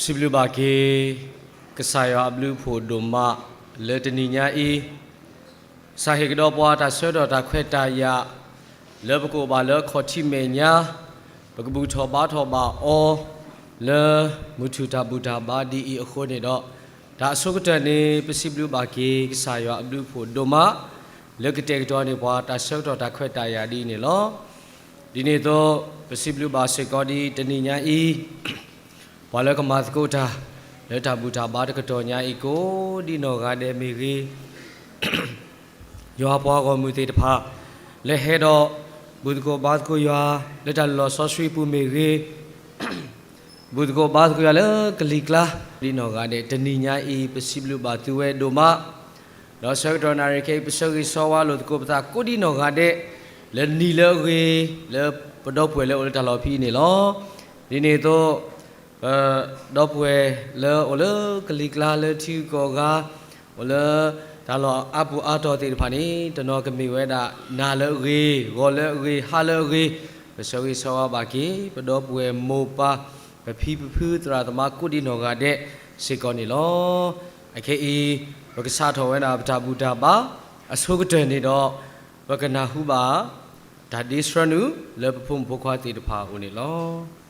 စံးဘျုးဘၣ်က့ၤ ကစၢ်ယွၤအဘျုးအဖှိၣ်ဒိၣ်မး လၢတနံၤညါအံၤ ကစၢ်ဟ့ၣ်ကဒီးပှၤတၢ်ဆၢကတီၢ်တၢ်ခွဲးတၢ်ယာ် လၢပကအိၣ်ဘၣ်လၢခီၣ်ထံးမဲာ်ညါ ပကဘူၣ်ထီၣ်ဘါထီၣ်ဘၣ်အီၤ လၢမုၢ်ထူၣ်တၢ်ဘူၣ်တၢ်ဘါဒ်အံၤအဃိန့ၣ်ဒီး တၢ်အဆိကတၢၢ်န့ၣ် ပစံးဘျုးဘၣ်က့ၤ ကစၢ်ယွၤအဘျုးအဖှိၣ်ဒိၣ်မး လၢကတဲာ်ကတီၤန့ၢ်ပှၤတၢ်ဆၢကတီၢ်တၢ်ခွဲးတၢ်ယာ်ဒ်အံၤန့ၣ်လီၤ. ဒ်န့ၣ်အသိး ပစံးဘျုးဘၣ်စ့ၢ်ကီးဒ်တနံၤညါအံၤ ပှၤလၢကမၤသကိးတၢ် လၢတၢ်ဘူၣ်တၢ်ဘါတကတီၢ်ညါအံၤကိးဒ်နီၢ်ဂၤဒဲးမ့ၢ်ဂ့ၤ, ယွၤပှၤဂီၢ်မုၢ်သ့ၣ်တဖၣ် လၢဟဲဒီး ဘူၣ်သကိးဘါသကိးယွၤ လၢတၢ်လီၢ်စီဆှံပူၤမ့ၢ်ဂ့ၤ, ဘူၣ်သကိးဘါသကိးယွၤလၢကလံၤကျါ ဒ်နီၢ်ဂၤဒဲး တနံၤညါအံၤ ပစံးဘျုးဘၣ်သုဝဲဒိၣ်မး ဒီးဆၢကတီၢ်နၣ်ရံၣ်ခဲအံၤ ပဆၢဂ့ၤဆၢဝါလိာ်သကိးပသးကိးဒ်နီၢ်ဂၤဒဲး လၢနံၤလၢအဂ့ၤ လၢပဒီပုၢ်ဝဲၢ်လၢအိၣ်လၢတၢ်လီၢ်ဖဲအံၤန့ၣ်လီၤ. ဒ်န့ၣ်အသိး ပဒီပုၢ်ဝဲၢ်လၢအိၣ်လၢကလံၤကျါလၢထံဂုၤကီၢ်ဂၤ အိၣ်လၢတၢ်လီၢ်အါပူၤအါတီၤသ့ၣ်တဖၣ်န့ၣ် တနီၤကမ့ၢ်ဝဲဒၣ် နၤလၢအဂ့ၤ, ဂီၤလၢအဂ့ၤ, ဟါလၢအဂ့ၤ, ပဆၢဂ့ၤဆၢဝါဘၣ်က့ၤ ပဒီပုၢ်ဝဲၢ်မိၢ်ပၢ် ပဖံပဖုသရၣ်သမါကိးဒ်နီၢ်ဂၤဒဲးစ့ၢ်ကီးန့ၣ်လီၤ. အခဲအံၤ ပကစးထီၣ်ဝဲဒၣ်ပတၢ်ဘူၣ်တၢ်ဘါ အဆိကတၢၢ်န့ၣ်ဒီး ပကနၢ်ဟူဘၣ် တၢ်ဒ့ဆှၢနုာ်လၢပဖိမုၣ်ဖိခွါသ့ၣ်တဖၣ်အအိၣ်န့ၣ်လီၤ.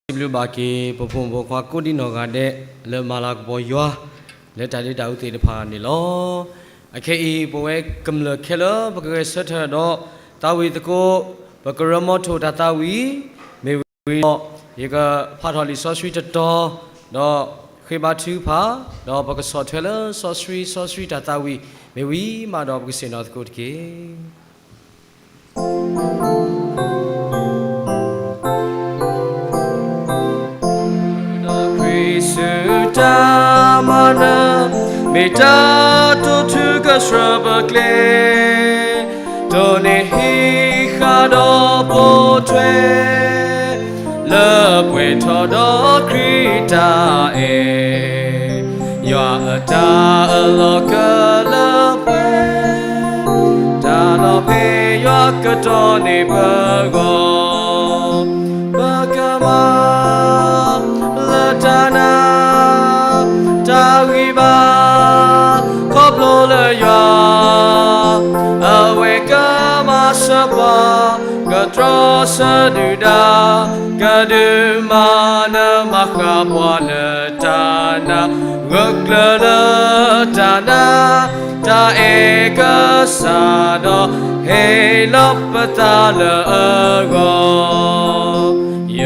စံးဘျုးဘၣ်က့ၤ ပဖိမုၣ်ဖိခွါကိးဒံနီၢ်ဂၤဒဲး လၢမၤလၤကပီၤယွၤ လၢတၢ်ဒုးတၢ်အူသ့ၣ်တဖၣ်န့ၣ်လီၤ. အခဲအံၤ ပဝဲကမျၢၢ်ခဲလၢာ် ပကဂဲၤဆၢထၢၣ်ဒီးသးဝံၣ်သကိး ပကရၢမီထိၣ်တၢ်သးဝံၣ် မ့ၢ်ဝံၤဒီး ယကဖးထီၣ်လံာ်စီဆှံတတီၤ ဒီးဃ့ဘါထုကဖၣ် ဒီးပကဆီၣ်ထွဲလၢစီဆှံ စီဆှံတၢ်သးဝံၣ် မ့ၢ်ဝံၤမးဒီးပကဆ့ၣ်နီၤသကိးတက့ၢ်. ခရံာ်ဆူတၢ်မၤနၢၤ မ့ၢ်တၢ်တိာ်ထူကဆှၢပကျဲ, တိၢ်နီၣ်ဟံးဃာ်ဒီးပိာ်ထွဲ လၢပှဲၤထီၣ်ဒီးခရံာ်တၢ်အဲၣ်, ယွၤအတၢ်အၢၣ်လီၤကလၢပှဲၤ, တၢ်လီၤဖဲယွၤကတီၢ်န့ၢ်ပဂီၢ်, ပကမၤလၢတၢ်နာ် တၢ်ဂံၢ်ဘါ ခီဖျိလၢယွၤ အဝဲကမၤစၢၤပှၤ ကတြီဆၢဒုၣ်ဒါ ကဒုးမၤနၢၤမၤဃၣ်ပှၤလၢတၢ်နာ် ဂၢၢ်ကျၢၤလၢတၢ်နာ် တၢ်အဲၣ်ကစၢ်ဒီး ဟ့ၣ်လီၤပသးလၢအဂီၢ်, ယ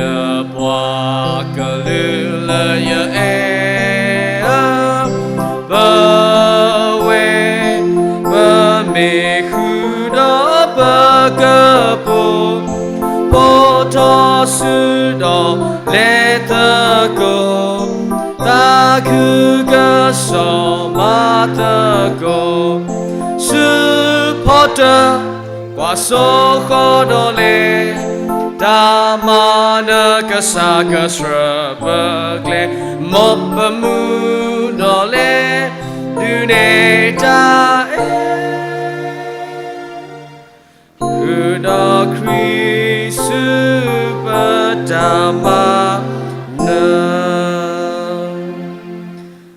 ပှၤကလုာ်လၢယအဲၣ်ဧၢ ပဝဲ ပမ့ၢ်ဃုာ်ဒီးပကပိာ်, ပိာ်ထီၣ်စုဒီးလဲၤသကိး, သးခုကစီၣ်မၤသကိး, စုဖီတၢၣ် ကွၢ်စိဃီၤဒီးလဲၤ, တၢ်မၤနၢၤကစၢ်ကဆှၢပကျဲ, မ်ပမူဒီးလဲၤ ဒုးနဲၣ်တၢ်အဲၣ် ဃုာ်ဒီးခရံာ်ဆူပတၢ်မၤနၢ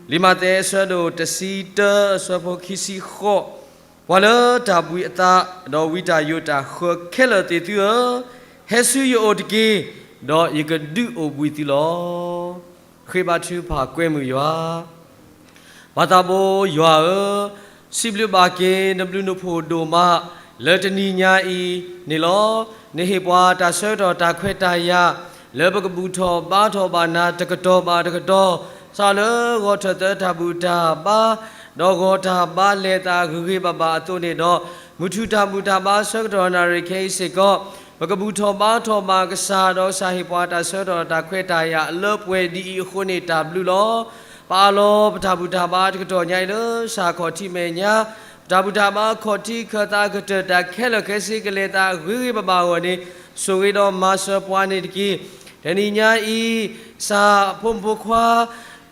ၤ. လံာ်မးသဲအဆၢဒိၣ်တဆံတၢ အဆၢဖိခံဆံဃိး, ပှၤလၢတၢ်ဘှံးအသး ဒီးဝံတၢ်ယိးတၢ်ဃၢခဲလၢာ်သ့ၣ်သုဧၢ, ဟဲဆူယအိၣ်တက့ၢ်, ဒီးယကဒုးအိၣ်ဘှံးသုလီၤ. ဃ့ဘါထုကဖၣ်ကွဲမုာ်ယွၤ ပၢ်သးဘိယွၤဧၢ, စံးဘျုးဘၣ်က့ၤ နဘျုးနဖှိၣ်ဒိၣ်မး လၢတနံၤညါအံၤန့ၣ်လီၤ. နဟ့ၣ်ပှၤတၢ်ဆၢကတီၢ်တၢ်ခွဲးတၢ်ယာ် လၢပကဘူၣ်ထီၣ်ဘါထီၣ်ဘၣ်နၤတကတီၢ်ဘၣ်တကတီၢ်, စးလၢဂီၤထၢၣ်သၢတၢ်ဘူၣ်တၢ်ဘါ ဒီးဂီၤတၢ်ဘါလဲၤသးဂ့ၤဂ့ၤဘၣ်ဘၣ်အသိးန့ၣ်ဒီး, မုၢ်ထူၣ်တၢ်ဘူၣ်တၢ်ဘါဆၢကတီၢ်နၣ်ရံၣ်ခဲအံၤစ့ၢ်ကီး, ပကဘူၣ်ထီၣ်ဘါထီၣ်ဘၣ်ကစၢ် ဒီးကစၢ်ဟ့ၣ်ပှၤတၢ်ဆၢကတီၢ်တၢ်ခွဲးတၢ်ယာ်အလၢပှဲၤဒ်အံၤအဃိန့ၣ် တၢ်ဘျုးလီၤ. ပအးလီၤပတၢ်ဘူၣ်တၢ်ဘါတကတီၢ်ညါအံၤလၢစၢ်ခီၣ်ထံးမဲာ်ညါ, ပတၢ်ဘူၣ်တၢ်ဘါခီၣ်ထံးခၢၣ်သးကတၢၢ်တၢ်ခဲလၢာ်ခဲဆ့ကလဲၤသးဂ့ၤဂ့ၤဘၣ်ဘၣ်အဂီၢ်န့ၣ်, ဆိၣ်ဂ့ၤဒီးမၤစၢၤပှၤန့ၣ်တက့ၢ်. တနံၤညါအံၤ, စၢ်ဖိမုၣ်ဖိခွါ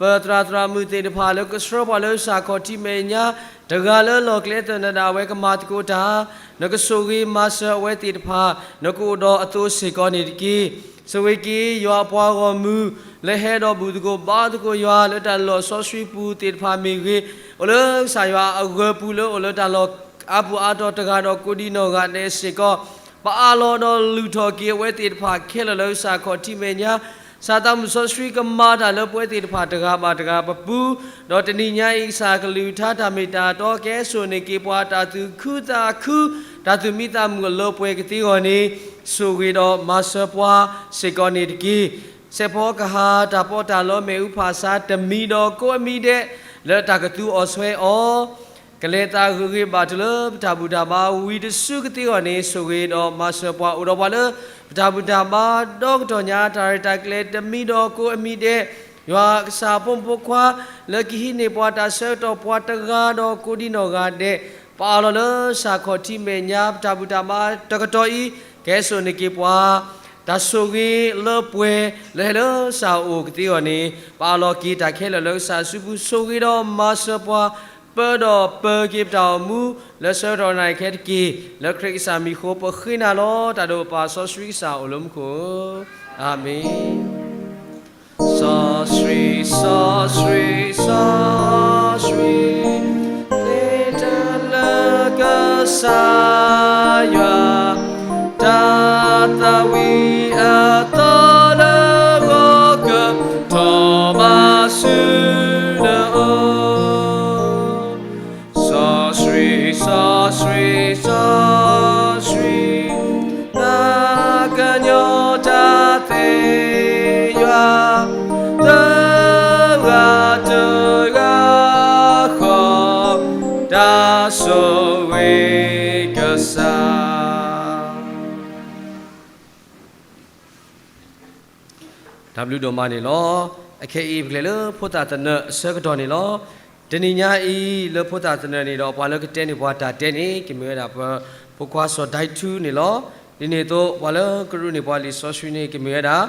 ပသရၣ်သရၣ်မုၣ်သ့ၣ်တဖၣ်လၢကဆှၢပှၤလၢစၢ်ခီၣ်ထံးမဲာ်ညါ, တဂၤလၢလီၢ်ကျဲသနၢၣ်ဒၣ်ဝဲကမၤသကိးတၢ်, နကဆိၣ်ဂ့ၤမၤစၢၤအဝဲသ့ၣ်တဖၣ်, နကအိၣ်ဒီးအသိးစ့ၢ်ကီးန့ၣ်တက့ၢ်. ဆိၣ်ဂ့ၤက့ၤယွၤအပှၤဂီၢ်မုၢ် လၢဟဲဒီးဘူၣ်သကိးဘါသကိးယွၤလၢတၢ်လီၢ်စီဆှံပူၤသ့ၣ်တဖၣ်မ့ၢ်ဂ့ၤ, အိၣ်လၢကစၢ်ယွၤအဂၢၤပူၤလၢအိၣ်လၢတၢ်လီၢ်အါပူၤအါတီၤတဂၤဒီးကိးဒံနီၢ်ဂၤဒဲးစ့ၢ်ကီး, ပအးလီၤဒီးလုၢ်ထီၣ်က့ၤအဝဲသ့ၣ်တဖၣ်ခဲလၢာ်လၢစၢ်ခီၣ်ထံးမဲာ်ညါ, စၢ်သးမုၣ်စီဆှံကမၤတၢ်လၢပဝဲသ့ၣ်တဖၣ်တဂၤဘၣ်တဂၤပပူၤ, ဒီးတနံၤညါအံၤကစၢ်ကလုၢ်ကထါတၢ်မ့ၢ်တၢ်တီကဲစိာ်န့ၢ်က့ၤပှၤတၢ်သူၣ်ခုသးခု, တၢ်သူၣ်မံသးမုာ်အလၢပှဲၤကသ့အဂီၢ်န့ၣ်, ဆိၣ်ဂ့ၤဒီးမၤစၢၤပှၤစ့ၢ်ကီးန့ၣ်တက့ၢ်. စဲးဖီကဟၣ်တၢ်ပီးတၢ်လီမ့ၣ်အူဖးဆါတမံၤဒီးကိးအမံၤဒဲး, လၢတၢ်ကသူအီၤဆွဲအီၤ ကလဲၤသးဂ့ၤဂ့ၤဘၣ်တုၤလၢပတၢ်ဘူၣ်တၢ်ဘါဝံၤတစုကသ့အဂီၢ်န့ၣ်, ဆိၣ်ဂ့ၤဒီးမၤစၢၤပှၤအိၣ်ဒီးပှၤလၢ ပတၢ်ဘူၣ်တၢ်ဘါဒီကတီၢ်ညါတၢ်ရဲၣ်တၢ်ကျဲၤတမံၤဒီးကိးအမံၤဒဲး, ယွၤကစၢ်ဖိမုၣ်ဖိခွါ လၢကဟံးန့ၢ်ပှၤတၢ်ဆၢကတီၢ်ပှၤတဂၤဒီးကိးဒံနီၢ်ဂၤဒဲး, ပအးလီၤလၢစၢ်ခီၣ်ထံးမဲာ်ညါ ပတၢ်ဘူၣ်တၢ်ဘါတကတီၢ်အံၤ, ကဲစိာ်န့ၢ်က့ၤပှၤ တၢ်ဆိၣ်ဂ့ၤလၢပှဲၤ လၢဟဲလၢစၢ်အိၣ်ကသ့အဂီၢ်န့ၣ်, ပအးလီၤက့ၤတၢ်ခဲလၢာ်လၢကစၢ်စုပူၤဆိၣ်ဂ့ၤဒီးမၤစၢၤပှၤ ပၢဒီးပၢက့ၤပတၢ်အိၣ်မူ လၢဆၢကတီၢ်နၣ်ရံၣ်ခဲတက့ၢ်. လၢခရံာ်ကစၢ်မံၤဃိ ပဃ့နၤလီၤ. တၢ်ဒိးပာ်စီဆှံကစၢ်အိၣ်လၢမူခိၣ်ဧၢ, အၤမ့ၣ်. စီဆှံ, စီဆှံ, စီဆှံ, မ့ၢ်တၢ်လၢကစၢ်ယွၤ တၢ်သးဝံၣ်အသီလၢဂီၤ တၢ်ဘျုးဒိၣ်မးန့ၣ်လီၤ. အခဲအံၤပကလဲၤလၢဖိသၣ်သနၢၣ်အဆၢကတီၢ်န့ၣ်လီၤ. တနံၤညါအံၤလၢဖိသၣ်သနၢၣ်န့ၣ်ဒီး ပှၤလၢကတဲန့ၢ်ပှၤတၢ်တဲန့ၣ် ကမ့ၢ်ဝဲဒၣ်ပဖိခွါစီၤဒဲထူန့ၣ်လီၤ. ဒ်န့ၣ်အသိး ပှၤလၢကရူၢ်န့ၢ်ပှၤလံာ်စီဆှံန့ၣ် ကမ့ၢ်ဝဲဒၣ်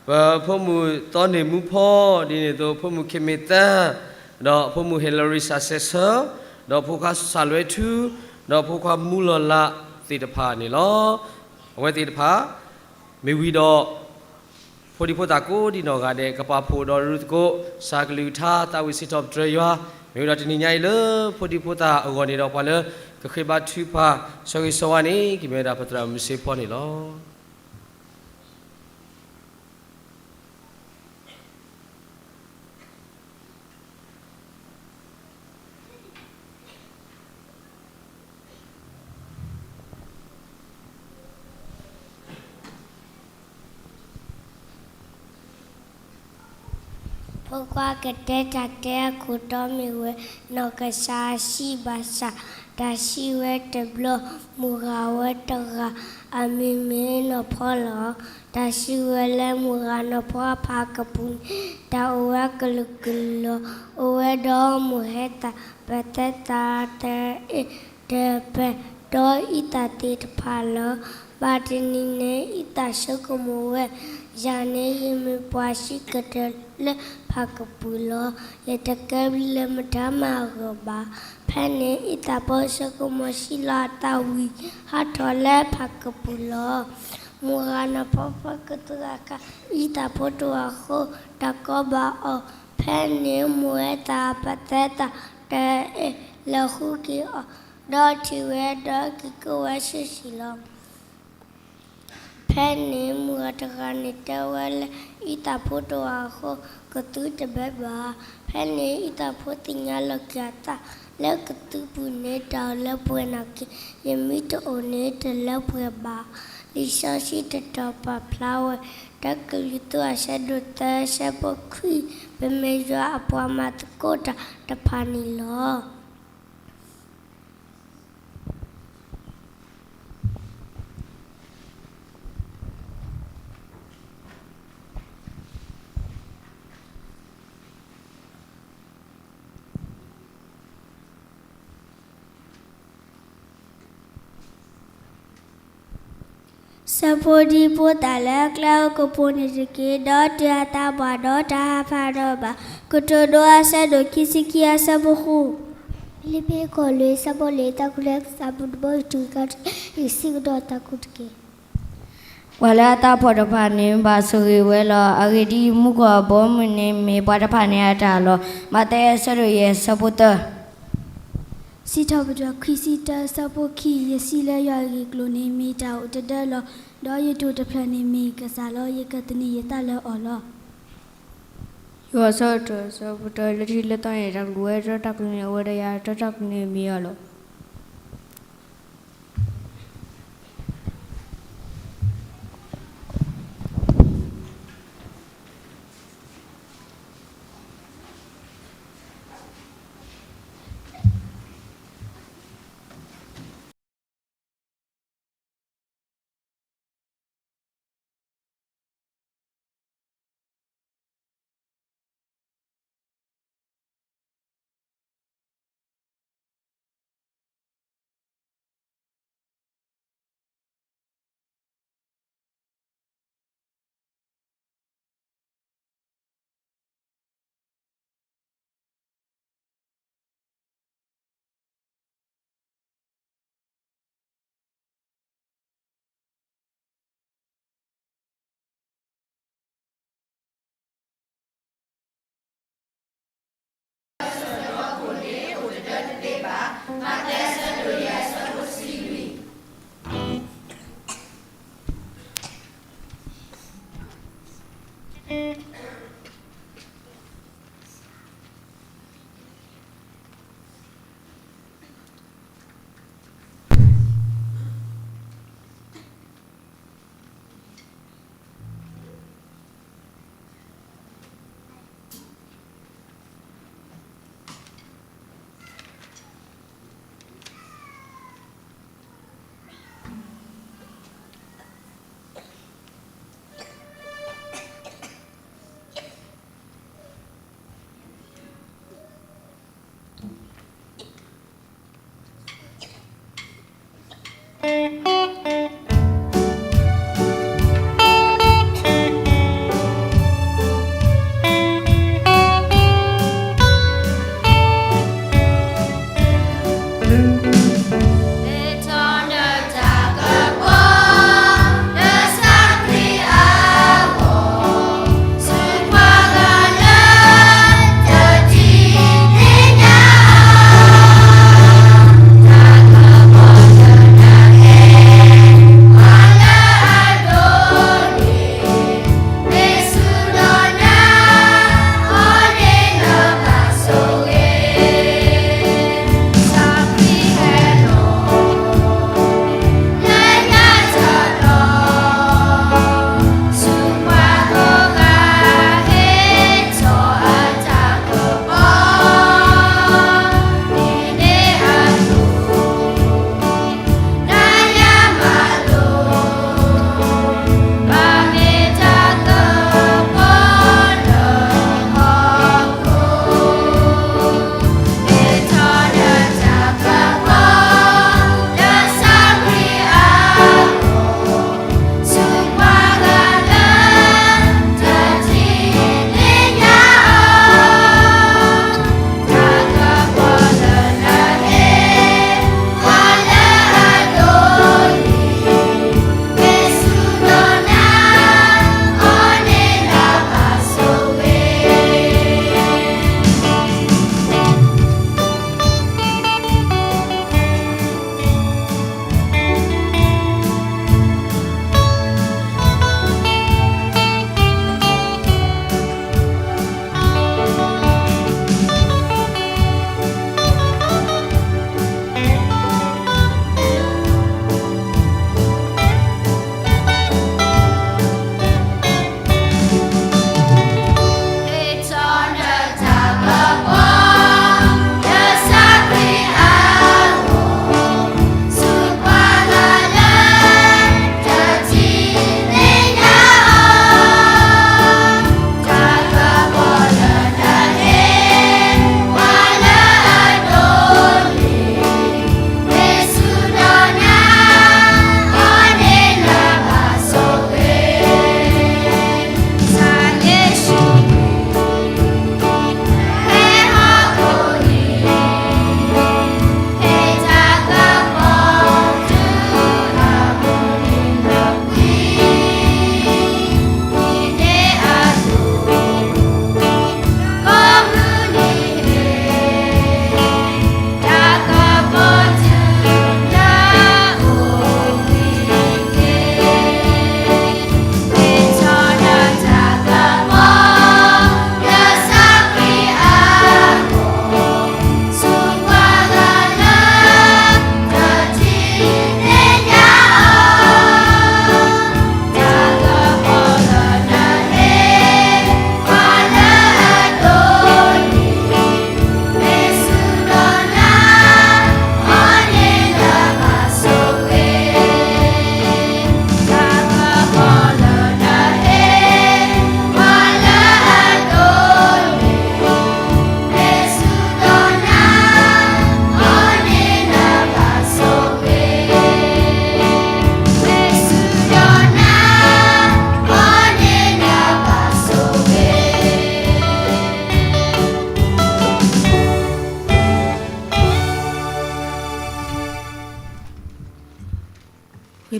ပဖိမုၣ်သီန့ၢ်မူဖီ, ဒ်န့ၣ်အသိး ဖိမုၣ်ခ့မ့ၢ်သၢ, ဒီးဖိမုၣ် Hillary စးစဲးဆၢ, ဒီးဖိခွါစးလွဲထူ, ဒီးဖိခွါမူလီၤလးသ့ၣ်တဖၣ်န့ၣ်လီၤ. အဝဲသ့ၣ်တဖၣ် မ့ၢ်ဝံၤဒီး ဖိဒံဖိသၣ်ကိးဒံနီၢ်ဂၤဒဲး ကပာ်ဖှိၣ်ဒီးရူၢ်သကိး စးကလုၢ်ကထါ သးဝံၣ်စံးထီၣ်ပတြၢၤယွၤ, မ့ၢ်ဝံၤဒီးတနံၤညါအံၤလၢဖိဒံဖိသၣ်အဂီၢ်န့ၣ်ဒီး ပှၤလၢကဃ့ဘါထုကဖၣ်ဆၢဂ့ၤဆၢဝါန့ၣ် ကမ့ၢ်ဝဲဒၣ်ပသရၣ်မုၣ်စ့ဖီန့ၣ်လီၤ. ဖိခွါကတဲတၢ်တဲအခိၣ်တီမ့ၢ်ဝဲ နီၢ်ကစၢ်အစံးဘၣ်ဆၣ်, တၢ်စံးဝဲတဘျီ, မုၢ်ဂၤဝဲတဂၤ, အမံၤမ့ၢ်နီၢ်ဖီလီၤ. တၢ်စံးဝဲလၢမုၢ်ဂၤနီၢ်ဖီအဖၣ်ကပူၤန့ၣ် တၢ်အိၣ်ဝဲကလုာ်ကလုာ်လီၤ. အိၣ်ဝဲဒီးမိၢ်ဟဲသၣ်, ပသဲသၣ်, တအဲၣ်, တပၢၤ, ဒီးအံသၣ်သ့ၣ်တဖၣ်လီၤ. ဘၣ်တနံၤန့ၣ် အံသၣ်ဆိကမိၣ်ဝဲ, ယၤန့ၣ်ယမ့ၢ်ပှၤစံးကတၢၢ်လၢဖၣ်ကပူၤလီၤ. ယတကဲဘျုးလၢမတၤမးအဂီၢ်ဘၣ်. ဖဲန့ၣ်အံသၣ်ဖိဆိကမိၣ်ဆံးလီၤအသးဝံၤ ဟးထီၣ်လၢဖၣ်ကပူၤလီၤ. မုၢ်ဂၤနီၢ်ဖီဖီကသူၣ်အခါ အံသၣ်ဖိတအိၣ်အဃိ တၢ်ကီဘၣ်အီၤ. ဖဲန့ၣ်မိၢ်ဟဲသၣ် ပသဲသၣ် တအဲၣ် လဲၤဃုက့ၤအီၤ, ဒီးထံၣ်ဝဲဒီးက့ၤကၢၢ်ဝဲဆ့ဆ့လီၤ. ဖဲန့ၣ်မုၢ်ဂၤတဂၤန့ၣ်တဲဝဲလၢ အံသၣ်ဖိတအိၣ်အဃိ ကသူတဘၣ်ဘၣ်. ဖဲန့ၣ်အံသၣ်ဖိသ့ၣ်ညါလီၤက့ၤအသး လၢကသူပူၤန့ၣ် တၢ်အိၣ်လၢပှဲၤနာ်က့ၤ, ယမ့ၢ်တအိၣ်န့ၣ်တလၢပှဲၤဘၣ်. လံာ်စီဆှံတတီၤပာ်ဖျါဝဲ တၢကရံၣ်သူးအဆၢဒိၣ်သၢဆၢဖိခွံ, ပမ့ၢ်ယွၤအပှၤမၤသကိးတၢ်တဖၣ်န့ၣ်လီၤ. ဆၢဖိဒံဖိသၣ်လၢကျဲအိၣ်ကပိာ်န့ၣ်တက့ၢ်, ဒီးတုၤအသးပှၢ်ဒီးတဟးဖးဒီးဘၣ်. ကတိၤဒိအဆၢဒိၣ်ခံဆံခံအဆၢဖိဃု, ဖံလံးပံးခိၣ်လွံၢ်ဆၢဖိလွံၢ်, တၢ်ကူၣ်လဲကစၢ်ပူၤတဘီယူၢ်ထူၣ်ကါတက့ၢ်, ယစံးကဒီးတၢ်ကူၣ်တက့ၢ်. ပှၤလၢအသးဖှီၣ်တဖၣ်န့ၣ် ဘၣ်ဆိၣ်ဂ့ၤဝဲလီၤ. အဂ့ၢ်ဒ်အံၤ, မူခိၣ်အဘီအမုၢ်န့ၣ်မ့ၢ်ပှၤတဖၣ်န့ၣ်အတၢ်လီၤ. မးသဲအဆၢဒိၣ်ယဲၢ်ဆၢဖိသၢ, စံးထီၣ်ပတြၢၤခွံဆံတၢဆၢဖိခံ, ယစံးလၢယွၤအဂ့ၢ်အကျိၤန့ၣ် မ့ၢ်တၢ်အိၣ်တဒၢလီၤ. ဒီးယတိၢ်တဖျၢၣ်န့ၣ်မ့ၢ်ကစၢ်လီၤ. ယကသန့ၤယသးလၢအီၤလီၤ. ယိၤဟၣ်အဆၢဒိၣ်တၢဆၢဖိတၢ, လၢထံလၢသီန့ၣ် တၢ်ကူၣ်န့ၣ်အိၣ်ဝဲဒီးယၤ, ဒီးတၢ်ကူၣ်န့ၣ်မ့ၢ်ယွၤလီၤ.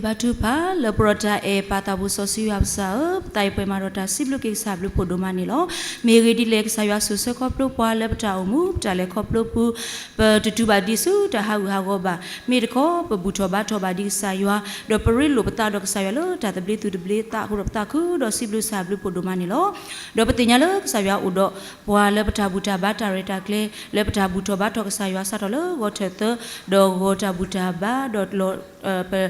ဘါထုကဖၣ်, လၢပရၢတၢ်အဲၣ်ပၢ်သးဘိစီဆှံယွၤပစၢ်ဧၢ, ပသးအံၤပှဲၤမးဒီးတၢ်စံးဘျုးက့ၤကစၢ်ဘျုးဖှိၣ်ဒိၣ်မးန့ၣ်လီၤ. မ့ၢ်ဂ့ၤဒ်လဲၣ် ကစၢ်ယွၤဆိၣ်ဆၢခီဖျိပှၤလၢပတၢ်အိၣ်မူ ပတၢ်လဲၤခီဖျိပူၤ, ပတတုၤဘၣ်ဒံးဆူတၢ်ဟးဂူာ်ဟးဂီၤဘၣ်. မ့ၢ်တခီ ပဘူၣ်ထီၣ်ဘါထီၣ်ဘၣ်ဒံးကစၢ်ယွၤ, ဒီးပရ့လိာ်ပသးဒီးကစၢ်ယွၤလၢတၢ်သဘျ့သူၣ်သဘျ့သးအဃိဒီး ပသးခုဒီးစံးဘျုးကစၢ်ဘျုးဖှိၣ်ဒိၣ်မးန့ၣ်လီၤ. ဒီးပသ့ၣ်ညါလၢကစၢ်ယွၤအိၣ်ဒီးပှၤလၢပတၢ်ဘူၣ်တၢ်ဘါတၢ်ရဲၣ်တၢ်ကျဲၤ လၢပတၢ်ဘူၣ်ထီၣ်ဘါထီၣ်ကစၢ်ယွၤစးထီၣ်လၢဂီၤထၢၣ်သၢ ဒီးဂီၤတၢ်ဘူၣ်တၢ်ဘါ ဒီးလီၤ ပ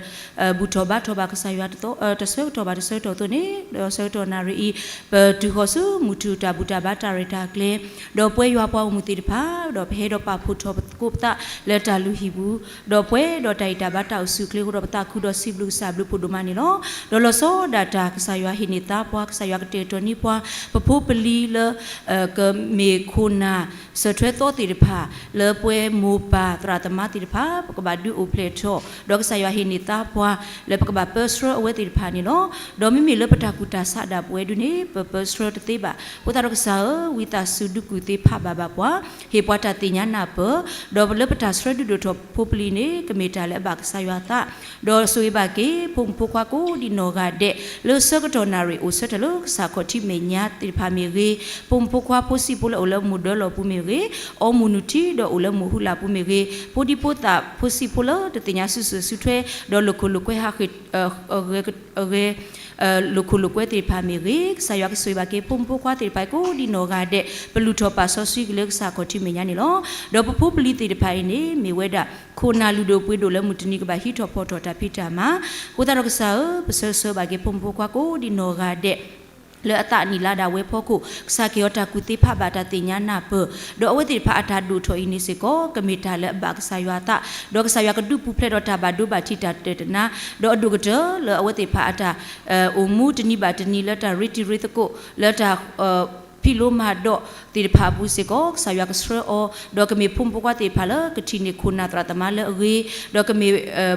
ဘူၣ်ထီၣ်ဘါထီၣ်ဘၣ်ကစၢ်ယွၤတသီ တဆၢကတီၢ်ဘၣ်တဆၢကတီၢ်အသိးန့ၣ် ဒီးဆၢကတီၢ်နၣ်ရံၣ်အံၤ ပတုၤဃီၤဆူမုၢ်ထူၣ်တၢ်ဘူၣ်တၢ်ဘါတၢ်ရဲၣ်တၢ်ကျဲၤ ဒီးပဝဲယွၤပှၤဂီၢ်မုၢ်သ့ၣ်တဖၣ် ဒီးပဟဲဒီးပာ်ဖှိၣ်ထီၣ်ပသးကိးပသးလၢတၢ်လုၢ်ဟံၣ်ပူၤ, ဒီးပှဲၤဒီးတၢ်အံၣ်တၢ်ဘါတၢ်အိၣ်ဆူၣ်အိၣ်ချ့အဃိဒီး ပသးခုဒီးစံးဘျုးကစၢ်ဘျုးဖှိၣ်ဒိၣ်မးန့ၣ်လီၤ. ဒီးလီၤဆီဒၣ်တၢ် ကစၢ်ယွၤဟ့ၣ်န့ၢ်သါပှၤ ကစၢ်ယွၤကတဲာ်ကတီၤန့ၢ်ပှၤ ပဖိပလံၤလၢ ကမ့ၢ်ခိၣ်နၢ် စၢၢ်ထွဲသီသ့ၣ်တဖၣ် လၢပဝဲမိၢ်ပၢ်သရၣ်သမါသ့ၣ်တဖၣ် ပကဘၣ်ဒုးအိၣ်ဖျဲၣ်ထီၣ် ဒီးကစၢ်ယွၤဟ့ၣ်န့ၢ်သါပှၤ လၢပကဘၣ်ပၢဆှၢအဝဲသ့ၣ်တဖၣ်န့ၣ်လီၤ. ဒီးမ့မ့ၢ်လၢပတၢ်ကူၣ်တၢ်ဆးဒၣ်ပဝဲဒၣ်န့ၣ် ပပၢဆှၢတသ့ဘၣ်. အဃိသတးဒီးကစၢ်ဧၢ, ဝံသးစူၤဒုးကူၣ်သ့ဖးဘၣ်ဘၣ်ပှၤ, ဟ့ၣ်ပှၤတၢ်သ့ၣ်ညါနၢ်ပၢၢ်, ဒီးလၢပတၢ်ဆှၢဒုးဒိၣ်ထီၣ်ဖိပလံၤန့ၣ် ကမ့ၢ်တၢ်လၢအဘၣ်ကစၢ်ယွၤအသး, ဒီးဆိၣ်ဂ့ၤဘၣ်က့ၤ ဖိမုၣ်ဖိခွါကိးဒံနီၢ်ဂၤဒဲး လၢဆၢကတီၢ်နၣ်ရံၣ်အိၣ်ဆၢထၢၣ်လၢကစၢ်ခီၣ်ထံးမဲာ်ညါသ့ၣ်တဖၣ်မ့ၢ်ဂ့ၤ, ဖိမုၣ်ဖိခွါဖိစံၣ်ဖိလၢအိၣ်လၢမူဒၢလီၢ်ပူၤမ့ၢ်ဂ့ၤ, အီမူၢ်နုၢ်ထံဒီးအိၣ်လၢမူၢ်ဟူလာ်ပူၤမ့ၢ်ဂ့ၤ, ဖိဒံဖိသၣ်ဖိစံၣ်ဖိလၢတသ့ၣ်ညါစုစၢၢ်စုထွဲ ဒီးလိာ်ခိၣ်လိာ်ကွဲဟးဃ့ၢ် အဂဲၤ လိာ်ခိၣ်လိာ်ကွဲသ့ၣ်တဖၣ်မ့ၢ်ဂ့ၤ, ကစၢ်ယွၤကဆိၣ်ဂ့ၤဘၣ်က့ၤ ဖိမုၣ်ဖိခွါသ့ၣ်တဖၣ်ကိးဒံနီၢ်ဂၤဒဲး ပလူၤထီၣ်ပာ်စီဆှံက့ၤလၢကစၢ်ခီၣ်ထံးမဲာ်ညါန့ၣ်လီၤ. ဒီးပဖိပလံၤသ့ၣ်တဖၣ်အံၤန့ၣ် မ့ၢ်ဝဲဒၣ် ခိၣ်နၢ်လုၢ်ဒိၣ်ပှ့ၤဒိၣ်လၢမုၢ်တနံၤကဘၣ်ဟံးထီၣ်ဖီၣ်ထီၣ်တၢ်ဖံးတၢ်မၤ, အဃိသတးဒီးကစၢ်ဧၢ, ပဆၢဂ့ၤဆၢဝါဘၣ်က့ၤ ဖိမုၣ်ဖိခွါကိးဒံနီၢ်ဂၤဒဲး လၢအသးနံၣ်လါဒၣ်ဝဲအဖီခိၣ် ကစၢ်ကဟ့ၣ်အီၤတၢ်ကူၣ်သ့ဖးဘၣ်တၢ်သ့ၣ်ညါနၢ်ပၢၢ်, ဒီးအဝဲသ့ၣ်တဖၣ်အတၢ်ဒိၣ်ထီၣ်အံၤန့ၣ်စ့ၢ်ကီး ကမ့ၢ်တၢ်လၢအဘၣ်ကစၢ်ယွၤအသး, ဒီးကစၢ်ယွၤကဒုးပူၤဖျဲးဒီးတၢ်ဘၣ်ဒိဘၣ်ထံးတၢ်တၢၢ်တနါ, ဒီးအဒိၣ်ကတၢၢ်လၢအဝဲသ့ၣ်တဖၣ်အတၢ် အိၣ်မူတနံၤဘၣ်တနံၤလၢတၢ်ရ့တံၤရ့သကိး လၢတၢ် ဖံးလိမၤဒိးသ့ၣ်တဖၣ်အပူၤစ့ၢ်ကီး ကစၢ်ယွၤကဆှၢအီၤ, ဒီးကမ့ၢ်ဖိမုၣ်ဖိခွါသ့ၣ်တဖၣ်လၢကထံၣ်န့ၢ်ခိၣ်နၢ်သရၣ်သမါလၢအဂ့ၤ, ဒီးကမ့ၢ်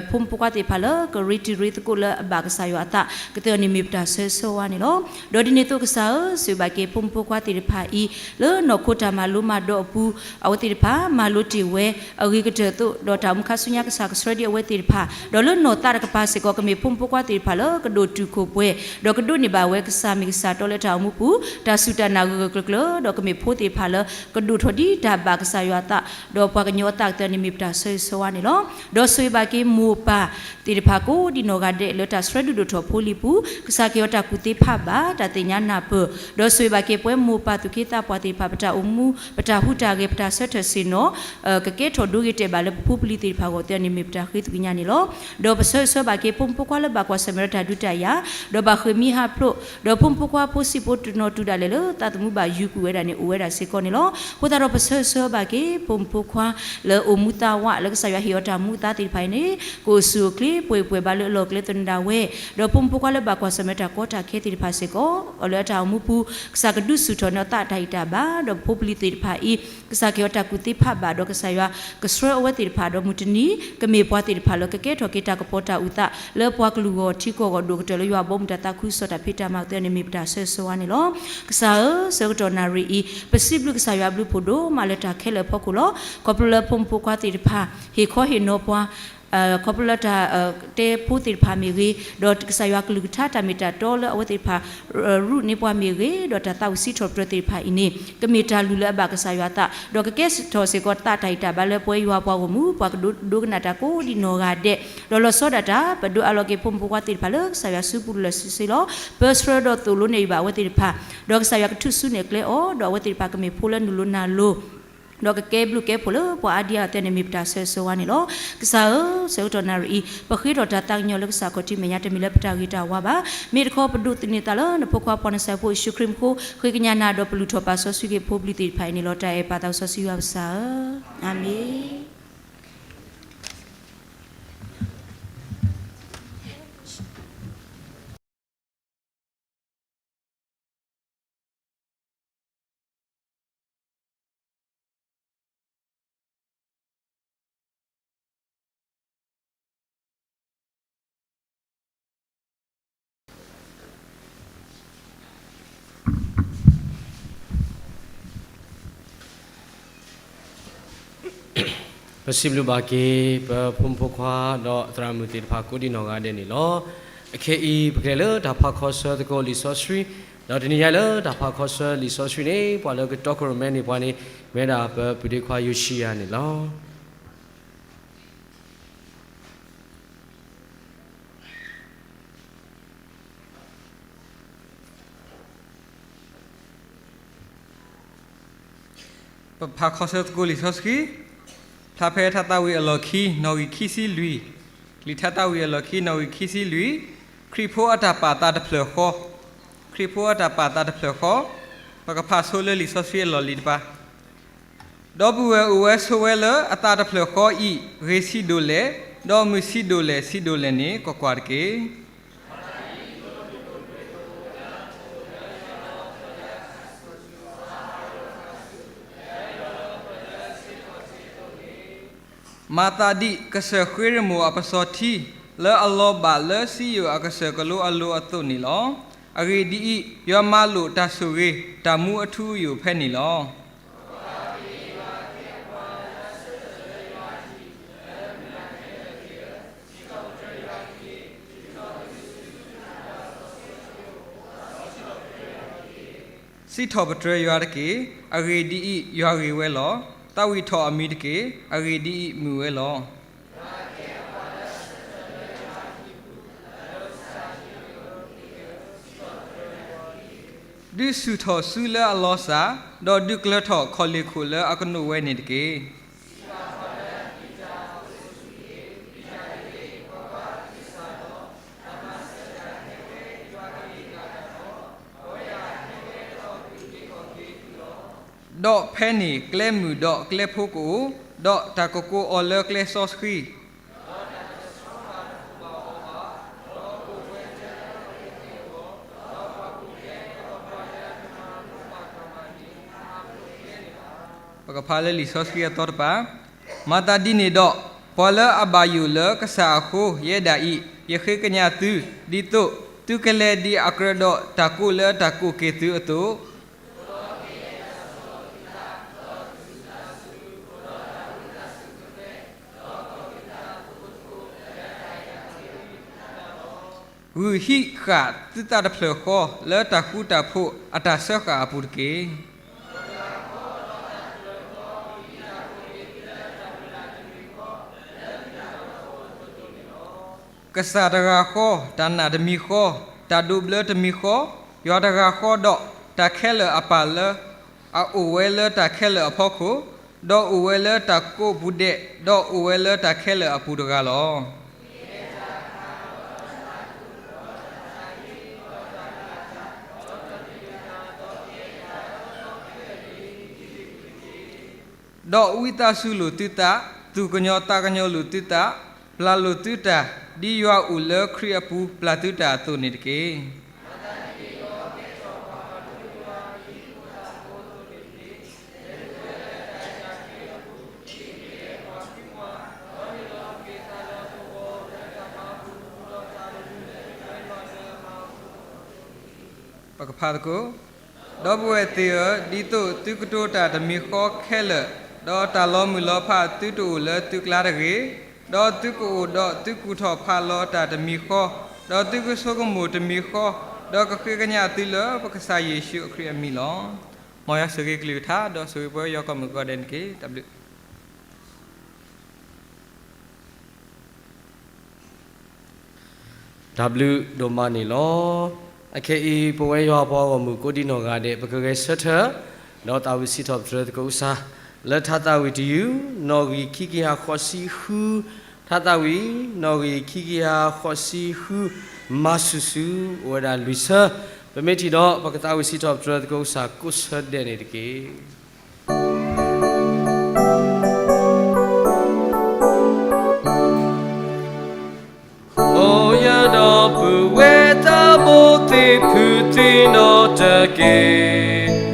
ဖိမုၣ်ဖိခွါသ့ၣ်တဖၣ်လၢကရ့တံၤရ့သကိးလၢအဘၣ်ကစၢ်ယွၤအသး, ကသ့အီၤန့ၣ်မ့ၢ်ပတၢ်ဆၢဂ့ၤဆၢဝါန့ၣ်လီၤ. ဒီးဒ်န့ၣ်အသိးကစၢ်ဧၢ, ဆိၣ်ဂ့ၤဘၣ်က့ၤဖိမုၣ်ဖိခွါသ့ၣ်တဖၣ်အံၤ လၢနီၢ်ခိတၢ်မၤလိမၤဒိးအပူၤ, အဝဲသ့ၣ်တဖၣ် မၤလိတ့ၢ်ဝဲ အဂ့ၤကတၢၢ်အသိး, ဒီးတၢ်အိၣ်မူခါဆူညါကစၢ်ကဆှၢဒံးအဝဲသ့ၣ်တဖၣ်, ဒီးလၢနီၢ်သးတကပၤစ့ၢ်ကီး ကမ့ၢ်ဖိမုၣ်ဖိခွါသ့ၣ်တဖၣ်လၢကဒိၣ်တုာ်ခိၣ်ပှဲၤ, ဒီးကဒိးန့ၢ်ဘၣ်ဝဲကစၢ်မ့ၢ်ကစၢ်တီလၢတၢ်အိၣ်မူပူၤ, တၢ်စူၢ်တၢ်နာ်ဂၢၢ်ဂၢၢ်ကျၢၤကျၢၤ, ဒီးကမ့ၢ်ဖိသ့ၣ်တဖၣ်လၢကဒိၣ်ထီၣ်ဒ်တၢ်ဘၣ်ကစၢ်ယွၤအသး, ဒီးပှၤကညီအသးကသ့အီၤန့ၣ်မ့ၢ်ပတၢ်ဆၢဂ့ၤဆၢဝါန့ၣ်လီၤ. ဒီးဆိၣ်ဂ့ၤဘၣ်က့ၤမိၢ်ပၢ်သ့ၣ်တဖၣ်ကိးဒံနီၢ်ဂၤဒဲးလၢတၢ်ဆှၢဒုးဒိၣ်ထီၣ်ဖိလံၤပူၤ, ကစၢ်ကဟ့ၣ်အီၤတၢ်ကူၣ်သ့ဖးဘၣ် တၢ်သ့ၣ်ညါနၢ်ပၢၢ်, ဒီးဆိၣ်ဂ့ၤဘၣ်က့ၤပဝဲမိၢ်ပၢ်သူၣ်က့သးပှၢ်သ့ၣ်တဖၣ် ပတၢ်အိၣ်မူ ပတၢ်ဟူးတၢ်ဂဲၤ ပတၢ်ဆၢထၢၣ်ဆ့ၣ်နီၤ ကကဲထီၣ်ဒိဂ့ၤတဲာ်ဘၣ်လၢပဖိပလံၤသ့ၣ်တဖၣ်အဂီၢ်သ့အီၤန့ၣ်မ့ၢ်ပတၢ်ဃ့သကွံာ်ညါန့ၣ်လီၤ. ဒီးပဆၢဂ့ၤဆၢဝါဘၣ်က့ၤ ဖိမုၣ်ဖိခွါလၢဘၣ်ကွၢ်ဆၢၣ်မဲာ်ဒီးတၢ်ဒုးတၢ်ယၤ, ဒီးဘၣ်ဃ့ၢ်မှံဟးဖျိး, ဒီးဖိမုၣ်ဖိခွါဖိစံၣ်ဖိတနီၤတုၤဒၣ်လဲာ်လၢသးသမူဘၣ်ယုၢ်ကွံာ်ဝဲဒၣ်န့ၣ် အိၣ်ဝဲဒၣ်စ့ၢ်ကီးန့ၣ်လီၤ. အဃိသတးဒီးပဆၢဂ့ၤဆၢဝါဘၣ်က့ၤ ဖိမုၣ်ဖိခွါ လၢအိၣ်မူသးဝး လၢကစၢ်ယွၤဟ့ၣ်အီၤတၢ်မူအသးသ့ၣ်တဖၣ်အံၤန့ၣ် ကအိၣ်ဆူၣ်အိၣ်ချ့ ပှဲၤပှဲၤဘၣ်လၢအလီၢ်ကျဲသနၢၣ်ဒၣ်ဝဲ, ဒီးဖိမုၣ်ဖိခွါလၢဘၣ်ကွၢ်ဆၢၣ်မဲာ်တၢ်ကီတၢ်ခဲသ့ၣ်တဖၣ်စ့ၢ်ကီး အီၤလၢအတၢ်အိၣ်မူပူၤ ကစၢ်ကဒုးဆူၣ်ထီၣ်န့ၢ်အသးတၢ်ဂံၢ်တၢ်ဘါ, ဒီးဖိပလံၤသ့ၣ်တဖၣ်အံၤ ကစၢ်ကဟ့ၣ်အီၤတၢ်ကူၣ်သ့ဖးဘၣ် ဒီးကစၢ်ယွၤကဆှၢအဝဲသ့ၣ်တဖၣ် ဒီးမုၢ်တနံၤ ကမ့ၢ်ပှၤသ့ၣ်တဖၣ်လၢကကဲထီၣ်က့ၤတၢ်ကပီၤတၢ်အုၣ်သး လၢပှၤကလုာ်ဂီၢ်ထံကီၢ်ဂီၢ်ဒိၣ်ကတၢၢ်လၢယွၤဘီမုၢ်တၢ်သးခုကစီၣ်တၢ်ဖံးတၢ်မၤအသ့အီၤန့ၣ်မ့ၢ်ပတၢ်ဆၢဂ့ၤဆၢဝါန့ၣ်လီၤ. ကစၢ်ဧၢ, ဆၢကတီၢ်နၣ်ရံၣ်အံၤ ပစံးဘျုးကစၢ်ယွၤဘျုးဖှိၣ်ဒိၣ်မးလၢတၢ်ခဲလၢာ်အဖီခိၣ်လီၤ. ခီဖျိလၢဖိမုၣ်ဖိခွါသ့ၣ်တဖၣ် ဟ့ၣ်ခီဟ့ၣ်နီၤပှၤ ခီဖျိလၢတၢ် တဲဖိသ့ၣ်တဖၣ်မ့ၢ်ဂ့ၤ, ဒီးကစၢ်ယွၤကလုၢ်ကထါတၢ်မ့ၢ်တၢ်တီလၢအဝဲသ့ၣ်တဖၣ် ရူးန့ၢ်ပှၤမ့ၢ်ဂ့ၤ, ဒီးတၢ်သးဝံၣ်စံးထီၣ်ပတြၢၤသ့ၣ်တဖၣ်အံၤန့ၣ် ကမ့ၢ်တၢ်လုၢ်လၢအဘၣ်ကစၢ်ယွၤအသး, ဒီးကကဲထီၣ်စ့ၢ်ကီးသးတၢ်ဂံၢ်တၢ်ဘါလၢပဝဲယွၤပှၤဂီၢ်မုၢ် ပှၤကဒိးကနၣ်တၢ်ကိးဒံနီၢ်ဂၤဒဲး, ဒီးလီၤဆီဒၣ်တၢ် ပဒိးအးလီၤက့ၤဖိမုၣ်ဖိခွါသ့ၣ်တဖၣ်လၢကစၢ်ယွၤစုပူၤလၢာ်ဆ့ဆ့လီၤ. ပၢဆှၢဒီးသိၣ်လိန့ၢ်ဘၣ်အဝဲသ့ၣ်တဖၣ်, ဒီးကစၢ်ယွၤကထုးစုနဲၣ်ကျဲအီၤ, ဒီးအဝဲသ့ၣ်တဖၣ်ကမ့ၢ်ဖိလၢနုာ်လိၤနၤလိၤ ဒီးကကဲဘျုးကဲဖှိၣ်လၢပှၤအါဒံအါဂၤသ့န့ၣ်မ့ၢ်ပတၢ်ဆၢဂ့ၤဆၢဝါန့ၣ်လီၤ. ကစၢ်ဧၢ, ဆၢကတီၢ်နၣ်ရံၣ်အံၤ ပဃ့ထီၣ်တၢ်သးကညီၤလၢကစၢ်ခီၣ်ထံးမဲာ်ညါ တမ့ၢ်လၢပတၢ်ဂ့ၤတၢ်ဝါဘၣ်. မ့ၢ်တခီပဒိးသန့ၤသးလၢနဖိခွါပှၤနဆၢဖိယ့ၣ်ၡူးခရံာ်မူခိၣ် ဃ့ကညးနၤဒီးပလူၤထီၣ်ပာ်စီဆှံက့ၤဖိပလံၤသ့ၣ်တဖၣ်အံၤန့ၣ်လီၤ. တၢ်အဲၣ်ပၢ်သးစီဆှံယွၤပစၢ်ဧၢ, အၤမ့ၣ်. ပစံးဘျုးဘၣ်က့ၤ ပဖိမုၣ်ဖိခွါဒီးသရၣ်မုၣ်သ့ၣ်တဖၣ်ကိးဒံနီၢ်ဂၤဒဲးန့ၣ်လီၤ. အခဲအံၤ ပကလဲၤလၢတၢ်ဖးခီဆၢသကိးလံာ်စီဆှံ, ဒီးတနံၤညါလၢတၢ်ဖးခီဆၢလံာ်စီဆှံန့ၣ် ပှၤလၢကတီခိၣ်ရိၣ်မဲန့ၢ်ပှၤန့ၣ် မ့ၢ်ဝဲဒၣ်ပပုၢ်ဒ့ခွါယိၤၡံယၤန့ၣ်လီၤ. ပဖးခီဆၢသကိးလံာ်စီဆှံ, ဖျါဖဲထါသးဝံၣ်အလီၢ်ခံ နီၣ်ဂံၢ်ခံဆံလွံၢ်, လံာ်ထါသးဝံၣ်အလီၢ်ခံ နီၣ်ဂံၢ်ခံဆံလွံၢ်, ခရံာ်ဖိအတၢ်ပာ်သးတဖျၢၣ်ဃီ, ခရံာ်ဖိအတၢ်ပာ်သးတဖျၢၣ်ဃီ, ပကဖးဆိလၢလံာ်စီဆှံအလီၢ်လံၤတပၤ ဒီပုၢ်ဝဲၢ်အိၣ်ဝဲဆိးဝဲလၢအသးတဖျၢၣ်ဃီအံၤ ဂ့ၤဆံးဒိၣ်လဲၣ်, ဒီးမုာ်ဆံးဒိၣ်လဲၣ်ဆံးဒိၣ်လဲၣ်န့ၣ် ကွၢ်ကွၢ်တက့ၢ်. မၤသးဒ်ကစၢၢ်ဃ့ရမိၣ်အပစီၤထံ လၢအလီၤဘၣ်လၢစံယိၣ်အကစၢၢ်ကလိအလိၤအသိးန့ၣ်လီၤ. အဂ့ၢ်ဒ်အံၤ, ယွၤမၤလိာ်တၢ်ဆိၣ်ဂ့ၤ တၢ်မူအထူအယိာ်ဖဲန့ၣ်လီၤ. စံးထီၣ်ပတြၢၤယွၤတက့ၢ်. အဂ့ၢ်ဒ်အံၤ, ယွၤဂ့ၤဝဲလီၤ. သးဝံၣ်ထီၣ်အမံၤတက့ၢ်. အဂ့ၢ်ဒ်အံၤ, မုာ်ဝဲလီၤ. ဒုးဆူၣ်ထီၣ်စုလၢအလီၤစၢ်, ဒီးဒုးကျၢၤထီၣ်ခီၣ်လ့ၣ်ခိၣ်လၢအကနိးဝဲန့ၣ်တက့ၢ်. ဒီးဖဲန့ၣ်ကျဲမုၢ်ဒီးကျဲဖိကအိၣ်, ဒီးတၢ်ကကိးအီၤလၢကျဲစီဆှံ. ပကဖးလၢလံာ်စီဆှံအသီတပၤ, မၤသးဒ်န့ၣ်ဒီး, ပှၤလၢအဘၣ်ယိၣ်လၢကစၢ်အဃိ, ယဲဒၣ်အံၤ, ယဃ့ကညးသု, ဒ်သိးသုကလဲၤဒံးအကြၢးဒီးတၢ်ကိးလၢတၢ်ကိးက့ၤသုအသိး ဂုာ်ဟံးဃာ်သုသးတဖျၢၣ်ဃီလၢတၢ်ဃူတၢ်ဖိးအတၢ်စၢဃာ်အပူၤတက့ၢ်. ကစၢ်တဂၤဃီ, တၢ်နာ်တမံၤဃီ, တၢ်ဒိးဘျၢတမံၤဃီ, ယွၤတဂၤဃီဒီး တၢ်ခဲလၢာ်အပၢ်လၢ အအိၣ်ဝဲလၢတၢ်ခဲလၢာ်အဖီခိၣ်, ဒီးအိၣ်ဝဲလၢတၢ်ကိးပူၤဒဲး, ဒီးအိၣ်ဝဲလၢတၢ်ခဲလၢာ်အပူၤတဂၤလီၤ. ဒီးဝံသးစူၤလိာ်သုသး, သူၣ်ကညီၤသးကညီၤလိာ်သုသး, ပျၢ်လိာ်သုတၢ်, ဒ်ယွၤအိၣ်လၢခရံာ်အပူၤပျၢ်သုတၢ်အသိးန့ၣ်တက့ၢ်. ပကဖးသကိး, ဒီပုၢ်ဝဲၢ်သ့ၣ်ဧၢ, ဒ်သိးသုကတိၤတၢ်တမံၤဃီခဲလၢာ်, ဒီးတၢ်လီၤမုၢ်လီၤဖးသုတအိၣ်လၢသုကျါတဂ့ၤ, ဒီးသုကအိၣ်ဒီးသုကူၣ်ထီၣ်ဖးလီၤတၢ်တမံၤဃီ, ဒီးသုကဆိကမိၣ်တမံၤဃီ, ဒီးကဃ့ကညးသုလၢပကစၢ်ယ့ၣ်ၡူးအခရံာ်အမံၤလီၤ. မ်ယွၤဆိၣ်ဂ့ၤကလုၢ်ကထါ, ဒီးဆိၣ်ဂ့ၤပဝဲယွၤကိးမုၢ်ကိးဒဲးန့ၣ်တက့ၢ်. တၢ်ဘျုး တၢ်ဘျုးဒိၣ်မးန့ၣ်လီၤ. အခဲအံၤ ပဝဲယွၤပှၤဂီၢ်မုၢ်ကိးဒံနီၢ်ဂၤဒဲး ပကဂဲၤဆၢထၢၣ်, ဒီးသးဝံၣ်စံးထီၣ်ပတြၢၤသကိးကစၢ်, လၢထါသးဝံၣ်တယုၢ်, နီၣ်ဂံၢ်ခံကယၤဃိးဆံဃု, ထါသးဝံၣ်, နီၣ်ဂံၢ်ခံကယၤဃိးဆံဃု, မၤဆူၣ်ဆူၣ် အိၣ်ဝဲဒၣ်လွံၢ်ဆၢ, ပမ့ၢ်ထံၣ်ဒီး ပကသးဝံၣ်စံးထီၣ်ပတြၢၤသကိးကစၢ်ကိးဆၢဒဲးန့ၣ်တက့ၢ်. မ်ယဒီပုၢ်ဝဲၢ်သးဘိသ့ၣ်ဖုးသ့ၣ်နီၣ်တက့ၢ်.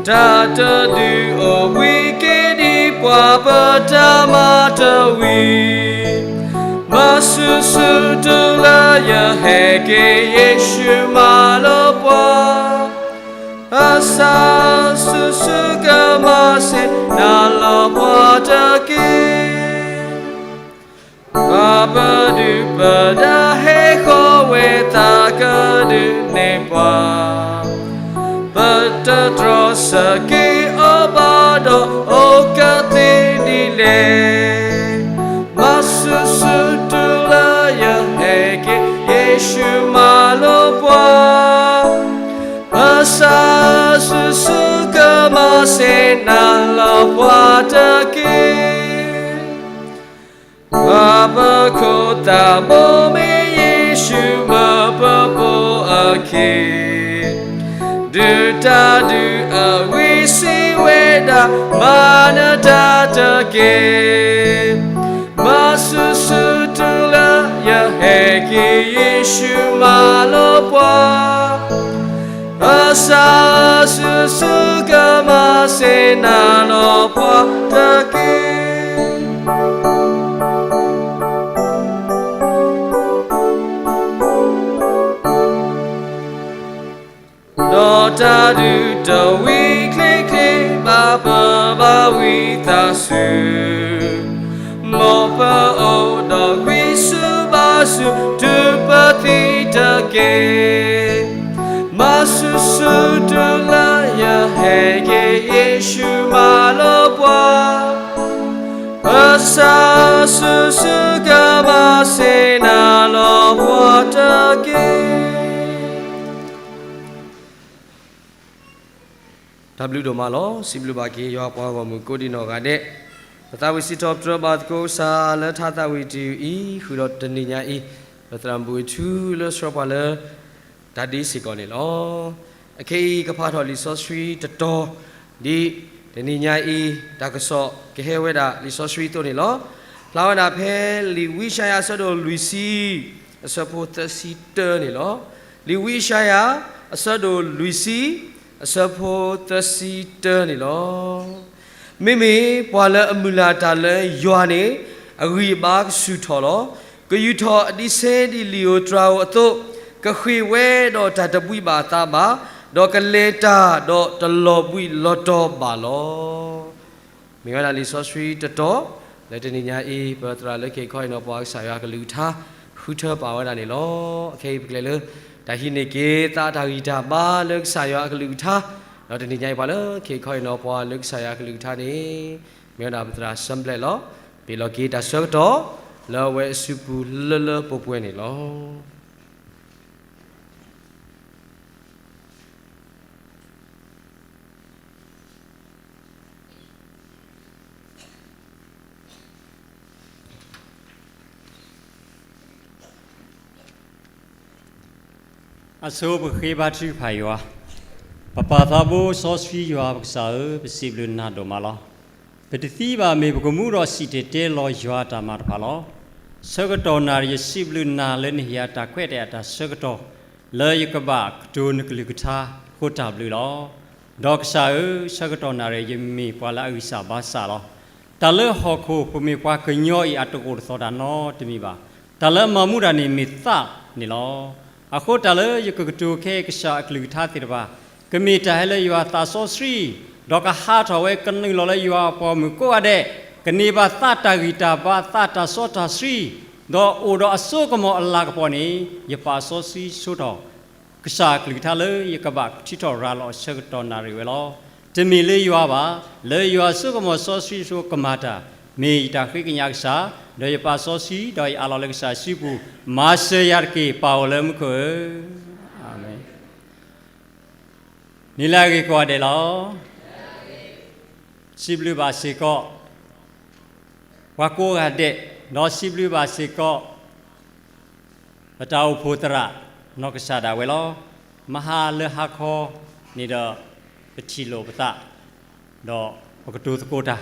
တၢ်တဒုးအိၣ်ဘှံးက့ၤဒံးပှၤပတၢ်မၤတဝံၤ, မၤဆူၣ်ဆူၣ်တုၤလၢယဟဲက့ၤယ့ၣ်ၡူးမၤလီၤပှၤ, အစၢ်ဆူၣ်ဆူၣ်ကမၤစ့ၢ်နၤလီၤပှၤတက့ၢ်. မၤစၢၤပှၤ, ပတတြီဆၢက့ၤအီၤဘၣ်ဒီး အိၣ်ကသ့ဒ်လဲၣ်. မၤဆူၣ်ဆူၣ်တုၤလၢယဟဲက့ၤ, ယ့ၣ်ၡူးမၤလိပှၤ, ပစၢ်ဆူၣ်ဆူၣ်ကမၤစၢၤနၤလီၤပှၤတက့ၢ်. ပှၤပခိၣ်သးဘိမ့ၢ်ယ့ၣ်ၡူးမၢပဖိအခံ, ဒုးတၢ်ဒုးအဂ့ၢ်စံးဝဲဒၣ်, မၤနတၢ်တက့ၢ်. မၤဆူၣ်ဆူၣ်တုၤလၢယဟဲက့ၤ, ယ့ၣ်ၡူးမၤလိပှၤ, ပစၢ်ဆူၣ်ဆူၣ်ကမၤစၢၤနၤလီၤပှၤတက့ၢ်. ဒီးတၢ်ဒုးတဝံၤချ့ချ့ဘၣ်, ပဘၣ်ဝံသးစူၤ, မ်ပအိၣ်ဒီးဂံၢ်ဆူၣ်ဘါဆူၣ်, တုၤပသံတက့ၢ်. မၤဆူၣ်ဆူၣ်တုၤလၢယဟဲက့ၤ, ယ့ၣ်ၡူးမၤလိပှၤ, ပစၢ်ဆူၣ်ဆူၣ်ကမၤစၢၤနၤလီၤပှၤတက့ၢ်. တၢ်ဘျုးဒိၣ်မးလီၤ. စံးဘျုးဘၣ်က့ၤယွၤပှၤဂီၢ်မုၢ်ကိးဒံးနီၢ်ဂၤဒဲး, ပသးဝံၣ်စံးထီၣ်ပတြၢၤဘၣ်သကိးကစၢ်လၢထါသးဝံၣ်တယုၢ်အံၤ, ဃုာ်ဒီးတနံၤညါအံၤ, ပသရၣ်မုၣ်ထူလၢဆှၢပှၤလၢ တၢ်ဒ့စ့ၢ်ကီးန့ၣ်လီၤ. အခဲအံၤကဖးထီၣ်လံာ်စီဆှံတတီၤ, ဒ်တနံၤညါအံၤ တၢ်ကစီၣ်ကဟဲဝဲဒၣ်လံာ်စီဆှံအသိးန့ၣ်လီၤ. ဖျါဝဲဒၣ်ဖဲလံာ်ဝံယၡါယၤအဆၢဒိၣ်လွံၢ်ဆံ, အဆၢဖိသၢဆံတၢန့ၣ်လီၤ. လံာ်ဝံယၡါယၤ အဆၢဒိၣ်လွံၢ်ဆံ, အဆၢဖိသၢဆံတၢန့ၣ်လီၤ. မ့မ့ၢ်ပှၤလၢအမုၢ်လၢ်တၢ်လၢယွၤန့ၣ်, အဂံၢ်အဘါကဆူၣ်ထီၣ်လီၤ. ကယူာ်ထီၣ်အဒံးဆှဲဒ်လံာ်ဧိၤတြၤဧိၤအသိး, ကဃ့ၢ်ဝဲဒီးတၢ်တဘှံးဘၣ်အသးဘၣ်, ဒီးကလဲၤတၢ်ဒီးတလီၤဘှံးလီၤတီၤဘၣ်လီၤ. မ့ၢ်ဝဲဒၣ်လံာ်စီဆှံတတီၤ, လၢတနံၤညါအံၤ ပသရၣ်လၢခံခီအံၤနီၤ ပှၤကစၢ်ယွၤကလုၢ်ကထါ ဃုထၢပာ်ဝဲဒၣ်န့ၣ်လီၤ. အခဲအံၤပကလဲၤလၢ တၢ်ဟံးန့ၢ်က့ၤသးတၢ်ဂံၢ်တၢ်ဘါလၢကစၢ်ယွၤအကလုၢ်ကထါ, ဒီးတနံၤညါအံၤပှၤလၢခံခီအံၤနီၤ ပှၤလၢကစၢ်ယွၤအကလုၢ်ကထါန့ၣ်, မ့ၢ်ဝဲဒၣ်ပသရၣ်စၢဘျဲၣ်လီၤ. ပ့ၤလီၤက့ၤတၢ်ဆၢကတီၢ် လၢအဝဲအစုပူၤလၢလၢပှဲၤပှဲၤန့ၣ်လီၤ. အဆိပဃ့ဘါထုကဖၣ်ယွၤ, ပပၢ်သးဘိစီဆှံယွၤပကစၢ်ဧၢ, ပစံးဘျုးနၤဒိၣ်မးလီၤ. ပတသံဘၣ်မ့ၢ်ပကမူဒီးစံၣ်တဲၤတဲလီၤယွၤအတၢ်မၤတဖၣ်လီၤ. ဆၢကတီၢ်နၣ်ရံၣ်ယစံးဘျုးနၤလၢနဟ့ၣ်ယၤတၢ်ခွဲးတၢ်ယာ်တၢ်ဆၢကတီၢ် လၢယကဘၣ်ကတိၤနကလုၢ်ကထါအဃိတၢ်ဘျုးလီၤ. ဒီးကစၢ်ဧၢ, ဆၢကတီၢ်နၣ်ရံၣ်ယမ့ၢ်ပှၤလၢအဂံၢ်စၢ်ဘါစၢ်လီၤ. တၢ်လၢဟီၣ်ခိၣ်ပမ့ၢ်ပှၤကညီအံၤအတအိၣ်တသီၣ်တၢ်နီတမံၤဘၣ်. တၢ်လၢမၤမူတၢ်န့ၣ်မ့ၢ်သးန့ၣ်လီၤ. အဃိတၢ်လၢယကကတိၤခဲအံၤကစၢ်အကလုၢ်ကထါသ့ၣ်တဖၣ် ကမ့ၢ်တၢ်ဟဲလၢယွၤသးစီဆှံ, ဒီးကဟးထီၣ်ဝဲကနုာ်လီၤလၢယွၤအပှၤဂီၢ်မုၢ်ကိးဂၤဒဲး, ကန့ၢ်ဘၣ်သးတၢ်ဂံၢ်တၢ်ဘါ သးတၢ်စီတၢ်ဆှံ, ဒီးအိၣ်ဒီးအစိကမီၤအလၤကပီၤန့ၣ်, ယပာ်စီဆှံဆိထီၣ် ကစၢ်အကလုၢ်ကထါလၢယကဘၣ်ထုးထီၣ်ရၤလီၤဆၢကတီၢ်နၣ်ရံၣ်ဝဲလီၤ. တမ့ၢ်လၢယွၤဘၣ်, လၢယွၤအစိကမီၤစီဆှံအဃိကမၤတၢ်, မ့ၢ်ယတၢ်ဃ့ကညးကစၢ်, ဒီးယပာ်စီဆှံ, ဒီးယအးလီၤလၢကစၢ်စုပူၤ, မၤစၢၤယၤတက့ၢ်, ပၢ်အိၣ်လၢမူခိၣ်ဧၢ, အၤမ့ၣ်. နံၤလၢအဂ့ၤကိးဂၤဒဲးလီၤ. စံးဘျုးဘၣ်စ့ၢ်ကီး ပှၤကိးဂၤဒဲး, ဒီးစံးဘျုးဘၣ်စ့ၢ်ကီး ပတၢ်အိၣ်ဖှိၣ်သရၣ် နီၢ်ကစၢ်ဒၣ်ဝဲလီၤ. မဟါလၢဟါခီန့ၣ်ဒီး ပထံၣ်လိာ်ပသး, ဒီးပကတိၤသကိးတၢ်,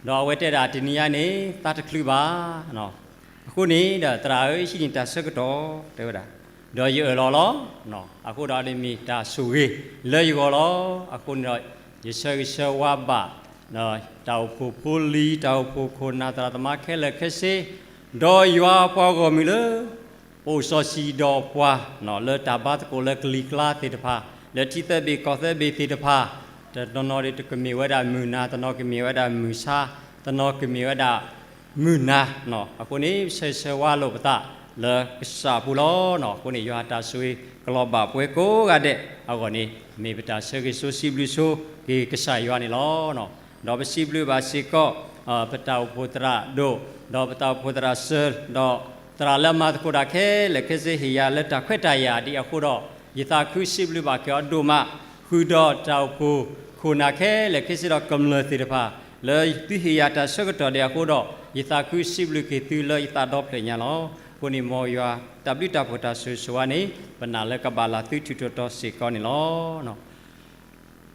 ဒီးအဝဲတဲဒၣ်တနံၤညါန့ၣ် သးတချုးဘၣ် အဃိန့ၣ်ဒီး သရၣ်ဧၢ ဟံးန့ၢ်တၢ်ဆၢကတီၢ် တဲဝဲဒၣ်, ဒီးယအၢၣ်လီၤလီၤ. အဃိဒီးန့ၣ်မ့ၢ်တၢ်ဆိၣ်ဂ့ၤလၢယဂီၢ်လီၤ. အဃိန့ၣ်ဒီး ယဆၢဂ့ၤဆၢဝါဘၣ် တၢ်အိၣ်ဖှိၣ်ဖိလံၤ, တၢ်အိၣ်ဖှိၣ်ခိၣ်နၢ်သရၣ်သမါခဲလၢာ်ခဲဆ့, ဒီးယွၤအပှၤဂီၢ်မုၢ်လၢ ပအိၣ်စီၤစံၤဒီးပှၤ လၢတၢ်ဘါသကိးလၢကလံၤကျါသ့ၣ်တဖၣ်, လၢထံသၢဘ့ၣ်ကီၢ်သၢဘ့ၣ်သ့ၣ်တဖၣ်, တနီၤနီၤဒီးတကမ့ၢ်ဝဲဒၣ်မုၢ်နၤ, တနီၤကမ့ၢ်ဝဲဒၣ်မုၢ်ဆါ, တနီၤကမ့ၢ်ဝဲဒၣ်မုၢ်နၤ, အဃိန့ၣ် ဆၢဂ့ၤဆၢဝါလိာ်ပသး လၢကစၢ်အပူၤလီၤ. အဃိန့ၣ် ယွၤအတၢ်ဆိၣ်ဂ့ၤကလီၤဘၣ်ပှၤကိးဂၤဒဲးအဂီၢ်န့ၣ် မ့ၢ်ပတၢ်ဆၢဂ့ၤဆၢဝါစံးဘျုးဆိက့ၤကစၢ်ယွၤန့ၣ်လီၤ. ဒီးပစံးဘျုးဘၣ်စ့ၢ်ကီး ပတၢ်အိၣ်ဖှိၣ်သရၣ်ဒိၣ်, ဒီးပတၢ်အိၣ်ဖှိၣ်သရၣ်စၢၤ, ဒီးသရၣ်လၢအမၤသကိးတၢ်ခဲလၢာ်ခဲဆ့ ဟ့ၣ်ယၤလၢတၢ်ခွဲးတၢ်ယာ်ဒံးအဃိဒီး ယသးခုစံးဘျုးဘၣ်က့ၤအီၤဒိၣ်မး, ဃုာ်ဒီးတၢ်အိၣ်ဖှိၣ်ခိၣ်နၢ်ခဲလၢာ်ခဲဆ့ဒီးကမျၢၢ်သ့ၣ်တဖၣ် လၢသုဟ့ၣ်ယၤတၢ်ဆၢကတီၢ်ဒံးအဃိဒီး ယသးခုစံးဘျုးက့ၤသုလၢယသးဒီဖျၢၣ်ညါလီၤ. အဃိန့ၣ် မ်ယွၤတၢ်ဘျုးတၢ်ဖှိၣ်တၢ်ဆိၣ်ဂ့ၤဆိၣ်ဝါန့ၣ် ပနာ်လၢကဘၣ်လၢသုထူးထူးတီၤတီၤစ့ၢ်ကီးန့ၣ်လီၤ.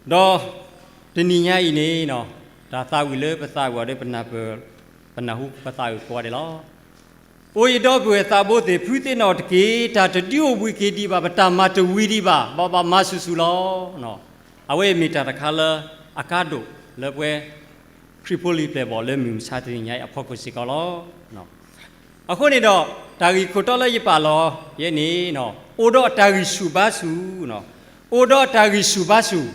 ဒီးတနံၤညါအံၤန့ၣ် တၢ်သးဝံၣ်လၢပသးဝံၣ်အီၤဒီး ပနၢ်ဟူပသးဝံၣ်ကိးဂၤဒဲးလီၤ. အိၣ်ယဒီပုၢ်ဝဲၢ်သးဘိသ့ၣ် ဖုသ့ၣ်နီၣ်တက့ၢ်. တၢ်တဒုးအိၣ်ဘှံးက့ၤဒံးဘၣ်, ပတၢ်မၤတဝံၤဒံးဘၣ်, ဘၣ်ဘၣ်မၤဆူၣ်ဆူၣ်လီၤ. အဝဲအံၤမ့ၢ်တၢ်တခါလၢအကါဒိၣ်လၢပဝဲ ခရံာ်ဖိလံၤပျဲၢ်ဘီၣ်လၢမုၢ်မဆါတနံၤညါအံၤအဖီခိၣ်စ့ၢ်ကီးလီၤ. အဃိန့ၣ်ဒီး တၢ်ဂ့ၢ်ခိၣ်တီလၢယပာ်လီၤယဲန့ၣ် အိၣ်ဒီးအတၢ်ဂံၢ်ဆူၣ်ဘါဆူၣ်, အိၣ်ဒီးအတၢ်ဂံၢ်ဆူၣ်ဘါဆူၣ်,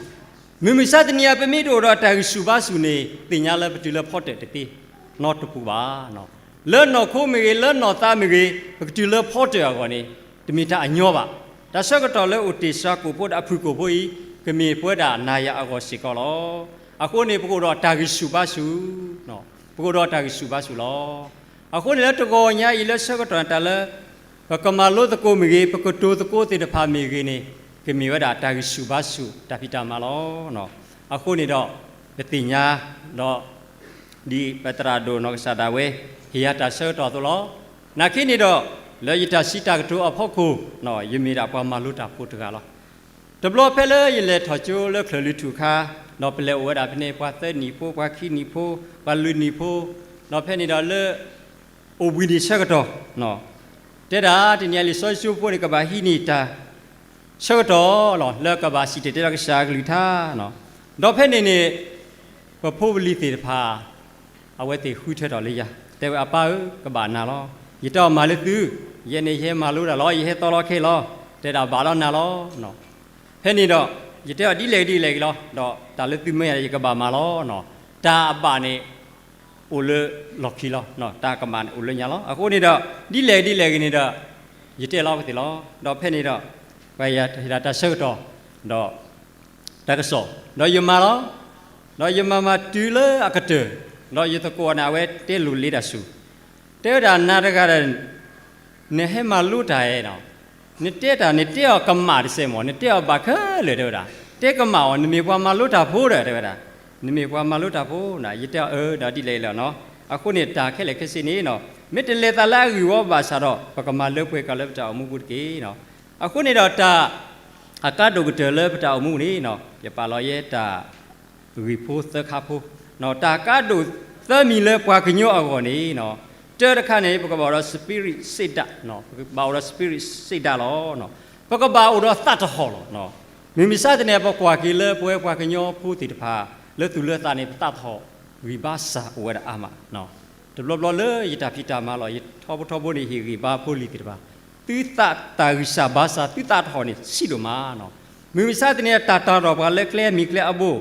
မုၢ်မဆါတနံၤအံၤ ပမ့ၢ်တအိၣ်ဒီးအတၢ်ဂံၢ်ဆူၣ်ဘါဆူၣ်န့ၣ် သ့ၣ်ညါလၢပတုၤလၢဖီတၢၣ်တသ့နီတပူၤဘၣ်. လၢနီၢ်ခိမ့ၢ်ဂ့ၤ, လၢနီၢ်သးမ့ၢ်ဂ့ၤ, ပကတုၤလၢဖီတၢၣ်အဂီၢ်န့ၣ် တမ့ၢ်တၢ်အညီဘၣ်. တၢ်ဆၢကတီၢ်လၢအိၣ်တ့ၢ်စှၤကိာ်ဖိဒီးအဖုၣ်ကိာ်ဖိအံၤ ကမ့ၢ်ပဝဲဒၣ်နၤယၤအဂီၢ်စ့ၢ်ကီးလီၤ. အဃိန့ၣ် ပကအိၣ်ဒီးတၢ်ဂံၢ်ဆူၣ်ဘါဆူၣ်, ပကအိၣ်ဒီးတၢ်ဂံၢ်ဆူၣ်ဘါဆူၣ်လီၤ. အဃိန့ၣ်လၢတဂီၤညါအံၤလၢဆၢကတီၢ်န့ၣ် တၢ်လၢ ပကမၤလိသကိးမ့ၢ်ဂ့ၤ, ပကတိၤသကိးသ့ၣ်တဖၣ်မ့ၢ်ဂ့ၤန့ၣ် ကမ့ၢ်ဝဲဒၣ်တၢ်ဂံၢ်ဆူၣ်ဘါဆူၣ်တၢ်ဖံးတၢ်မၤလီၤ. အဃိန့ၣ်ဒီး ပသ့ၣ်ညါဒီး ဒ်ပသရၣ်ဒိၣ်နီၢ်ကစၢ်ဒၣ်ဝဲ ဟ့ၣ်ယၤတၢ်ဆၢကတီၢ်အသိးလီၤ. နာ်က့န့ၣ်ဒီး လၢယတၢ်စံးတၢ်ကတိၤအဖီခိၣ် ယမ့ၢ်ဒၣ်ပှၤမၤလိတၢ်ဖိတဂၤလီၤ. တဘျီဖဲလၢယလဲၤထီၣ်ကၠိလၢချၢၣ်လွံၢ်ထူၣ်အခါ, ဒီးပလဲၤအိၣ်ဝဲဒၣ်ဖဲန့ၣ် ပှၤသၢနံၣ်ဖိ, ပှၤခံနံၣ်ဖိ, ပှၤလွံၢ်နံၣ်ဖိ, ဒီးဖဲန့ၣ်ဒီးလၢ အိၣ်ဘှံးနံၤဆၢကတီၢ်, တဲဒၣ်တနံၤအံၤလံာ်စီဆှံဖိန့ၣ် ကဘၣ်ဟံးန့ၢ်တၢ်ဆၢကတီၢ်လီၤ, လၢကဘၣ်စံၣ်တဲၤတဲလီၤကစၢ်အကလုၢ်ကထါ, ဒီးဖဲန့ၣ်န့ၣ် ပဖိပလံၤသ့ၣ်တဖၣ် အဝဲသ့ၣ်ဃုထၢထီၣ်လၢယၤ, တဲဝဲအပၢ်ဧၢ, ကဘၣ်နၤလီၤ. ယတဲအီၤမၤလၢသု, ယဲန့ၣ်ယဟဲမၤလိတၢ်လီၤ, ယဟဲသီလီၤခဲလီၤ, တဲဒၣ်ဘၣ်လီၤနၤလီၤ. ဖဲန့ၣ်ဒီး ယတဲအီၤဒ်လဲၣ်ဒ်လဲၣ်ဂ့ၤလီၤ, ဒီးတၢ်လၢသုမၢယၤန့ၣ် ယကဘၣ်မၤလီၤ. တၢ်အဘၣ်န့ၣ် အိၣ်လၢလီၢ်ခံလီၤ, တၢ်ကမၣ်န့ၣ်အိၣ်လၢညါလီၤ. အဃိန့ၣ်ဒီး ဒ်လဲၣ်ဒ်လဲၣ်ဂ့ၤန့ၣ်ဒီး ယတဲလီၤဝဲသ့ၣ်လီၤ. ဒီးဖဲန့ၣ်ဒီး ပှၤယၤဟ့ၣ်ဒၣ်တၢ်ဆၢကတီၢ် ဒီး တၢ်ကစီၣ်, ဒီးယမၤလီၤ. ဒီးယမၤမၤတုၤလၢအကတၢၢ်, ဒီးယသကိးန့ၣ် အဝဲတဲလိာ်လ့တၢ်ဆူၣ်, တဲဝဲဒၣ်နၤတဂၤဒီး နဟဲမၤလိတၢ်ဧါ, နတဲတၢ် နတဲအီၤကမၣ်တစဲးမး, နတဲအီၤဘၣ်ခဲလၢာ်တဲဝဲဒၣ်, တဲကမၣ်အီၤ နမ့ၢ်ပှၤမၤလိတၢ်ဖိဒီး တဲဝဲဒၣ်, နမ့ၢ်ပှၤမၤလိတၢ်ဖိ, ယတဲအီၤအၢ ဒီးဒ်လဲၣ်လီၤနီၤ. အဃိန့ၣ်တၢ်ခဲလၢာ်ခဲဆ့န့ၣ် မ့ၢ်တလဲၤသးလၢအဂ့ၢ်ဝီဘၣ်ဆၣ်ဒီး ပကမၤလၢပှဲၤကီးလၢပတၢ်အိၣ်မူပူၤတက့ၢ်. အဃိန့ၣ်ဒီးတၢ် အကါဒိၣ်ကတၢၢ်လၢပတၢ်အိၣ်မူန့ၣ် ယပာ်လီၤယဲတၢ်ဂ့ၢ်ဖိသၢခါဖိ, တၢ်ကါဒိၣ်သၢမံၤလၢပှၤကညီအဂီၢ်န့ၣ်, တၢတခါန့ၣ် ပကဘၣ်အိၣ်ဒီး spirit စ့ဒၣ်, ပကဘၣ်အိၣ်ဒီး spirit စ့ဒၣ်လီၤ. ပကဘၣ်အိၣ်ဒီးသးတဟီၣ်လီၤ. မုၢ်မဆါတနံၤ ပကွၢ်က့ၤလၢပဝဲပှၤကညီဖိသ့ၣ်တဖၣ် လၢသူၣ်လၢသးန့ၣ် ပသးတဟီၣ်ဂံၢ်ဘါစၢ်အိၣ်ဝဲဒၣ်အါမး တဘျီဘျီလၢယတၢ်ဖံးတၢ်မၤလီၤ ယထီဘိထီဘိန့ၣ် ဟ့ၣ်ဂံၢ်ဘါဖိလံၤသ့ၣ်တဖၣ်, သုသးတၢ်ဂံၢ်စၢ်ဘါစၢ် သုသးတဟီၣ်န့ၣ် ဆံးဒိၣ်မးနီၤ. မုၢ်မဆါတနံၤ တၢ်တၢ်ဒီးပှၤလၢကျဲမံၤကျဲအဘိ,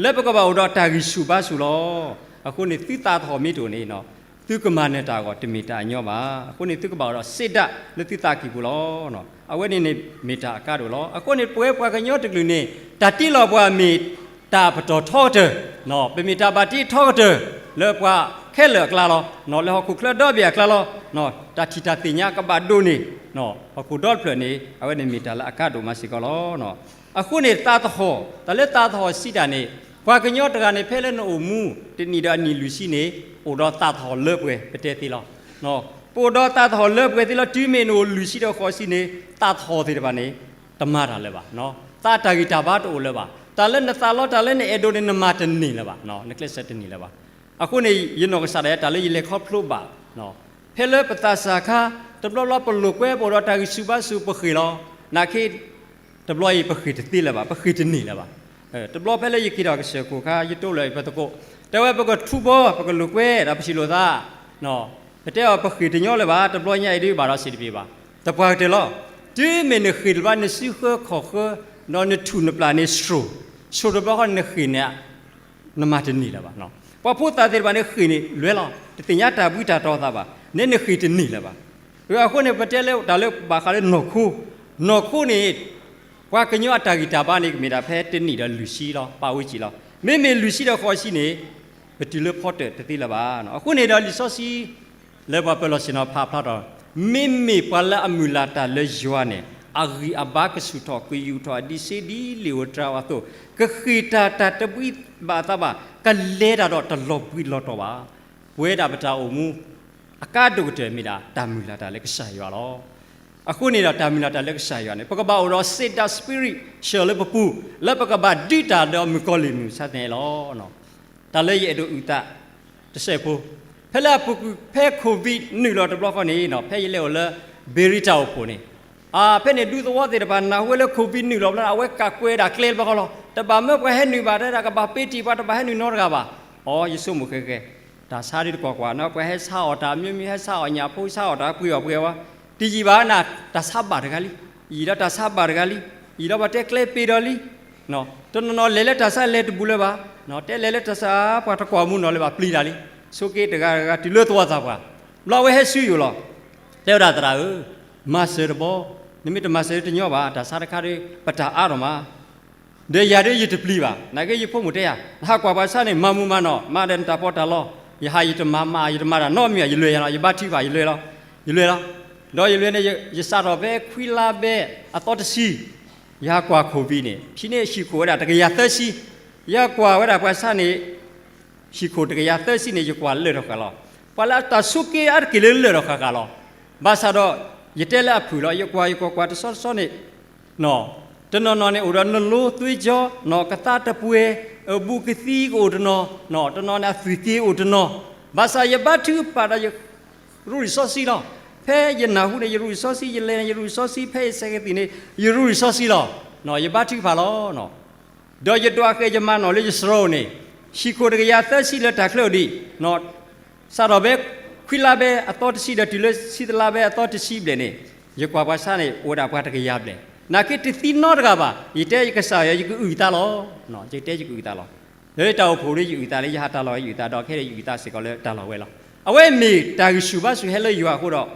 လၢပကဘၣ်အိၣ်ဒီးတၢ်ဂံၢ်ဆူၣ်ဘါဆူၣ်လီၤ. အဃိန့ၣ် သုသးတဟီၣ်မ့ၢ်တအိၣ်န့ၣ် သုကမၤနၢၤတၢ်အဂီၢ် တမ့ၢ်တၢ်အညီဘၣ်. အဃိန့ၣ် သုကဘၣ်အိၣ်ဒီးစ့ဒၣ်လၢသုသးကံၢ်ပူၤလီၤ. အဝဲန့ၣ်န့ၣ်မ့ၢ်တၢ်အကါဒိၣ်လီၤ. အဃိန့ၣ် ပဝဲပှၤကညီတကလုာ်န့ၣ် တၢ်တ့လီၤပှၤမ့ၢ်တၢ်ပတီၢ်ထီကတၢၢ်, ပမ့ၢ်တၢ်ဘၣ်တ့ထီကတၢၢ် လၢပှၤခဲလၢာ်အကျါလီၤ, လၢဟီၣ်ခိၣ်ချၢဒီဘ့ၣ်အကျါလီၤ. တၢ်ထံၣ်တၢ်သ့ၣ်ညါကဘၣ်ဒိၣ်န့ၢ် ဟီၣ်ခိၣ်ဒီတဖျၢၣ်န့ၣ် အဝဲန့ၣ်မ့ၢ်တၢ်လၢအကါဒိၣ်မးစ့ၢ်ကီးလီၤ. အဃိန့ၣ် သးတဟီၣ်, တၢ်လၢသးတဟီၣ်စံးတၢ်န့ၣ် ပှၤကညီတဂၤန့ၣ် ဖဲလၢနအိၣ်မူ တနံၣ်ဒီးအနံၣ်လွံၢ်ဆံန့ၣ် အိၣ်ဒီးသးတဟီၣ်လၢပှဲၤပတဲသ့လီၤ. ပအိၣ်ဒီးသးတဟီၣ်လၢပှဲၤသ့လီၤ. တုၤမ့ၢ်နအိၣ်လွံၢ်ဆံဒီးဃိးဆံန့ၣ် သးတဟီၣ်သ့ၣ်တဖၣ်န့ၣ် တမၤတၢ်လၢၤဘၣ်. သးတၢ်ဂံၢ်တၢ်ဘါတအိၣ်လၢၤဘၣ်. တၢ်လၢနသးလီ တၢ်လၢနအဲၣ်ဒိးန့ၣ် နမၤတန့ၢ်လၢၤဘၣ်, နကျဲးစၢးတန့ၢ်လၢၤဘၣ်. အဃိန့ၣ် ယနီၢ်ကစၢ်ဒၣ်ယဲ တၢ်လၢယလဲၤခီဖျိဘၣ် ဖဲလၢပသးစၢ်ခါ တဘျီဘျီပလိာ်ကွဲ ပအိၣ်ဒီးတၢ်ဂံၢ်ဆူၣ်ဘါဆူၣ်ပဃ့ၢ်လီၤ. နာ်က့ တဘျီအံၤပဃ့ၢ်တသ့လၢၤဘၣ်, ပဃ့ၢ်တန့ၢ်လၢၤဘၣ်. တဘျီဖဲလၢယက့ၤထီၣ်ကစၢၢ်ခိၣ်ခါ ယတိၢ်လၢပသကိး, တဲဝဲပကထူဘီ ပကလိာ်ကွဲဒီးပစံးလိာ်သး, ပတဲအီၤပဃ့ၢ်တညီလၢၤဘၣ်, တဘျီညါအံၤဒ်ဘၣ်ဒီးစံးတပ့ၤဘၣ်. တပှၢ်ကတၢၢ်လီၤ. တုၤမ့ၢ်နဃ့ၢ်တဘျီ နစုဃၢခီၣ်ဃၢ ဒီးနထူၣ်နပျၢ်န့ၣ် ဆှိၣ်, ဆှိၣ်တဘျီဃီနဃ့ၢ်န့ၣ် နမၤတန့ၢ်လၢၤဘၣ်. ပှၤဖိသၣ်သ့ၣ်တဖၣ်န့ၣ်ဃ့ၢ်န့ၣ်လွဲလီၤ, တသ့ၣ်ညါတၢ်ဘှံးတၢ်တီၤသးဘၣ်, နဲနဃ့ၢ်တန့ၢ်လၢၤဘၣ်. အဃိန့ၣ် ပတဲလၢတၢ်လၢဘၣ်ဃးလၢနီၢ်ခိ, နီၢ်ခိန့ၣ် ပှၤကညီအတၢ်ဂံၢ်တၢ်ဘါန့ၣ် ကမ့ၢ်ဒၣ်ဖဲတနံၣ်ဒီးလွံၢ်ဆံလီၤ, ပာ်ဝဲကံလီၤ. မ့မ့ၢ်လွံၢ်ဆံဒီးဃိးဆံန့ၣ် ပတုၤလၢဖီတၢၣ်တသ့လၢၤဘၣ်. အဃိန့ၣ်ဒီးလံာ်စီဆှံ လၢပှၤပၢၤလီၢ်ဆ့ၣ်နီၤဖးဖျါထီၣ်, မ့မ့ၢ်ပှၤလၢအမုၢ်လၢ်တၢ်လၢယွၤန့ၣ် အဂံၢ်အဘါကဆူၣ်ထီၣ် ကယူၢ်ထီၣ် အဒံးဆှံဒ်လံာ်ဧိၤတြၤအသိး, ကဃ့ၢ်တၢ်တၢ်တဘှံးဘၣ်အသးဘၣ်, ကလဲၤတၢ်ဒီးတလီၤဘှံးလီၤတီၤဘၣ်. ပဝဲဒၣ်ပတၢ်အိၣ်မူ အကါဒိၣ်ကတၢၢ်မ့ၢ်ဒၣ် တၢ်မုၢ်လၢ်တၢ်လၢကစၢ်ယွၤလီၤ. အဃိန့ၣ်ဒီးတၢ်မုၢ်လၢ်တၢ်လၢကစၢ်ယွၤန့ၣ် ပကဘၣ်အိၣ်ဒီး စံးဒၣ် spirit ဆၢလၢပပူၤ, လၢပကဘၣ်ဒုးတၢ်ဒီးမုၣ်ကီၤလံၢ်မုၢ်မဆါတနံၤလီၤ. တၢ်လၢယအဲၣ်ဒိးအုၣ်သး တစဲးဖိ, ဖဲလၢအပူၤကွံာ်ဖဲ COVID နုာ်လီၤတဘျီဃီန့ၣ် ဖဲယလဲၤအိၣ်လၢ ဘ့ရံတၢ်အိၣ်ဖှိၣ်န့ၣ်, ဖဲန့ၣ်ဒူသဝီသ့ၣ်တဖၣ် နၢ်ဟူဝဲလၢ COVID နုာ်လီၤဘျီန့ၣ် အဝဲကးကွဲးဒၣ်ကျဲတဘျီဃီလီၤ. တဘၣ်မၢပှၤဟဲနုာ်ဘၣ် တဲဒၣ်ကဘၣ်ပ့တံၢ်ပှၤ တဘၣ်ဟဲနုာ်နီတဂၤဘၣ်. အိ ယဆိကမိၣ်ဃဲဃဲ, တၢ်ဆါဒ်တကွၢ်ကွၢ်နီၤ ပှၤဟဲဆါအီၣ်တၢ်မံၤမံၤ ဟဲဆါအီၣ်ညၣ်ဖိ ဆါအီၣ်တၢ် ပှ့ၤအီၣ်ပှ့ၤဝဲ, တယံာ်ဘၣ်နၤ တၢ်ဆါဘၣ်တဂၤလံ, ယံာ်ဒီးတၢ်ဆါဘၣ်တဂၤလံ, ယံာ်ဒီးပှၤတဲကျဲပ့ၤဒီးလံ. တနီၤနီၤလဲၤလၢတၢ်ဆါလဲၤတဘူးလၢၤဘၣ်, တဲလဲၤလၢတၢ်ဆါပှၤတကွၢ်မူနီၤလၢၤဘၣ် ပျံၤတၢ်လံ, ဆိက့တဂၤတဂၤတုၤလၢသဝီသးပှၢ်, ဘျီအဝဲဟဲဆူယအိၣ်လီၤ. တဲဝဲဒၣ်သရၣ်ဧၢ, မၤစၢၤတဘျီ, နမ့ၢ်တမၤစၢၤတညီဘၣ် တၢ်ဆါတခါဒီး ပတၢ်အါထီၣ်မး ဒီးယၤဒီးယတပျံၤဘၣ်, နာ်က့ယဖိမုၣ်တဲယၤ နဟးကွၢ်ပှၤဆါန့ၣ် မၤမုာ်မၤနီၢ် မၤဒီးနတၢ်ပီးတၢ်လီ, ယဟးယတမၤမၤ ယတမၤတၢ်နီတမံၤဘၣ် ယလဲၤယၤလီၤ ယဘါထုကဖၣ် ယလဲၤလီၤ, ယလဲၤလီၤ, ဒီးယလဲၤန့ၣ် ယစးထီၣ်ဖဲခွံလါဘဲအသီတဆံ, ယဟးကွၢ် COVID န့ၣ် ဖဲန့ၣ်ဟံၣ်ခိၣ်ဝဲဒၣ်တကယၤသၢဆံ, ယဟးကွၢ်ဝဲဒၣ်ပှၤဆါန့ၣ် ဟံၣ်ခိၣ်တကယၤသၢဆံန့ၣ် ယကွၢ်လၢာ်ထီၣ်ဃာ်လီၤ. ပှၤလၢအတၢ်ဆိးက့အါတက့ၢ်လၢလၢာ်ထီၣ်ဃာ်ဃာ်လီၤ. ဘၣ်ဆၣ်ဒီး ယတဲလၢအဖုၣ်လီၤ ယကွၢ်ယကွၢ်ကွၢ်တဆီတဆီန့ၣ် တနီၤနီၤန့ၣ် အိၣ်ဒီးနလိသွေးကြော ကသါတပှဲၤ, အဘူးကသံကအိၣ်တနီၤ, တနီၤန့ၣ်အသွံၣ်က့ၤအိၣ်တနီၤ, ဘၣ်ဆၣ်ယဘါထုကဖၣ်ဒီးယရူးရံၣ်စီဆှံလီၤ. ဖဲယနၢ်ဟူန့ၣ် ယရူးရံၣ်စီဆှံ, ယလဲၤန့ၣ် ယရူးရံၣ်စီဆှံ, ဖဲယဆဲးကသံၣ်န့ၣ် ယရူးရံၣ်စီဆှံလီၤ. ယဘါထုကဖၣ်လီၤ. ဒီးယဒွးဃဲၤယမၤနီၣ်လၢယစရီန့ၣ် ဟံၣ်ခိၣ်တကယၤသၢဆံလၢတၢ်ချၢဒံး, စးထီၣ်ဖဲခွံလါဘဲအသီတဆံဒီးတုၤလၢဆံတလါဘဲအသီတဆံဘျဲၣ်န့ၣ်, ယကွၢ်ပှၤဆါန့ၣ် အိၣ်ဝဲဒၣ်ပှၤတကယၤဘျဲၣ်, နာ်က့တသံနီတဂၤဘၣ်. ယတဲယကစၢ်ယွၤ ယကအုၣ်သးလီၤ. ယတဲယကအုၣ်သးလီၤ. လၢတၢ်အိၣ်ဖှိၣ်ဒီးယအုၣ်သးလၢ ယဟးတၢ်လီၢ်ဝဲယအုၣ်သးဒီး ခဲအံၤယအုၣ်သးစ့ၢ်ကီးလၢတၢ်လီၢ်ဝဲလီၤ. အဝဲမ့ၢ်တၢ်ဂံၢ်ဆူၣ်ဘါဆူၣ်ဟဲလၢယွၤအဃိဒီး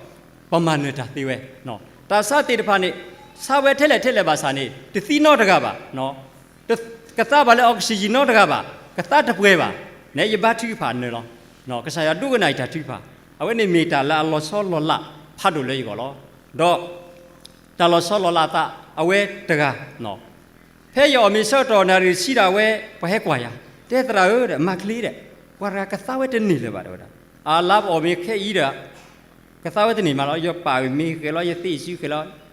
ပမၤနၢၤတၢ်သ့ဝဲ, တၢ်ဆါသ့ၣ်တဖၣ်န့ၣ် ဆါဝဲထဲလဲၣ်ထဲလဲၣ်ဘၣ်ဆၣ်န့ၣ် တသံနီတဂၤဘၣ်, ကသါဘၣ်လၢ oxygen နီတဂၤဘၣ်, ကသါတပှဲၤဘၣ်, န့ၣ်ယဘါထုကဖၣ်နၢၤလီၤ. ကစၢ်ယွၤဒိကနၣ်အံၤတၢ်ထုကဖၣ်, အဝဲန့ၣ်မ့ၢ်တၢ်လၢအလီၤဆီလီၤလးဖးဒိၣ်လၢယဂီၢ်လီၤ. ဒီး တၢ်လီၤဆီလီၤလးအသး အဝဲတဂၤ ဖဲယအီၣ်မ့ၤဆၢကတီၢ်နၣ်ရံၣ်ဆံဒီး အဝဲ ပှၤဟဲကွၢ်ယၤ, တဲသရၣ်ဧၢဒီး မၤချ့ဒီး ပှၤတဂၤကသါဝဲတန့ၢ်လၢၤဘၣ် တဲဝဲဒၣ်. အလါပအီၣ်မ့ၤခဲအံၤဒီး ကသါဝဲတန့ၢ်မးလီၤ. ယပာ်မ့ၤဃဲၤလီၤ ယသ့ၣ်ဆူဃဲၤလီၤ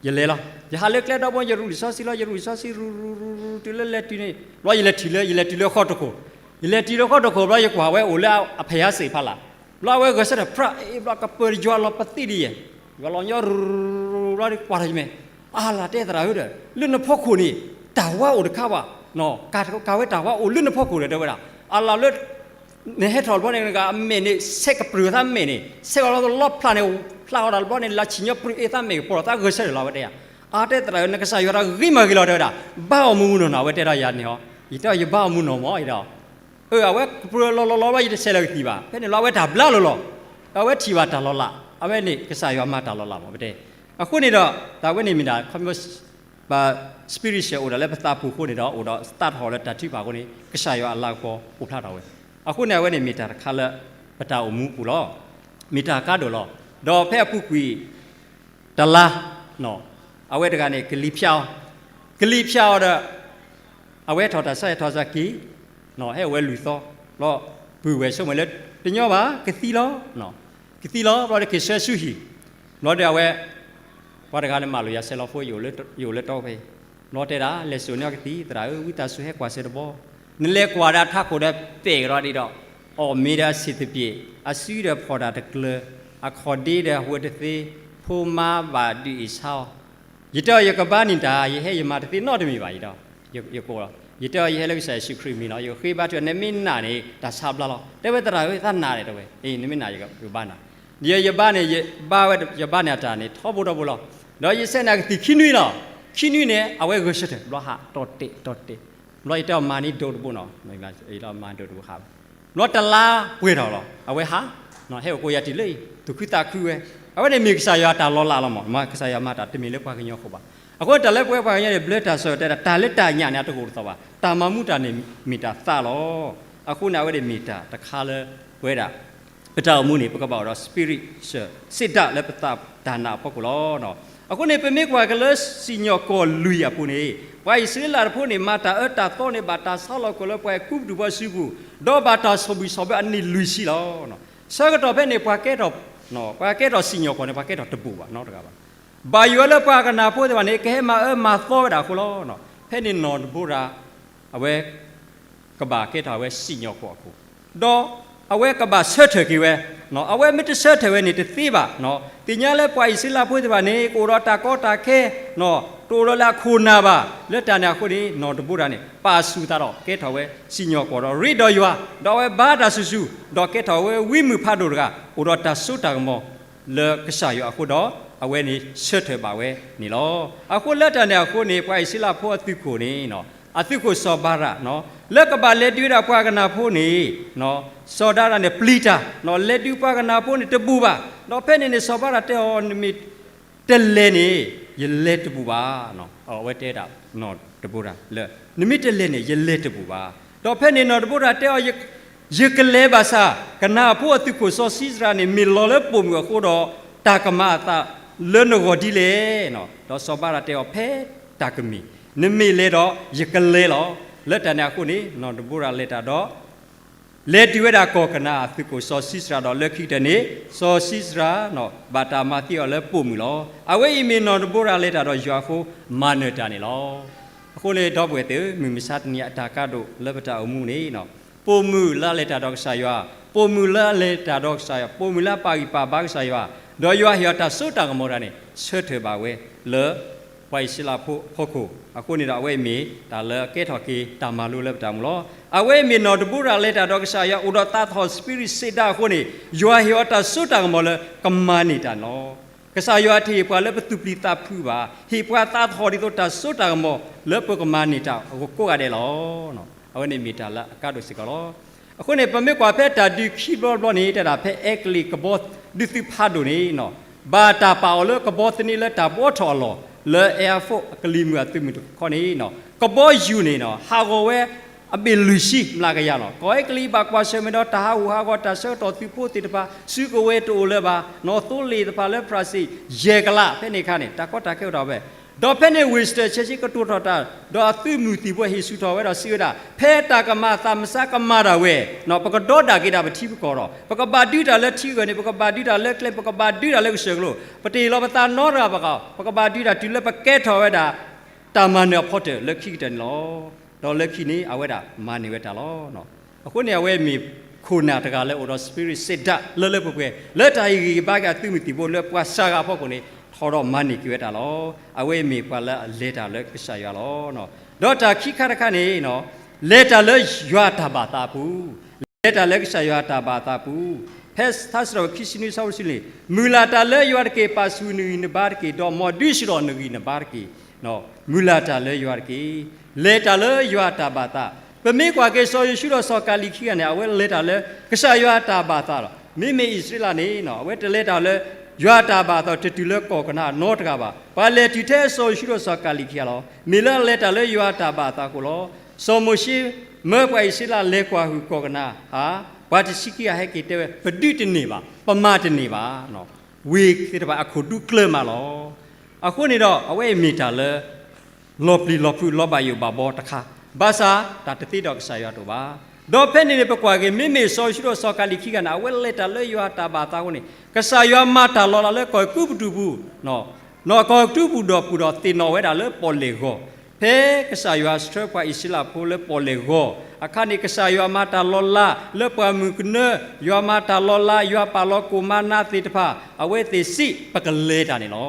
ယလဲၤလီၤ. ယဟးလၢကျဲဒီဘိ ယရူးရံၣ်စီဆှံလီၤ ယရူးရံၣ်စီဆှံ ရူၤရူၤရူၤရူၤတုၤလၢလဲၤတုၤန့ၣ် ဘျီယလဲၤထံၣ်လၢ ယလဲၤတုၤလၢဃီတခိၣ်, ယလဲၤတုၤလၢဃီတခိၣ် ဘျီယကွၢ်ဝဲအိၣ်လၢအဖဲးယါစ့ၣ်ဖီလာ်, ဘျီအဝဲဂဲၤဆၢထၢၣ် ဖြးအ့ ဘျီကပၢၤယွၤလီၤပသ့ဒ်ယဲၢ်, ယွၤလီၤညီရူၤရူၤရူၤ ဘျီကွၢ်ထီၣ်ယမဲာ်, အါလၢ် တဲသရၣ်ဧၢဒီး လၢနဖီခိၣ်န့ၣ် တၢ်ဝါအိၣ်တခါဘၣ်, ကးဝဲတၢ်ဝါအိၣ်လၢနဖီခိၣ်ဒီး တဲဝဲဒၣ်. အါလၢ်လၢ နဟဲထီၣ်တဘျီန့ၣ် နကအမဲာ်န့ၣ် ဆဲးကပြုၢ်သးမဲာ်န့ၣ် ဆဲးကလီၤလီၤဖျါန့ၣ် ဖျါဃီဒီးတဘျီန့ၣ် လၢဆံၣ်ညီပရံးအ့သးမဲာ်ကပီၤဒီးသးဂဲၤဆၢထၢၣ်လီၤ အဝဲတဲယၤ. အါ တဲသရၣ်ဧၢ နကစၢ်ယွၤတၢ်ဂ့ၤမးဂ့ၤလီၤ တဲဝဲဒၣ်. ဘါအီၣ်မုၢ်မုၢ်နီၢ်နီၢ် အဝဲတဲဒၣ်ယၤန့ၣ်ဟီ, ယတဲအီၤ ယဘါအီၣ်မုၢ်နီၢ်မး ယတဲအီၤ. အၢ အဝဲကပြုၢ်လီၤလီၤလီၤလီၤ ယတဆဲးလၢကသံၣ်ဘၣ်. ဖဲန့ၣ်လီၤ အဝဲတၢ်ဘျါလီၤလီၤ. အဝဲထံၣ်ဘၣ်တၢ်လီၤလး, အဝဲန့ၣ် ကစၢ်ယွၤမၤတၢ်လီၤလးမး ပတဲ. အဃိန့ၣ်ဒီး တၢ်ဝဲန့ၣ်မ့ၢ်ဒၣ် ခီဖျိ ဘၣ် spiritual အိၣ်ဒီးလၢပသးပူၤအဃိန့ၣ်ဒီး အိၣ်ဒီးသးထီၣ်လၢတၢ်ထုကဖၣ်အဃိန့ၣ် ကစၢ်ယွၤအလၤကပီၤအိၣ်ဖျါထီၣ်ဝဲ. အဃိန့ၣ် အဝဲန့ၣ်မ့ၢ်တၢ်တခါလၢ ပတၢ်အိၣ်မူပူၤလီၤ. မ့ၢ်တၢ်ကါဒိၣ်လီၤ. ဒီးဖဲအပူၤကွံာ် တလါ, အဝဲတဂၤန့ၣ် ကလံၤဖၠါအီၤ, ကလံၤဖၠါအီၤဒီး အဝဲထီၣ်တၢ်ဆါဟဲထီၣ်စၢ်က့ၤ, ဟဲအိၣ်ဝဲလွံၢ်သီ, ဘျီပုၢ်ဝဲၢ်ဆိကမိၣ်လၢ တညီဘၣ် ကသံလီၤ, ကသံလီၤ ဘျီဒီးက့ၤဆှၢဆူဟံၣ်, ဘျီဒီးအဝဲ ပှၤတဂၤန့ၣ်မၢလီၤယၤဆဲးလီၤဖိ ယအိၣ်လၢတီဖဲအံၤ, ဘျီတဲဒၣ် လဲၤစိာ်န့ၢ်အီၤကသံၣ် သရၣ်ဧၢ ဝံသးစူၤဟဲကွၢ်စၢၤတဘျီ, နလဲၤကွၢ်ဒီးထးခိၣ်ဒီးပဲာ်ကဒီးဒ်ဒီး အီၣ်မ့ၤဒီးအဆံးသပ့ၤ, အစုဒီးဖီၣ်တၢ်တကျၢၤ, အခီၣ်ဒ့ဒီးအဝဲတသ့, ဖိမါဘၣ်ဒုးအ့ၣ်ဆါအီၤ, ယတဲအီၤ ယကဘါန့ၢ်တၢ် ယဟဲယမၤတသ့နီတမံၤဘၣ် ယတဲအီၤ, ယကိးလီၤ, ယတဲအီၤ ယဟဲလၢကစၢ်ယ့ၣ်ၡူးခရံာ်မံၤလီၤ, ယဃ့ဘါထုအီၤ နမ့ၢ်နာ်န့ၣ် တၢ်ဆါဘျါလီၤ, တဲဝဲသရၣ်ဧၢ သးနာ်ဒီးတဲဝဲ, အ့ နမ့ၢ်နာ်ယကဘါနၤ, ဒီးယဘါန့ၢ် ယဘါဝဲ ယဘါန့ၢ်အတၢ်န့ၣ် ထီဘိထီဘိလီၤ, ဒီးယဆှၢန့ၢ်အကသံၣ်ခံနွံလီၤ, ခံနွံန့ၣ် အဝဲဂဲၤဆၢထၢၣ် ဘျီဟးတီၢ်တဲာ်တီၢ်တဲာ်, ဘျီယတဲအီၤမၤန့ၢ်ဒိၣ်တဘိနီၤ, မၤန့ၢ်ဒိၣ်တဘိဟး, ဘျီတလါပှဲၤထီၣ်လီၤ, အဝဲဟး, ဟဲအိၣ်ကိးယၤတုၤလၢအံၤ သူၣ်ခုသးခုဝဲ, အဝဲန့ၣ်မ့ၢ်ကစၢ်ယွၤတၢ်လီၤလးလီၤမး, ကစၢ်ယွၤမၤတၢ်တမ့ၢ်လၢပှၤကညီအဃိဘၣ်. အဃိန့ၣ်တၢ်လၢပဝဲပှၤကညီန့ၣ် ဘျၢတၢ်စီၣ်တဲဒၣ် တၢ်လၢတၢ်ညၣ်န့ၣ် အတအိၣ်တသီၣ်ဘၣ်, တၢ်မၤမူတၢ်န့ၣ်မ့ၢ်တၢ်သးလီၤ. အဃိန့ၣ် အဝဲန့ၣ်မ့ၢ်တၢ်တခါလၢပဝဲဒၣ် ပတၢ်အိၣ်မူန့ၣ် ပကဘၣ်အိၣ်ဒီး spirit စံးဒၣ်လၢပသးတၢ်နာ်အဖီခိၣ်လီၤ. အဃိန့ၣ် ပမ့ၢ်ကွၢ်က့ၤလၢစံၣ်ညီၣ်ကွီၢ်လွံၢ်အပူၤန့ၣ် ပှၤအံၣ်စရ့လးဖိန့ၣ် မၤတၢ်အၢတၢ်သီန့ၣ် ဘၣ်တၢ်ဆါလီၤကွံာ်လၢပှၤကူပတူးပှၤစုပူၤ, ဒီးဘၣ်တၢ်ဆီၣ်ဘံၣ်ဆီၣ်ဘၢအနံၣ်လွံၢ်ဆံလီၤ. ဆၢကတီၢ်ဖဲန့ၣ် ပှၤကဲထီၣ်, ပှၤကဲထီၣ်စံၣ်ညီၣ်ကွီၢ်န့ၣ် ပှၤကဲထီၣ်တဘူၣ်ဘၣ်နီတဂၤဘၣ်. ဘၣ်ယိၣ်လၢပှၤကနၣ်ဖိသ့ၣ်တဖၣ်န့ၣ် ကဟဲမၤအၢမၤသီဝဲဒၣ်အဃိလီၤ. ဖဲန့ၣ်နီၢ်ဒဘိရၤ အဝဲ ကဘၣ်ကဲထီၣ်ဝဲစံၣ်ညီၣ်ကွီၢ်အခိၣ်, ဒီးအဝဲကဘၣ်ဆၢထၢၣ်က့ၤဝဲ, အဝဲမ့ၢ်တဆၢထၢၣ်ဝဲန့ၣ်တသ့ဘၣ်. သ့ၣ်ညါလၢပှၤအံၣ်စရ့လးဖိသ့ၣ်တဖၣ်န့ၣ် ကအိၣ်ဒီးတၢ်ကီတၢ်ခဲ, တအိၣ်ဒီးလၢအခိၣ်နၢ်ဘၣ်. လၢတၢ်န့ၣ်အဃိန့ၣ် နီၢ်ဒဘိရၤန့ၣ် ပာ်ဆူၣ်သးဒီးကဲထီၣ်ဝဲစံၣ်ညီၣ်ကွီၢ်ဒီးရ့ဒီးယွၤ, ဒီးအဝဲဘါတၢ်ဆူၣ်ဆူၣ်, ဒီးကဲထီၣ်ဝဲဝံမုၢ်ဖးဒိၣ်တဂၤ, အိၣ်ဒီးတၢ်စိတၢ်ကမီၤ လၢကစၢ်ယွၤအဃိဒီး အဝဲန့ၣ်ဆၢထၢၣ်ဘၣ်ဝဲန့ၣ်လီၤ. အဃိလၢတၢ်န့ၣ်အဃိန့ၣ် ပှၤအံၣ်စရ့လးဖိအသုးခိၣ်န့ၣ် အသုးခိၣ်စီၤဘၤရး လၢကဘၣ်လဲၤဒုးဝဲဒၣ်ပှၤကနၣ်ဖိန့ၣ်, စီၤဒၤရးန့ၣ်ပျံၤတၢ်, လဲၤဒုးပှၤကနၣ်ဖိန့ၣ်တဘူၣ်ဘၣ်. ဒီးဖဲန့ၣ်န့ၣ် စီၤဘၤရးတဲအီၤ နမ့ၢ်တလဲၤန့ၣ် ယလဲၤတဘူၣ်ဘၣ်. အဝဲတဲဒၣ်နီၢ်ဒဘိရၤလၢ နမ့ၢ်တလဲၤန့ၣ် ယလဲၤတဘူၣ်ဘၣ်. ဒီးဖဲန့ၣ်နီၢ်ဒဘိရၤတဲအီၤ ယကလဲၤဘၣ်ဆၣ် ကနၣ်ဖိအသုးခိၣ်စီၤၡံစရၤန့ၣ် မ့ၢ်လီၤလၢပိာ်မုၣ်အဃိဒီး တၢ်ကမၤအသးလၢနဂီၢ်ဒ်လဲၣ်. ဒီးစီၤဘၤရးတဲအီၤ ဖဲတၢ်ကမ့ၢ် နမ့ၢ်လဲၤဒီး ယကလဲၤလီၤ. လၢတၢ်န့ၣ်အဃိန့ၣ် နီၢ်ဒဘိရၤလဲၤတၢ်ဒီး လဲၤတုၤဝဲဒၣ်ကီၢ်ကနၤအသုးခိၣ်စီၤၡံစရၤဒီး လၢခံကတၢၢ်န့ၣ် စီၤၡံစရၤ ဘၣ်တၢ်မၤသံအီၤလၢပိာ်မုၣ်လီၤ. အဝဲအံၤမ့ၢ်နီၢ်ဒဘိရၤလဲၤတၢ်ဒီးယွၤအဃိ မၤနၢၤတၢ်န့ၣ်လီၤ. အဃိန့ၣ် ဒီပုၢ်ဝဲၢ်သ့ၣ်ဧၢ, မုၢ်မဆါတနံၤအတၢ်ကါဒိၣ်လၢပတၢ်အိၣ်မူန့ၣ် ပိာ်မုၣ်လၢအလဲၤတၢ်ဒီးကစၢ်ယွၤ, ပိာ်မုၣ်လၢအလဲၤတၢ်ဒီးကစၢ်ယွၤ, ပိာ်မုၣ်လၢအပာ်ဂံၢ်ပာ်ဘါကစၢ်ယွၤ, ဒီးယွၤဟ့ၣ်အီၤတၢ်စိတၢ်ကမီၤတၢ်န့ၣ် ဆၢထၢၣ်ဘၣ်ဝဲလၢ ပှၤအံၣ်စရ့လးဖိအဖီခိၣ်. အဃိန့ၣ်ဒီး အဝဲအံၤမ့ၢ်တၢ်လၢအကဲထီၣ်က့ၤတၢ်မၤလိလၢပတၢ်အိၣ်မူလီၤ. အဝဲအံၤမ့ၢ်နီၢ်ဒဘိရၤလဲၤတၢ်ဒီးကစၢ်ယွၤ အိၣ်ဒီးသးသဟီၣ် spirit စံးဒၣ်အဃိန့ၣ် ယွၤဟ့ၣ်အီၤတၢ်စိတၢ်ကမီၤလၢကမၤန့ၢ်တၢ်န့ၣ်လီၤ. ကစၢ်ယွၤတဟ့ၣ်ပှၤလၢပသူၣ်ပျံၤသးဖုးဘၣ်, ဟ့ၣ်ပှၤသးသဟီၣ်ဒ်သိးတၢ်စိတၢ်ကမီၤလၢပကမၤန့ၢ်တၢ်အဂီၢ်ကိးဂၤဒဲးလီၤ. အဝဲန့ၣ်မ့ၢ်တၢ်လၢအကါဒိၣ်စ့ၢ်ကီးလီၤ. အဃိန့ၣ် ပမ့ၢ်ကွၢ်ဖဲတၢ်ဒုးခံဘျီတဘျီန့ၣ် တဲဒၣ်ဖဲအဲကလံးကဘီဒုးသုးဖးဒိၣ်န့ၣ် ဘၣ်တၢ်ပာ်အီၤလၢကဘီသန့လၢတၢ်ဘှီထီၣ်အလီၢ် လၢ Air Force အကလံၤမုၢ်အသုးမုၢ်တခီန့ၣ် ကဘီယူၤန့ၣ် ဟးဂီၤဝဲအဘ့ၣ်လွံၢ်ဆံမျးကယၤလီၤ. ကီၢ်အဲကလံးဘၣ်ကွၢ်ဆၢၣ်မဲာ်ဒီးတၢ်ဟးဂူာ်ဟးဂီၤ တၢ်ဆၢကတီၢ်သုးဖိသ့ၣ်တဖၣ် စုကဝဲၤတအိၣ်လၢၤဘၣ်, နီၣ်သိလ့ၣ်တဖၣ်လၢဖရၣ်စ့ၣ် ယဲၢ်ကလး ဖဲန့ၣ်အခါန့ၣ် တၢ်ကီတၢ်ခဲအိၣ်ထီၣ်ဝဲ ဒီးဖဲန့ၣ် Winston Churchill ကတိၤထီၣ်တၢ် ဒီးအသုးမုၢ်သံၣ်ဘိဟ့ၣ်ဆူၣ်ထီၣ်ဝဲဒီးစံးဝဲဒၣ် ဖဲတၢ်ကမၤအသးမဆါကမၤတၢ်ဝဲ, ပကဒီဒၣ်က့ၤဒၣ်ပထံပကီၢ်ဒီး ပကဘၣ်ဒုးတၢ်လၢထံဂၢၢ်န့ၣ် ပကဘၣ်ဒုးတၢ်လၢကျဲ ပကဘၣ်ဒုးတၢ်လၢကစၢၢ်ကလိ, ပတဟ့ၣ်လီၤပသးနီတဂၤဘၣ်ကီး, ပကဘၣ်ဒုးတၢ်တုၤလၢပကဲထီၣ်ဝဲဒၣ် တၢ်မၤနၢၤအဖီတၢၣ်လၢခံကတၢၢ်န့ၣ်လီၤ. ဒီးလၢခံန့ၣ် အဝဲဒၣ်မၤန့ၢ်ဝဲတၢ်လီၤ. အဃိန့ၣ် အဝဲမ့ၢ်ခိၣ်နၢ်တဂၤလၢအိၣ်ဒီး spirit စံးဒၣ်လၢလၢပှဲၤပှဲၤ လၢတၢ်ဟ့ၣ်ဂံၢ်ဟ့ၣ်ဘါက့ၤအသုးမုၢ်သံၣ်ဘိလၢပှၤစှၤဂၤအဖီခိၣ်န့ၣ် ထီၣ်ဒီးမၤန့ၢ်က့ၤဝဲတၢ်လီၤ. အဝဲအံၤမ့ၢ်ပှၤလၢအလဲၤတၢ်လၢကစၢ်ယွၤလီၤ. ဒီးတၢ်ခံခါတခါန့ၣ် လဲၤတၢ်လၢယွၤအတၢ်ဘၣ်သးအပူၤ, လဲၤတၢ်လၢကစၢ်ယွၤအတၢ်ဘၣ်သးအပူၤ, ဖဲထါစံးထီၣ်ပတြၢၤခံဆံနွံ ဆၢဖိတဆံလွံၢ်န့ၣ် မုၢ်လၢ်တၢ်လၢယွၤတက့ၢ်, ပာ်ဆူၣ်နဂံၢ်နဘါတက့ၢ်, ဒီးမ်ဒုးဆူၣ်ထီၣ်နဂံၢ်နဘါတက့ၢ်. မုၢ်လၢ်တၢ်လၢယွၤတက့ၢ်. လဲၤတၢ်လၢယွၤအတၢ်ဘၣ်သး. ပမ့ၢ်ကွၢ်က့ၤစီၤယိၤၡူဒီးစီၤကၤလံးခံဂၤန့ၣ် အဝဲလဲၤတၢ်လၢကစၢ်ယွၤအတၢ်ဘၣ်သးလီၤ. မ့မ့ၢ်အံၣ်စရ့လးန့ၣ် အဝဲတလဲၤတၢ်လၢယွၤအတၢ်ဘၣ်သး တတုၤလၢကီၢ်ကနၤအၣ်နီတဂၤဘၣ်. ပှၤလဲၤတုၤထဲစီၤယိၤၡူဒီးစီၤကၤလံးခံဂၤလီၤ. မ့ၢ်လၢအလဲၤတၢ်လၢယွၤအတၢ်ဘၣ်သးအဃိလီၤ. စီၤမိၤၡ့မၢပှၤအံၣ်စရ့လးလဲၤကွၢ်ဟုၣ်ကီၢ်ကနၤဧၣ်, ပှၤတဆံခံဂၤဟဲက့ၤတဲဝဲ ပဒုးတန့ၢ်ဘၣ်, ပမၤတန့ၢ်ဘၣ်. ဝ့ၢ်သ့ၣ်တဖၣ်အခိၣ်ဒူကျၢၤမးလီၤ. အဃိန့ၣ်ဒီး အဝဲအံၤမ့ၢ်တၢ်လၢ လီၤပျံၤလီၤဖုးလီၤဘၣ်ယိၣ်ဘၣ်ဘီတခါ, ဘၣ်ဆၣ်တၢ်တသ့ဒီးကစၢ်ယွၤတအိၣ်ဘၣ်. ဒီးဖဲန့ၣ်န့ၣ် ပကွၢ်က့ၤ မ့မ့ၢ်စီၤယိၤၡူဒီးစီၤကၤလံးခံဂၤန့ၣ် အဝဲလဲၤတၢ်လၢယွၤအတၢ်ဘၣ်သးအဃိန့ၣ် ကစၢ်ယွၤမၤတၢ်လီၤလးလၢကီၢ်အဲၤကူပတူးပူၤ နီၢ်ကီၢ်အဲၤကူပတူးဒီးပူၤဒီးသ့ၣ်နီၣ်ဝဲဒၣ်လၢပီၣ်လဲၣ်ဂီၤ, ဖဲကစၢ်ယွၤဆှၢပှၤအံၣ်စရ့လးဖိလၢပီၣ်လဲၣ်ဂီၤအခါန့ၣ် ကစၢ်ယွၤမၤတၢ်လီၤလးလၢပှၢ်မုၢ်ကနၢ, ယွၤမၤတၢ်လီၤလး, ယွၤပာ်လီၤကိၣ်မၤနၤသ့ၣ်တဖၣ် အဝဲသ့ၣ်စံး ပကလဲၤတၢ်န့ၣ်လီၤ.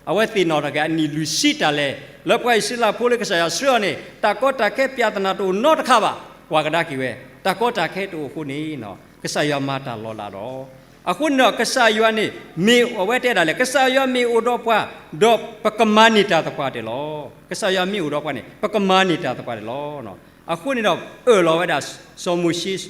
အဝဲသ့ၣ်နီၣ်ထီၣ်က့ၤအနံၣ်လွံၢ်ဆံတၢ်လဲၤ လၢပှၤအံၣ်စရ့လးဖိလၢကစၢ်ယွၤဆှၢအီၤန့ၣ် တၢ်ကီတၢ်ခဲ ပြဿနာ တအိၣ်နီတခါဘၣ်. ကွၢ်ကဒါက့ၤဝဲ တၢ်ကီတၢ်ခဲတအိၣ်အဃိန့ၣ် ကစၢ်ယွၤမၤတၢ်လီၤလးဒီး အဃိန့ၣ်ဒီး ကစၢ်ယွၤန့ၣ် မ့ၢ်အဝဲတဲဒၣ်လဲၣ်, ကစၢ်ယွၤမ့ၢ်အိၣ်ဒီးပှၤ ဒီးပကမၤန့ၢ်တၢ်သပှၢ်တၢၢ်လီၤ. ကစၢ်ယွၤမ့ၢ်အိၣ်ဒီးပှၤန့ၣ် ပကမၤန့ၢ်တၢ်သပှၢ်တၢၢ်လီၤ. အဃိန့ၣ်ဒီး အၢၣ်လီၤဝဲဒၣ်စီၤမိၤၡ့,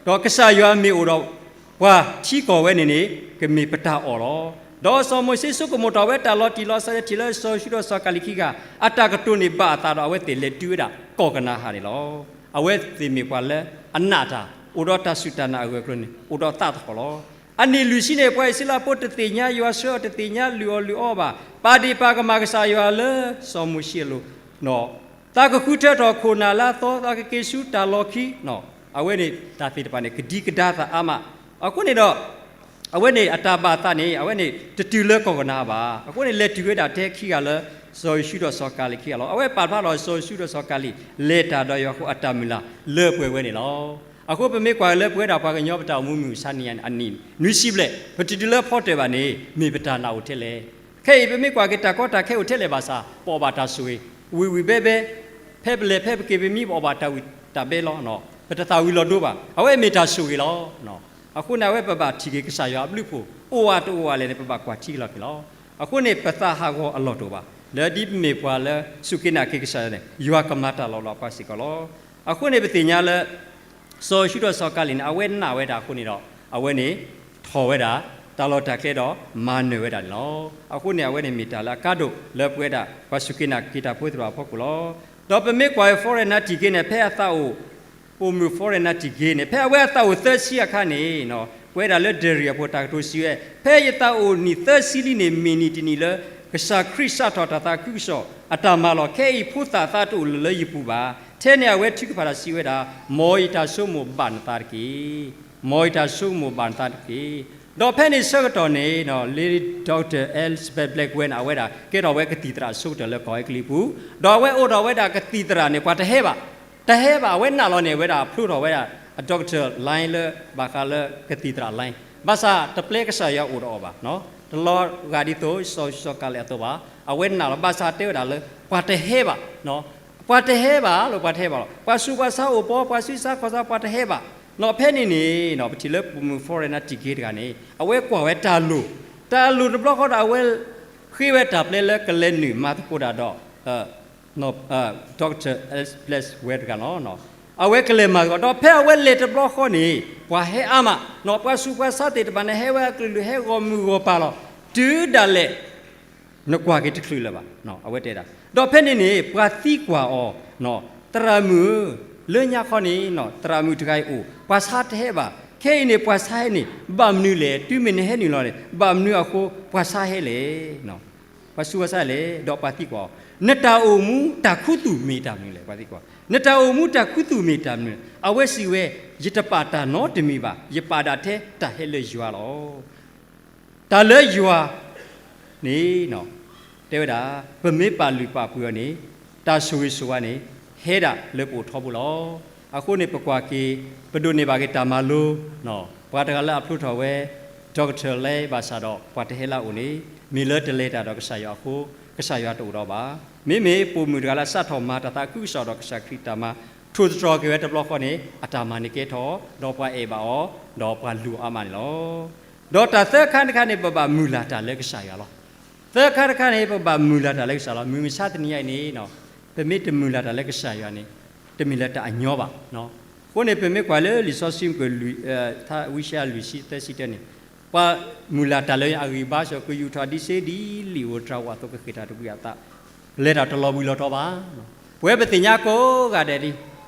ဒီးကစၢ်ယွၤမ့ၢ်အိၣ်ဒီးပှၤထံကီၢ်ဝဲန့ၣ်န့ၣ် ကမ့ၢ်ပတၢ်အီၣ်လီၤ. ဒီးစီၤမိၤၡ့ဆိကမိၣ်ထီၣ်ဝဲတၢ်လီၤတံၢ်လီၤဆဲးလၢထံၣ်လၢစီၤယိၤၡူဒီးစီၤကၤလံၤခံဂၤ အတၢ်ကတိၤန့ၣ်ဘၣ်အသးဒီး အဝဲသ့ၣ်လဲၤတုၤဝဲဒၣ်ကီၢ်ကနၤအၣ်န့ၣ်လီၤ. အဝဲသ့ၣ်မ့ၢ်ပှၤလၢအနာ်တၢ် အိၣ်ဒီးတၢ်စူၢ်တၢ်နာ်အဂၢၢ်အကျၢၤန့ၣ် အိၣ်ဒီးသးသဟီၣ်လီၤ. အနံၣ်လွံၢ်ဆံန့ၣ် ပှၤအံၣ်စရ့လးဖိတသ့ၣ်ညါယွၤဆှၢအီၤ တသ့ၣ်ညါလုၢ်အီၣ်လုၢ်အီဘၣ်, ပာ်ဒ့ၣ်ပာ်ကမၣ်ကစၢ်ယွၤလၢစီၤမိၤၡ့အလိၤ သးကဃုထၢထီၣ်ခိၣ်နၢ်လၢအသီ သးကက့ၤဆူတၢ်လီၢ်ခံ, အဝဲန့ၣ်တၢ်သ့ၣ်တဖၣ်န့ၣ် ကဒံကဒါသးအါမး. အဃိန့ၣ်ဒီး အဝဲန့ၣ်အတၢ်ဘၣ်သးန့ၣ် အဝဲန့ၣ်တတုၤလၢကီၢ်ကနၤဘၣ်. အဃိန့ၣ် လဲၤတုၤဝဲဒၣ်ထဲခံဂၤလၢ စီၤယိၤၡူဒီးစီၤကၤလံၤခံဂၤလီၤ. အဝဲပာ်ဖျါထီၣ်စီၤယိၤၡူဒီးစီၤကၤလံၤ လဲၤတၢ်ဒီးယွၤအဃိ အတၢ်မုၢ်လၢ်လၢပှဲၤဝဲန့ၣ်လီၤ. အဃိပမ့ၢ်ကွၢ်လၢပဝဲဒၣ်ပှၤကညီပတၢ်အိၣ်မူမုၢ်မဆါတနံၤအံၤန့ၣ် အနံၣ်နွံဆံဘျဲၣ် ပတတုၤလၢဖီတၢၣ်ဘၣ်န့ၣ် မ့ၢ်ပတၢ်နာ်အိၣ်ထဲလဲၣ်. ခဲအံၤပမ့ၢ်ကွၢ်က့ၤတၢ်ကီတၢ်ခဲအိၣ်ထဲလဲၣ်ဘၣ်ဆၣ် ပအီၣ်ဘၣ်တၢ်ဆိၣ်ဂ့ၤ ဝံၣ်ဝံၣ်ဘဲဘဲ, ဖဲပလဲၤဖဲပက့ၤပမံ ပအီၣ်ဘၣ်တၢ်ဝံၣ်တၢ်ဘဲလီၤ. ပတသၣ်ဝံၤလီၤဒိဘၣ်, အဝဲမ့ၢ်တၢ်ဆိၣ်ဂ့ၤလီၤ. အဃိန့ၣ် အဝဲပဘၣ်ထံၣ်က့ၤကစၢ်ယွၤအဘျုးအဖှိၣ် အိၣ်ဝးတအိၣ်ဝးလဲၣ်န့ၣ် ပဘၣ်ကွၢ်ထံက့ၤလီၤက့ၤလီၤ. အဃိန့ၣ် ပသးဟးဂီၤအလီၢ်တအိၣ်ဘၣ်. လၢဒ်ပမ့ၢ်ပှၤလၢစူၢ်က့ၤနာ်က့ၤကစၢ်ယွၤန့ၣ် ယွၤကမၤတၢ်လီၤလီၤပှၤစ့ၢ်ကီးလီၤ. အဃိန့ၣ် ပသ့ၣ်ညါလၢ စီၤယိၤၡူဒီးစီၤကၤလံၤန့ၣ် အဝဲနာ်ဝဲဒၣ်အဃိန့ၣ်ဒီး အဝဲန့ၣ်ထီၣ်ဝဲဒၣ် တၢ်လီၢ်တၢ်ကျဲဒီးမၤနၢၤဝဲဒၣ်န့ၣ်လီၤ. အဃိန့ၣ် အဝဲန့ၣ်မ့ၢ်တၢ်လၢအကါဒိၣ်လၢပဝဲဒၣ် ပှၤစူၢ်က့ၤနာ်က့ၤတၢ်ဖိသ့ၣ်တဖၣ်အဖီခိၣ်လီၤ. ဒီးပမ့ၢ်ကွၢ်ဝဲ Florence Nightingale န့ၣ် ဖဲအသးအိၣ် ပိာ်မုၣ် Florence Nightingale န့ၣ် ဖဲအဝဲအသးအိၣ်သၢဆံအခါန့ၣ် ပဝဲဒၣ်လၢ diary အပူၤတၢ်ကတိၤစံးဝဲ ဖဲယသးအိၣ်နံၣ်သၢဆံလံန့ၣ် မ့ၢ်နံၣ်တနံၣ်လၢ ကစၢ်ခရံာ်စးထီၣ်တၢ်သးခုကစီၣ်အတၢ်မၤလီၤ. ခဲအံၤဖိသၣ်သးတအိၣ်လၢၤလၢယပူၤဘၣ်. ထဲန့ၣ်အဝဲထုကဖၣ်တၢ်စံးဝဲဒၣ်, မ်ယတၢ်ဆိကမိၣ်ဘၣ်နသးတက့ၢ်. မ်ယတၢ်ဆိကမိၣ်ဘၣ်နသးတက့ၢ်. ဒီးဖဲန့ၣ်ဆၢကတီၢ်န့ၣ် လၢ Doctor Elizabeth Blackwell န့ၣ် အဝဲဒၣ်ကဲထီၣ်ဝဲကသံၣ်သရၣ်အဆိကတၢၢ်လၢကီၢ်အဲကလံးပူၤ, ဒီးအဝဲအိးထီၣ်ဝဲဒၣ်ကသံၣ်သရၣ်န့ၣ် ပှၤတဟဲဘၣ်, တဟဲဘၣ် အဝဲနာ်လီၤန့ၣ် အဝဲဒၣ်ဖျိထီၣ်ဝဲဒၣ် Doctor Line လၢဘၣ်ဃးလၢကသံၣ်သရၣ် Line ဘၣ်ဆၣ်တပျဲကစၢ်ယွၤအိၣ်ဒီးအီၤဘၣ်. တလီၤဂာ်ဒ်သိးစီၤယိၤၡူစီၤကၤလံၤအသိးဘၣ်. အဝဲနာ်လီၤ ဘၣ်ဆၣ်တဲဝဲဒၣ်လၢ ပှၤတဟဲဘၣ် ပှၤတဟဲဘၣ်လၢပှၤတဟဲဘၣ်လီၤ. ပှၤဆူးပှၤဆါအိၣ်ပှီၢ် ပှၤဆူးဆါခီၣ်ဆါ ပှၤတဟဲဘၣ်. ဖဲန့ၣ်န့ၣ် ပထံၣ်လၢပိာ်မုၣ် Florence Nightingale တဂၤန့ၣ် အဝဲကွၢ်ဝဲတၢ်လိၣ်, တၢ်လိၣ်တဘျီဃီဒီး အဝဲဃ့ဝဲတၢ်ပျဲလၢကလဲၤနုာ်မၤသကိးတၢ်ဒီး Doctor Elizabeth Blackwell တဂၤလီၤ. အဝဲကလဲၤမၤသကိး ဒီးဖဲအဝဲလဲၤတဘျီဃီန့ၣ် ပှၤဟဲအါမး, ပှၤဆူးပှၤဆါသ့ၣ်တဖၣ်န့ၣ် ဟဲဝဲအကလုာ်ကလုာ် ဟဲဂီၢ်မုၢ်ဂီၢ်ပၤလီၤ. တုၤဒၣ်လဲာ် နကွၢ်က့ၤတချုးလၢၤဘၣ်, အဝဲတဲဒၣ်. ဒီးဖဲန့ၣ်န့ၣ် ပှၤသံကွၢ်အီၤ, သရၣ်မုၣ်ဧၢ, လၢညါခီန့ၣ် သရၣ်မုၣ်တဂၤအံၤအိၣ် ပှၤဆါတဟဲဘၣ်. ခဲအံၤန့ၣ် ပှၤဆါဟဲန့ၣ် ဘၣ်မနုၤလဲၣ်. တုၤမ့ၢ်နဟဲနုာ်လီၤန့ၣ် ဘၣ်မနုၤအဃိ ပှၤဆါဟဲလဲၣ်. ပှၤဆူးပှၤဆါလဲၣ်. ဒီးပှၤသံကွၢ်အီၤ, နတၢ်အိၣ်မူတၢ်ခူသူၣ်မ့ၢ်တၢ်မနုၤလဲၣ်. ပှၤသံကွၢ်, နတၢ်အိၣ်မူတၢ်ခူသူၣ်မ့ၢ်တၢ်မနုၤလဲၣ်. အဝဲစံးဝဲ, ယတပာ်တၢ်နီတမံၤဘၣ်. ယပာ်ဒၣ်ထဲတၢ်ဟဲလၢယွၤလီၤ. တၢ်လၢယွၤန့ၣ် တဲဝဲဒၣ်, ပမ့ၢ်ပာ်လုၢ်ပာ်ပှ့ၤအီၤန့ၣ် တၢ်ဆိၣ်ဂ့ၤဆိၣ်ဝါန့ၣ် ဟဲဒၣ်လၢပအိၣ်ထီဘိလီၤ. အဃိန့ၣ် ပကွၢ်က့ၤ ပဒိးန့ၢ်ဘၣ်က့ၤတၢ်မၤလိ, ပှၤတဂၤလၢအဖျိထီၣ်ဝဲ Doctor Line ဘၣ်ဆၣ်ဒီး ပှၤတဟဲလၢအအိၣ်န့ၣ် မ့ၢ်လၢတလဲၤတၢ်ဒီးကစၢ်ယွၤအဃိ ကစၢ်ယွၤတအိၣ်ဒီးဘၣ်. မ့မ့ၢ်ပိာ်မုၣ်တဂၤလၢအစးထီၣ်မၤတၢ်သးခုကစီၣ်ဒီးကစၢ်ခရံာ်တၢ်မၤ ထိၣ်သတြီၤက့ၤဝဲတဘျီဃီန့ၣ် အတၢ်မၤန့ၣ်ကဲထီၣ် ဒီးပှၤအဲၣ်ဘၣ်အီၤ ဒီးပှၤလူၤအီၤအါမးန့ၣ်လီၤ. ဒီးတၢ်သၢခါတခါန့ၣ် ပဘၣ်မုၢ်လၢ်တၢ်လၢကစၢ်ယွၤလီၤ. သၢခါတခါန့ၣ် ပဘၣ်မုၢ်လၢ်တၢ်လၢကစၢ်လီၤ. မုၢ်မဆါတနံၤအံၤန့ၣ် ပမ့ၢ်တမုၢ်လၢ်တၢ်လၢကစၢ်ယွၤန့ၣ် တမ့ၢ်လၢတၢ်အညီဘၣ်. အဃိန့ၣ်ပမ့ၢ်ကွၢ်လၢလံာ်စီဆှံပူၤ ထါဝံယၡါယၤလွံၢ်ဆံသၢဆံတၢန့ၣ် ပှၤမုၢ်လၢ်တၢ်လၢအဂံၢ်ဘါစ့ၢ်ကီး ကယူာ်ထီၣ်ဒံးစ့ဒ်လံာ်ဧိၤတြၤဧိၤအသိး ကဃ့ၢ်တၢ်တဝံၤအသး လဲၤတၢ်တလီၤဘှံးလီၤတီၤဘၣ်. ပဝဲပသ့ၣ်ညါကိးဂၤဒဲးဒ်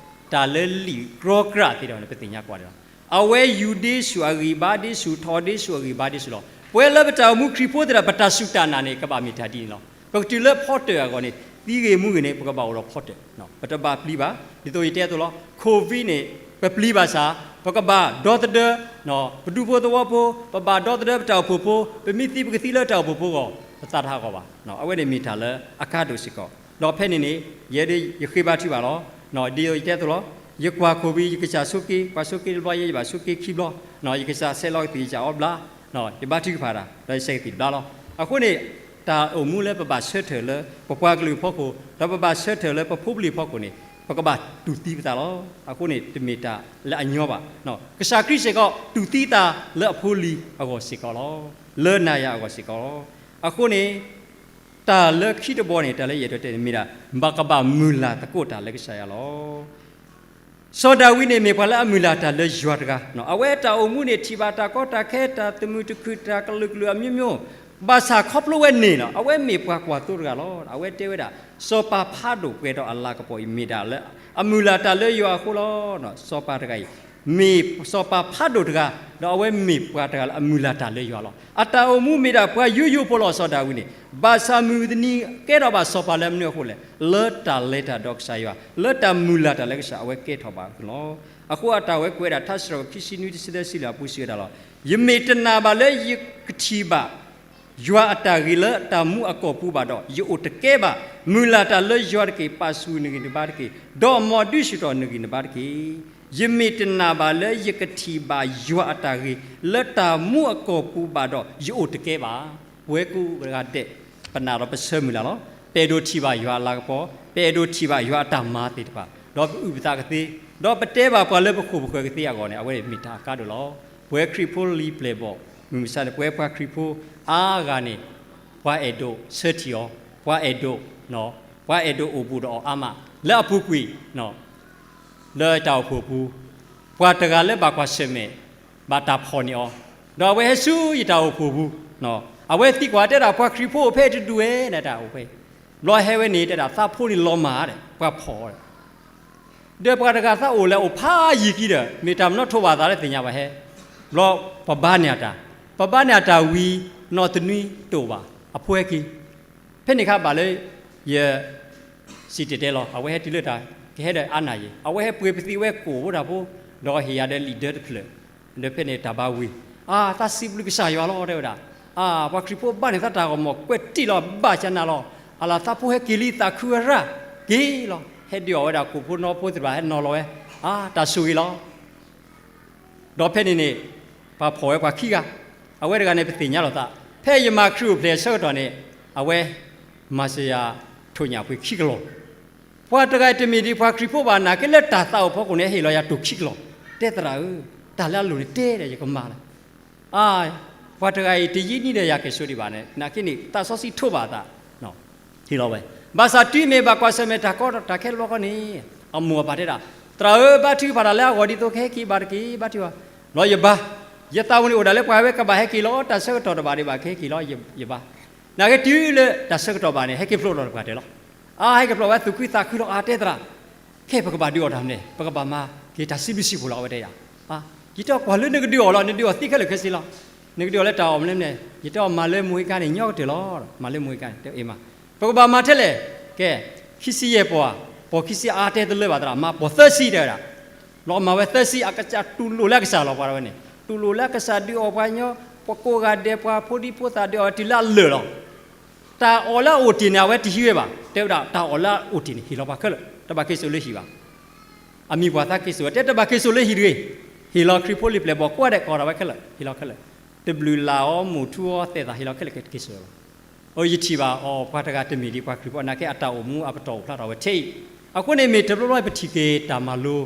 တၢ်လၢလံာ်ကြီကြၢ်သ့ၣ်တဖၣ်န့ၣ် ပသ့ၣ်ညါကွၢ်ဒၣ်လီၤ. အဝဲယူၤဒ့ဆူၣ်အဂံၢ်ဘါဒ့ဆူၣ် ထီၣ်ဒ့ဆူၣ်အဂံၢ်ဘါဒ့ဆူၣ်လီၤ. ပဝဲလၢပတၢ်အိၣ်မူခရံာ်ဖိသ့ၣ်တဖၣ် ပတၢ်စူၢ်တၢ်နာ်န့ၣ် ကဘၣ်မ့ၢ်တၢ်ဒ်န့ၣ်လီၤ. ပကတုၤလၢဖီတၢၣ်အဂီၢ်န့ၣ် သံဂ့ၤမူဂ့ၤန့ၣ် ပကဘၣ်အိၣ်ဒီးဖီတၢၣ်, ပတဘၣ်ပျံၤဘၣ်. ဒ်သိးယတဲအသိးလီၤ Covid န့ၣ် ပပျံၤဘၣ်ဆၣ် ပကဘၣ်ဒီသဒၢ ပဒူဖိသဝီဖိ, ပဘၣ်ဒီသဒၢပတၢ်အိၣ်ဖှိၣ်ဖိ, ပမ့ၢ်သံပကသံလၢတၢ်အိၣ်ဖှိၣ်ဖိအဂီၢ်, ပသးတဟးဂီၤဘၣ်. အဝဲန့ၣ်မ့ၢ်တၢ်လၢအကါဒိၣ်စ့ၢ်ကီး. ဒီးဖဲန့ၣ်န့ၣ် ယဲဒၣ်ယဃ့ဘါထုကဖၣ်လီၤ. ဒ်သိးယတဲအသိးလီၤ, ယကွၢ် Covid ယကစၢ်ဆိးက့, ပှၤဆိးက့တဘျီ ယဲယဘၣ်ဆိးက့ခံဘျီ, ယကစၢ်ဆဲးလီၤကသံၣ်ကစၢ်အီဘျါ, ယဘါထုကဖၣ်တၢ် ဒီးယဆဲးကသံၣ်တဘျါလီၤ. အဃိန့ၣ် တၢ်အိၣ်မူလၢပဘၣ်ဆၢထၢၣ်လၢပပှၤကလုာ်အဖီခိၣ် ဒီးပဘၣ်ဆၢထၢၣ်လၢပဖိပလံၤအဖီခိၣ်န့ၣ် ပကဘၣ်တူၢ်သံပသးလီၤ. အဃိန့ၣ် တမ့ၢ်တၢ်လၢအညီဘၣ်. ကစၢ်ခရံာ်စ့ၢ်ကီး တူၢ်သံသးလၢအဖိလံၤအဂီၢ်စ့ၢ်ကီးလီၤ. လၢနၤယၤအဂီၢ်စ့ၢ်ကီးလီၤ. အဃိန့ၣ် တၢ်လၢခံတဘီန့ၣ် တၢ်လၢယအဲၣ်ဒိးတဲန့ၣ်မ့ၢ်ဒၣ် ပကဘၣ်မုၢ်လၢ်သကိးတၢ်လၢကစၢ်ယွၤလီၤ. စီၤဒၤဝံးန့ၣ်မ့ၢ်ပှၤလၢအမုၢ်လၢ်တၢ်လၢယွၤတဂၤ, အဝဲတၢ်အိၣ်မူန့ၣ်ထံၣ်ဘၣ်တၢ်ကီတၢ်ခဲ တၢ်သမုာ်တခုၣ် တၢ်ကလုာ်ကလုာ်အမျိုးမျိုး, ဘၣ်ဆၣ်ခီဖျိဝဲန့ၣ်လီၤ, အဝဲမ့ၢ်ပှၤကွၢ်သိတဂၤလီၤ. အဝဲတဲဝဲဒၣ် စီၤပၤဖးဒိၣ်ပှဲၤဒီးအလၤကပီၤအံၤ မ့ၢ်တၢ်လၢအမုၢ်လၢ်တၢ်လၢယွၤအဃိလီၤ. စီၤပၤတဂၤအံၤ မ့ၢ်စီၤပၤဖးဒိၣ်တဂၤ, ဒီးအဝဲမ့ၢ်ပှၤတဂၤလၢအမုၢ်လၢ်တၢ်လၢယွၤလီၤ. အတၢ်အိၣ်မူမ့ၢ်ဒၣ်ပှၤယိယိဖိလီၤ. စီၤဒၤဝံးန့ၣ် ဘၣ်ဆၣ်မုၢ်တနံၤကဲထီၣ်ဘၣ်စီၤပၤလၢမနုၤအဃိလဲၣ်, လၢတၢ်လဲၤတၢ်ဒီးကစၢ်ယွၤ, လၢတၢ်မုၢ်လၢ်တၢ်လၢကစၢ် အဝဲကဲထီၣ်ဘၣ်အဃိလီၤ. အဃိအတၢ်ဝဲကွဲးဒၣ် ထါစံးထီၣ်ပတြၢၤခံဆံနွံ တဆံသၢ စံးလၢအပူၤစံးဝဲဒၣ်လီၤ. ယမ့ၢ်တနာ်ဘၣ်လၢယကထံၣ်ဘၣ် ယွၤအတၢ်ဂ့ၤလၢတၢ်မူအကီၢ်ပူၤဘၣ်ဒီး ယအိၣ်တကဲဘၣ်. မုၢ်လၢ်တၢ်လၢယွၤတက့ၢ်. ပာ်ဆူၣ်နဂံၢ်နဘါတက့ၢ်. ဒီးမ်ဒုးဆူၣ်ထီၣ်နဂံၢ်နဘါတက့ၢ်. ယမ့ၢ်တနာ်ဘၣ်လၢယကထံၣ်ဘၣ်ယွၤအတၢ်ဂ့ၤ လၢတၢ်မူအကီၢ်ပူၤဘၣ်ဒီး ယအိၣ်တကဲဘၣ်. ပဝဲကိးဂၤဒဲး ပနာ်ဒီးပဆၢမုၢ်လၢ်လီၤ. ပအဲၣ်ဒိးထံၣ်ဘၣ်ယွၤအလၤကပီၤ, ပအဲၣ်ဒိးထံၣ်ဘၣ်ယွၤအတၢ်မၤသ့ၣ်တဖၣ်, ဒီးပအုၣ်ပသးကသ့, ဒီးပတဲဘၣ်ပှၤလၢပဃိၣ်ပဃၢၤကသ့အဂီၢ်န့ၣ် အဝဲမ့ၢ်တၢ်အကါဒိၣ်လီၤ. ပဝဲခရံာ်ဖိလံာ်ပျဲၢ်ဘီၣ် မုၢ်မဆါန့ၣ် ပဝဲပှၤခရံာ်ဖိအါဂၤန့ၣ် ပှၤအဲၣ်ဒိးဆၢထံၣ်အီၤ, ပှၤအဲၣ်ဒိး, ပှၤအဲၣ်ဒိးအိၣ်ဘူးဒီးအီၤအါမး, လၢအပူၤကွံာ် လၢတၢ်အိၣ်ဖှိၣ်ပူၤ, ပှၤတဂၤလၢဘၣ်ကွၢ်ဆၢၣ်မဲာ် ဘၣ်တၢ်ဖီၣ်န့ၢ်အီၤ, ဒီးအဝဲဟဲဆူယတၢ်အိၣ်ဖှိၣ်ပူၤ, အဝဲသံကွၢ်တဲဒၣ် ပှၤခရံာ်ဖိအိၣ်ဖဲအံၤတဒူၣ်ဝဲ နတၢ်အိၣ်ဖှိၣ်, ဘျီဟဲဝဲန့ၣ် တဲဒၣ် သးဖိန့ၣ်လီၤမၢ်ဒီး ပှၤဖီၣ်အီၤဒီး ဒီးပှၤတဂၤသးအိၣ်လဲၤအိၣ်ဖးယံၤခံဒီး မ့ၢ်တၢ်မနီထိးဘၣ်သးလၢသ့ၣ်ညါဘၣ်ဟဲ, ဘျီပဘါန့ၢ်အတၢ်, ပဘါန့ၢ်အတၢ်ဝံၤ နီၢ်တနွံတအိၣ်ဘၣ် အဖိဟဲက့ၤ, ဖဲန့ၣ်အခါဘၣ်လၢ ယ စံၣ်တဲၤတဲလီၤ အဝဲဟဲတုၤလၢတၢ် ကဟဲဒီးအါနၢ်ယံၤ အဝဲဟဲပှ့ၤပသံးဝဲကိၣ်ဖိတၢ်ဖိ, ဒီးဟ့ၣ်ယၤဒီးလံာ်ဒၢတဖျၢၣ်, ဒီးဖဲန့ၣ်တၢ်ဘါဝံၤ, အါ သးစံးဘျုးကစၢ်ယွၤလီၤ တဲဝဲဒၣ်, အါ ပှၤခရံာ်ဖိဘါန့ၢ်သးတၢ်ဂီၤမီၢ်ကွဲးတံၢ်လီၤ ဘၣ်ဆၣ်နၤလီၤ, အလၤသးဖိဟဲက့ၤလံ သးခုဝဲရၣ်က့ၤလီၤ, ဟဲဒုးအီၣ်ဝဲဒၣ်ကိၣ်ဖိနီဖိသ့ၣ်တဖၣ်ဟဲနီၤလီၤဝဲ, အါ တၢ်ဆိၣ်ဂ့ၤလီၤ ဒီးဖဲန့ၣ်န့ၣ် ပှၤဖီၣ်ဝဲပှၤခံဂၤ, အဝဲတဂၤန့ၣ် ပသ့ၣ်ညါလီၤသး, ဖဲယမၤခရံာ်အိၣ်ဖျဲၣ်အဆၢကတီၢ်န့ၣ် အဝဲ မၤစၢၤယၤ ထိၣ်ညၣ်ပှ့ၤခံကလီၢ်, ပှၤတဂၤအံၤတမ့ၢ်ဒ်ပှၤခရံာ်ဖိဘၣ် နာ်က့လၢတၢ်သးအိၣ်ဖီခိၣ်န့ၣ် ဟ့ၣ်လီၤယၤတိၢ်ခံကလီၢ်, တဲသရၣ်ဧၢ, တၢ်လၢအလိၣ်န့ၣ်တဲဒီးယကမၤလီၤ အါ ပှၤတဂၤအံၤတယံာ်နံၣ်ဒီးယၤက့ၤစိဒံးဘၣ်န့ၣ် နာ်က့န့ၣ် သးစီဆှံထိးဘၣ်အသး ဟ့ၣ်လီၤဝဲ, ဘၣ်ဆၣ်တုၤမ့ၢ်ဘၣ်ကွၢ်ဆၢၣ်မဲာ်တၢ်ကီတၢ်ခဲတဘျီဃီန့ၣ် အမိၢ်အပၢ်တဲဒၣ်, သရၣ်ဧၢ ဘါထုကဖၣ်တၢ်လၢအဂီၢ်ဒ်သိးကဟဲက့ၤဘၣ်တက့ၢ် ဘါထုကဖၣ်, ဘျီယဘါ, ယသးဝံၤန့ၣ်အိၣ်ဒၣ်လၢပှၤဝဲကဘၣ်ဟဲက့ၤလီၤ တၢ်ဆၢကတီၢ်တဘၣ်ဒံးဘၣ် ကဟဲက့ၤလီၤ ယဘါ, နာ်က့တုၤလၢတၢ်ဆၢကတီၢ်ဘၣ်န့ၣ် ဟဲက့ၤဖျိးထီၣ်တပှၢ်တၢၢ်လီၤ, အါ ဟဲက့ၤဖျိးဝဲသူၣ်ခုသးခုလီၤ အါ တဲသရၣ် ခဲအံၤပကဘၣ်ဒုးအီၣ်တၢ်မနုၤလဲၣ် ပကဘၣ်မၤက့ၤတၢ်စံးဘျုးစံးဖှိၣ်လီၤ အဝဲတဲယၤ, အါ ယတဲအီၤကွၢ်လၢနကဒုးအီၣ်လီၤ နဒုးအီၣ်သ့ခဲလၢာ်ခဲဆ့လီၤ, နကဒုးအီၣ်လၢတၢ်အီၣ်မနုၤလဲၣ်, ယတဲအီၤမၤလၢမူဟ့ကါန့ၣ် ညီကတၢၢ်လီၤ, မၤလၢမူဟ့ကါန့ၣ် တဲအ့မး, ပကဘၣ်မၤထဲလဲၣ်, ကဲ, ခံဆံယဲၢ်ပီၢ်, ပီၢ်ခံဆံအါတဲတလၢဘၣ်သရၣ် မၤပီၢ်သၢဆံတဲဝဲဒၣ်, ဘျီမၤဝဲသၢဆံ အကစၢ်တူၢ်လိာ်လၢအကစၢ်လီၤ ပှၤဝဲန့ၣ် တူၢ်လိာ်လၢအကစၢ်ဒုးအီၣ်ပှၤညီ, ပကိးဂၤဒဲးပှၤဖိဒံဖိသၣ်ဒုးအီၣ်တုၤလၢအလၢာ်လီၤ တၢ်အီၣ်လၢအအိၣ်တ့ၢ်န့ၣ် အဝဲတဟံးဝဲဘၣ်, တဲဝဲဒၣ် တၢ်အီၣ်လၢအအိၣ်တ့ၢ်န့ၣ် ဟ့ၣ်လီၤပှၤခဲလၢာ်, တဘၣ်က့ၤစိာ်လၢဟံၣ်ဘၣ်. အမံၤပှၢ်သးက့ၤစိာ်ဝဲ တဲတဘၣ်က့ၤစိာ်လၢဟံၣ်တဂ့ၤ, ဟ့ၣ်လီၤခရံာ်ဖိလံာ်ပျဲၢ်ဘီၣ်ကိးဂၤဒဲး ကိးထီၣ်ဝဲခဲလၢာ် ဟ့ၣ်လီၤခဲလၢာ်, တဘျုးလၢ်အီၤ မိၢ်ထူအီၤ သဲးသးဟ့ၣ်လီၤခဲလၢာ် က့ၤစိာ်လီၤ. အိ ယထံၣ်ဘၣ်အီၤ ပှၤတဂၤတမ့ၢ်ဒ်ပှၤခရံာ်ဖိ နာ်က့အတၢ်အိၣ်မူအပတီၢ်အိၣ်ဖျါထီၣ်ဝဲထဲအံၤ, အဃိန့ၣ်မ့ၢ်တဘျီဘျီပထံၣ်က့ၤတၢ်မၤလ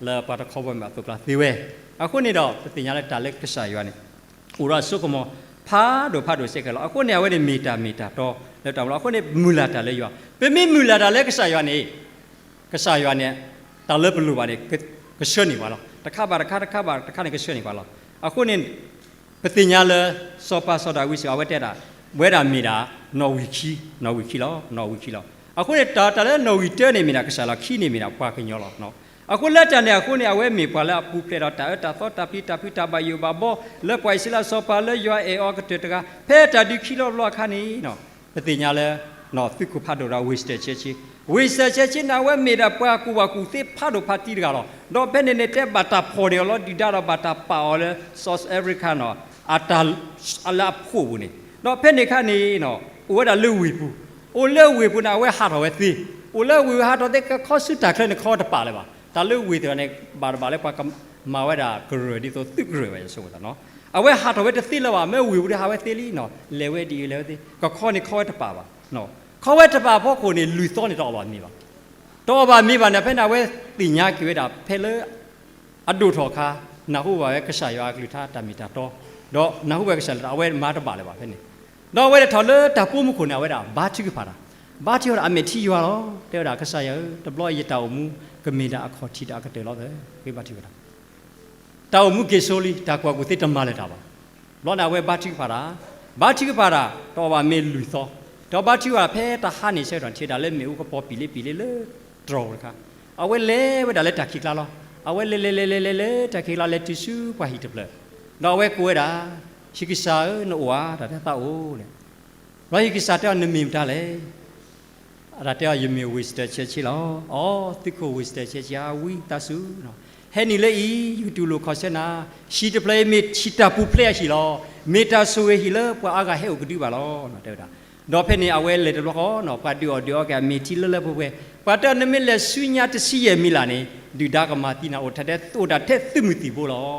ိလၢပှၤတခီဘီမုၢ်အသိးပျၢ်သ့ဝဲ, အဃိန့ၣ်ဒီး ပသ့ၣ်ညါလၢတၢ်လၢကစၢ်ယွၤန့ၣ် အိၣ်ဒီးအစိကမီၤ ဖးဒိၣ်ဖးဒိၣ်စဲးကဲးလီၤ. အဃိန့ၣ် အဝဲန့ၣ်မ့ၢ်တၢ်မ့ၢ်တၢ်တီလၢတၢ်မူလီၤ. အဃိန့ၣ် မုၢ်လၢ်တၢ်လၢယွၤ, ပမ့ၢ်မုၢ်လၢ်တၢ်လၢကစၢ်ယွၤန့ၣ် ကစၢ်ယွၤန့ၣ် တၢ်လၢပလိၣ်ဘၣ်န့ၣ် ကဆှၢန့ၢ်ပှၤလီၤ. တခါဘၣ်တခါ တခါဘၣ်တခါန့ၣ် ကဆှၢန့ၢ်ပှၤလီၤ. အဃိန့ၣ် ပသ့ၣ်ညါလၢ စီၤပၤစီၤဒၤဝံးစ့ၢ်ကီး အဝဲတဲဒၣ် ဝဲဒၣ်မ့ၢ်ဒၣ် နီၣ်ဝံာ်ခံ, နီၣ်ဝံာ်ခံလီၤ, နီၣ်ဝံာ်ခံလီၤ. အဃိန့ၣ် တၢ် တၢ်လၢနီၣ်ဝံာ်တၢန့ၣ်မ့ၢ်ဒၣ်ကစၢ်လီၤ, ခံန့ၣ်မ့ၢ်ဒၣ်ပှၤကညီလီၤ. အဃိလၢတၢ်န့ၣ်အဃိန့ၣ် အဝဲမ့ၢ်ပှၤလၢအပူၤဖျဲးဒီးတၢ်အၢတၢ်သီတၢ်ပျံၤတၢ်ဖုးတၢ်ဘၣ်ယိၣ်ဘၣ်ဘီ လၢပှၤအံၣ်စရ့လးစီၤပၤလၢယွၤအဲၣ်အီၤကတၢၢ်တဂၤ ဖဲတၢ်ဒုးခံလီၤဘျီအခါန့ၣ် ပသ့ၣ်ညါလၢ သုးခိၣ်ဖးဒိၣ်ဒီး Winston Churchill, Winston Churchill န့ၣ် အဝဲမ့ၢ်ဒၣ်ပှၤကူၣ်ဘၣ်ကူၣ်သ့ဖးဒိၣ်ဖးတံၢ်တဂၤလီၤ. ဒီးဖဲန့ၣ်န့ၣ် တဲဘၣ်တၢ်ဖီၣ်န့ၢ်အီၤလီၤ ဒုၣ်ဒါဒီးဘၣ်တၢ်ပာ်အီၤလၢ South Africa န့ၣ် အတၢ်လၢအဖှိၣ်ပူၤန့ၣ်, ဒီးဖဲန့ၣ်အခါန့ၣ် အိၣ်ဝဲဒၣ်လၢဝ့ၢ်ပူၤ, အိၣ်လၢဝ့ၢ်ပူၤန့ၣ် အဝဲဟးထီၣ်ဝဲသ့, အိၣ်လၢဝ့ၢ်ပူၤဟးထီၣ်သ့ ကခီဆူတၢ်ချၢန့ၣ် ခီဝဲတပာ်လၢၤဘၣ်. တၢ်လၢဝ့ၢ်သ့ၣ်တဖၣ်န့ၣ် ဘၣ်တဘၣ်လၢပှၤကမၤဝဲဒၣ်ကရၢၢ်ဒ်သိးသုးကရၢၢ်ဘၣ် ယဆိကမိၣ်သးနီၤ. အဝဲဟးထီၣ်ဝဲတသ့လၢၤဘၣ်, မ့ၢ်ဝ့ၢ်ပူၤဒီးဟးဝဲသ့လံနီၤ, လဲၤဝဲဒ်အံၤလဲၤဝဲသ့, ကခီန့ၣ်ခီဝဲတပာ်ဘၣ်. ခီဝဲတပာ်အဖီခိၣ်န့ၣ် လုၢ်သီန့ၣ်တအီၣ်ဘၣ်မ့ၤဘၣ်. တအီၣ်ဘၣ်မ့ၤဘၣ်န့ၣ် ဖဲန့ၣ်အဝဲသ့ၣ်ညါက့ၤဝဲဒၣ် ဖဲလၢ အဒိၣ်ထီၣ်အခါ နၢ်ဟူဘၣ်ဝဲကစၢ်ယွၤအကလုၢ်ကထါတၢ်မ့ၢ်တၢ်တီ, ဒီးနၢ်ဟူဝဲကစၢ်လၢအဝဲမၤတဘၣ်လၢၤဘၣ်ဖဲန့ၣ်, ဒီးအဝဲဒၣ်ထီၣ်လၢတၢ်ပိာ်မုၣ်ခိၣ်န့ၣ် အဝဲဒၣ်ဘါထုကဖၣ်တၢ်, ဘါထုကဖၣ်ဒီးအမဲာ်ထံယွၤလီၤ. တဲဝဲဒၣ်ကစၢ်ယွၤဧၢ, တဘျီယတၢ်အိၣ်မူ ကမ့ၢ်ဒၣ်အခီၣ်ထံးဒီးအကတၢၢ်လီၤသၢ, ဃ့ဘါထုကဖၣ်တၢ် တၢ်အိၣ်မူက့ၤစိလံ, တၢ်ကူၣ်ဘၣ်ကူၣ်သ့တမၤလၢၤတၢ်ဘၣ်. ဘျီန့ၣ်အဝဲဘါထုကဖၣ်တၢ်, ဘါထုကဖၣ်တၢ် တအီၣ်ဘၣ်မ့ၢ်လွံၢ်သီ, ဒီးဘါထုကဖၣ်ဖဲတဟါန့ၣ်ဆၢကတီၢ် ထံၣ်ဒၣ်လၢမ့ၣ်အူကပီၤပံာ်လ့ပံာ်လ့လၢတြီၤတခါ, အဝဲလဲၤဝဲဒၣ်လၢတၢ်ခံးကျါလီၤ. အဝဲလဲၤလဲၤလဲၤလဲၤလဲၤလၢတၢ်ခံးကျါ လဲၤတုၤဆူပှၤဟံၣ်တဖျၢၣ်, ဒီးအဝဲကိးဝဲဒၣ်, ဟံၣ်ကစၢ်ဧၢ နအိၣ်ဧါ, တၢ်တဲသးအိၣ်လဲၣ်. ဒီးဟံၣ်ကစၢ်တဲအီၤ နမ့ၢ်မတၤလဲၣ်. အတၢ်တဲအီၤ ယမ့ၢ် Winston Churchill လီၤ. အီ သုးခိၣ် Winston Churchill ဧၢ, ဝံသးစူၤ, ဟဲနုာ်လၢအံၤ ယကတူၢ်လိာ်ခီၣ်ဆၢနၤ, ဟံၣ်တဖျၢၣ်အံၤမ့ၢ်ဟံၣ်တၢ်ပူၤဖျဲးအဟံၣ်လီၤ. မ့ၢ်တၢ်ဆိၣ်ဂ့ၤဟံၣ်လၢပှၤအါဂၤဟဲအိၣ်ကဒုဘၣ်လီၤ တဲဝဲဒၣ်. ဒီးဖဲန့ၣ် အဝဲလဲၤတဘျီဃီနီၤ ပှၤဒုးအီၣ်ဒုးအီက့ၤအမ့ၤထံလၢလၢပှဲၤပှဲၤ, ပှၤတဲအီၤ နမ့ၢ်လဲၤဆူညါတဆံယဲၢ်မံၤလၢ်န့ၣ် ဒုၣ်ဒါကမၤသံနၤ အိၣ်ထဲ အိၣ်ဒၣ်ထဲသုးမုၢ်သံၣ်ဘိလီၤ.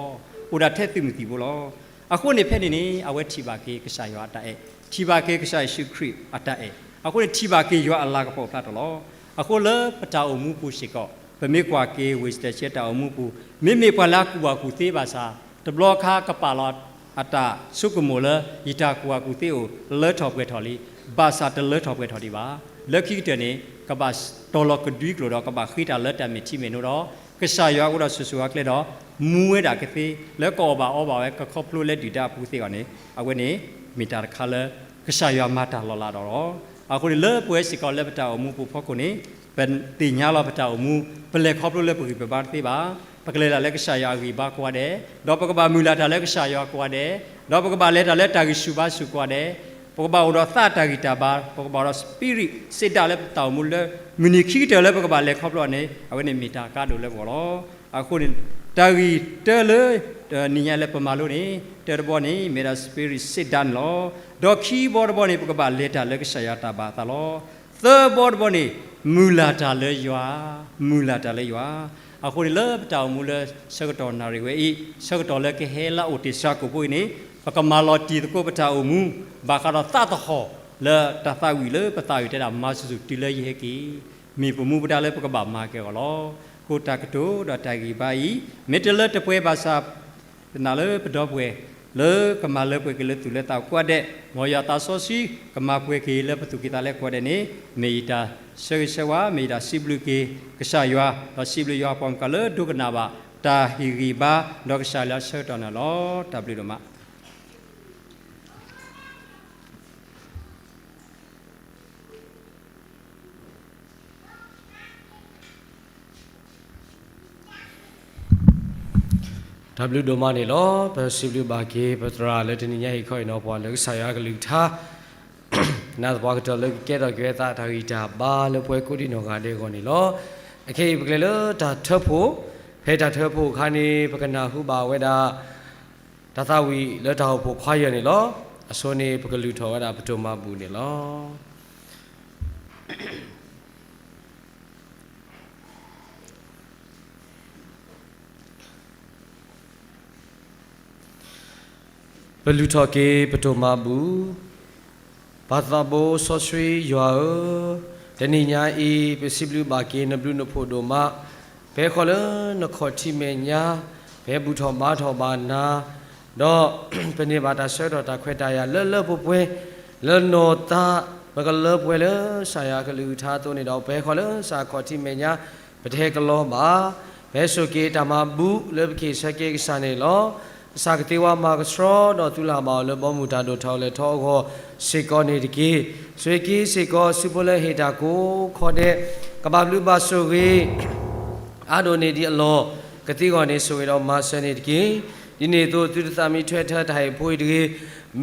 အိၣ်ဒၣ်ထဲသုးမုၢ်သံၣ်ဘိလီၤ. အဃိန့ၣ်ဖဲန့ၣ်န့ၣ် အဝဲထံၣ်ဘၣ်က့ၤကစၢ်ယွၤအတၢ်အဲၣ်, ထံၣ်ဘၣ်က့ၤကစၢ်ယ့ၣ်ၡူးခရံာ်အတၢ်အဲၣ်, အဃိန့ၣ် ထံၣ်ဘၣ်က့ၤယွၤအလၤကပီၤဖျါထီၣ်လီၤ. အဃိလၢပတၢ်အိၣ်မူပူၤစ့ၢ်ကီး ပမ့ၢ်ကွၢ်က့ၤ Winston Churchill တၢ်အိၣ်မူပူၤ မ့မ့ၢ်ပှၤလၢအကူၣ်ဘၣ်ကူၣ်သ့ဘၣ်ဆၣ် တဘျီခါကပာ်လီၤအတၢ်ဆိကမိၣ်လၢ ယတၢ်ကူၣ်ဘၣ်ကူၣ်သ့အိၣ်လၢထီၣ်ပှဲၤထီၣ်လံ, ဘၣ်ဆၣ်တလၢထီၣ်ပှဲၤထီၣ်ဒံးဘၣ်. လၢခံကတၢၢ်န့ၣ် ကဘၣ်တီၤလီၤကဒွံကျိာ်ဒီး ကဘၣ်ဃ့တၢ်လၢတၢ်မဲာ်ထံမဲာ်နိဒီး ကစၢ်ယွၤအိၣ်ဒီးဆိၣ်ဂ့ၤဆိၣ်ဝါကျဲဒီး မူဝဲဒၣ်ကသ့ လၢကအီၣ်ဘၣ်အီဘၣ်ဝဲ ကခီဖျိလၢဒုၣ်ဒါအပူၤသ့အဂီၢ်န့ၣ် အဝဲန့ၣ် မ့ၢ်တၢ်တခါလၢ ကစၢ်ယွၤမၤတၢ်လီၤလးဒီးလီၤ. အဃိန့ၣ် လၢပဝဲစ့ၢ်ကီးလၢပတၢ်အိၣ်မူပူၤဖီခိၣ်န့ၣ် ပသ့ၣ်ညါလီၤပတၢ်အိၣ်မူ ပလဲၤခီဖျိလၢပဂံၢ်ပဘါတသ့ဘၣ်. ပကလဲၤတၢ်လၢကစၢ်ယွၤအဂံၢ်ဘါကိးဂၤဒဲး, ဒီးပကဘၣ်မုၢ်လၢ်တၢ်လၢကစၢ်ယွၤကိးဂၤဒဲး, ဒီးပကဘၣ်လဲၤတၢ်လၢတၢ်ဂံၢ်ဆူၣ်ဘါဆူၣ်ကိးဂၤဒဲး, ပကဘၣ်အိၣ်ဒီးသးတၢ်ဂံၢ်တၢ်ဘါ, ပကဘၣ်အိၣ်ဒီး spirit စံးတၢ်လၢပတၢ်အိၣ်မူလၢ မုၢ်နံၤခံကတၢၢ်လၢပကဘၣ်လဲၤခီဖျိန့ၣ် အဝဲန့ၣ်မ့ၢ်တၢ်ကါဒိၣ်လၢပဂီၢ်လီၤ. အဃိန့ၣ် တၢ်ဂံၢ်တၢလၢ နံၤညါလၢပမၤလိန့ၣ် တၢတဘီန့ၣ် မ့ၢ်ဒၣ် spirit စံးတၢ်န့ၣ်လီၤ. ဒီးခံဘီတဘီန့ၣ် ပကဘၣ်လဲၤတၢ်လၢကစၢ်ယွၤတၢ်ဘၣ်အသးလီၤ. သၢဘီတဘီန့ၣ် မုၢ်လၢ်တၢ်လၢယွၤ, မုၢ်လၢ်တၢ်လၢယွၤ. အဃိန့ၣ်လၢပတၢ်အိၣ်မူလၢဆၢကတီၢ်နၣ်ရံၣ်ဝဲအံၤ ဆၢကတီၢ်လၢကဟဲလၢအအိၣ်တ့ၢ်စှၤကိာ်ဖိအံၤန့ၣ် ပကမၤလီၤတံၢ်သကိးပတၢ်အိၣ်မူ ဘၣ်ဃးဒီးသးသဟီၣ်လၢတၢ်သးဝံၣ်လၢပသးဝံၣ်တဲဒၣ် မၤစူၤစူၤတုၤလၢယဟဲက့ၤ မ့ၢ်ပမူပဒါလၢပကဘၣ်မၤက့ၤအဂီၢ်လီၤ. အဃိတၢ်ကတိၤဒီးတၢ်ဂံၢ်ဘါအံၤ မ့ၢ်တလၢတပှဲၤဘၣ်ဆၣ် ပနာ်လၢပဒီပုၢ်ဝဲၢ် လၢကမၤလၢပှဲၤက့ၤလၢသူၣ်လၢသးကိးဂၤဒဲး, မ်ယွၤသးစီဆှံ ကမၤပှဲၤက့ၤလၢပသူၣ်ကံၢ်သးလဲကိးဂၤဒဲးန့ၣ် မ့ၢ်ယတၢ်ဆၢဂ့ၤဆၢဝါ, မ့ၢ်ယတၢ်စံးဘျုးက့ၤကစၢ်ယွၤ, ဒီးစံးဘျုးယွၤပှၤမုၣ်ကီၤလၢဒိကနၣ်ဘၣ် တၢ်ဟ့ၣ်ဂံၢ်ဘါ ဒီးကစၢ်လၢအဆၢကတီၢ်န့ၣ်လီၤ. တၢ်ဘျုးဒိၣ်မး. တၢ်ဘျုးဒိၣ်မးန့ၣ်လီၤ. ပစံးဘျုးဘၣ်က့ၤ ပသရၣ်လၢတနံၤညါအံၤခီအံၤနီၤ ပှၤလၢကစၢ်ယွၤကလုၢ်ကထါ နာ်သပှၢ်ကတၢၢ်လၢကကဲထီၣ်က့ၤဝဲသး တၢ်ဂံၢ်တၢ်ဘါလၢပဝဲကိးဒံနီၢ်ဂၤဒဲးအဂီၢ်န့ၣ်လီၤ. အခဲအံၤပကလဲၤလၢတၢ်ထၢဖှိၣ်, ဖဲတၢ်ထၢဖှိၣ်အခါန့ၣ် ပကနၢ်ဟူဘၣ်ဝဲဒၣ် တၢ်သးဝံၣ်လၢတၢ်အိၣ်ဖှိၣ်ခွါယၢၢ်န့ၣ်လီၤ. အဆိန့ၣ် ပကလုၢ်ထီၣ်ဝဲဒၣ်ပဒိၣ်မးဘူၣ်န့ၣ်လီၤ. ပလုၢ်ထီၣ်က့ၤပဒိၣ်မးဘူၣ်. ပၢ်သးဘိစီဆှံယွၤဧၢ, တနံၤညါအံၤ ပစံးဘျုးဘၣ်က့ၤနဘျုးနဖှိၣ်ဒိၣ်မး, ဖဲဃီလၢနခီၣ်ထံးမဲာ်ညါ, ဖဲဘူၣ်ထီၣ်ဘါထီၣ်ဘၣ်နၤ, ဒီးပန့ၢ်ဘၣ်တၢ်ဆၢကတီၢ်တၢ်ခွဲးတၢ်ယာ်လၢလၢပှဲၤပှဲၤ, လၢနီၢ်သး ပကလၢပှဲၤလၢကစၢ်ယွၤကလုၢ်ကထါအသိးန့ၣ်ဒီး ဖဲဃီလၢကစၢ်ခီၣ်ထံးမဲာ်ညါ ပတဟဲကလီဘၣ်. ပဟဲစိာ်က့ၤတၢ်မၤဘူၣ်လၢပက့ၤဆၢက့ၤကစၢ်န့ၣ်လီၤ. ကစၢ်ကသ့ဝဲမၤကဆှီဒီးသူၣ်လၢ်ဘၣ်အီၤလၢဘီမုၢ်တၢ်ဒိၣ်ထီၣ်လဲၤထီအဂီၢ်စ့ၢ်ကီးန့ၣ်တက့ၢ်. ဆိၣ်ဂ့ၤက့ၤစ့ၢ်ကီးဆူဖိလၢဟ့ၣ်တၢ်ကိးခီဒဲး, ကဘၣ်ဘျုးဘၣ်ဆိၣ်ဂ့ၤ အါဒိၣ်န့ၢ်ဒံးအလီၢ်, ကသ့အဂီၢ်န့ၣ် ဆိၣ်ဂ့ၤဒီးမၤစၢၤန့ၣ်တက့ၢ်. ဒ်န့ၣ်အသိး သုတသးမံထွဲထၢတၢ်ဟ့ၣ်ဖိအံၤတဂ့ၤ,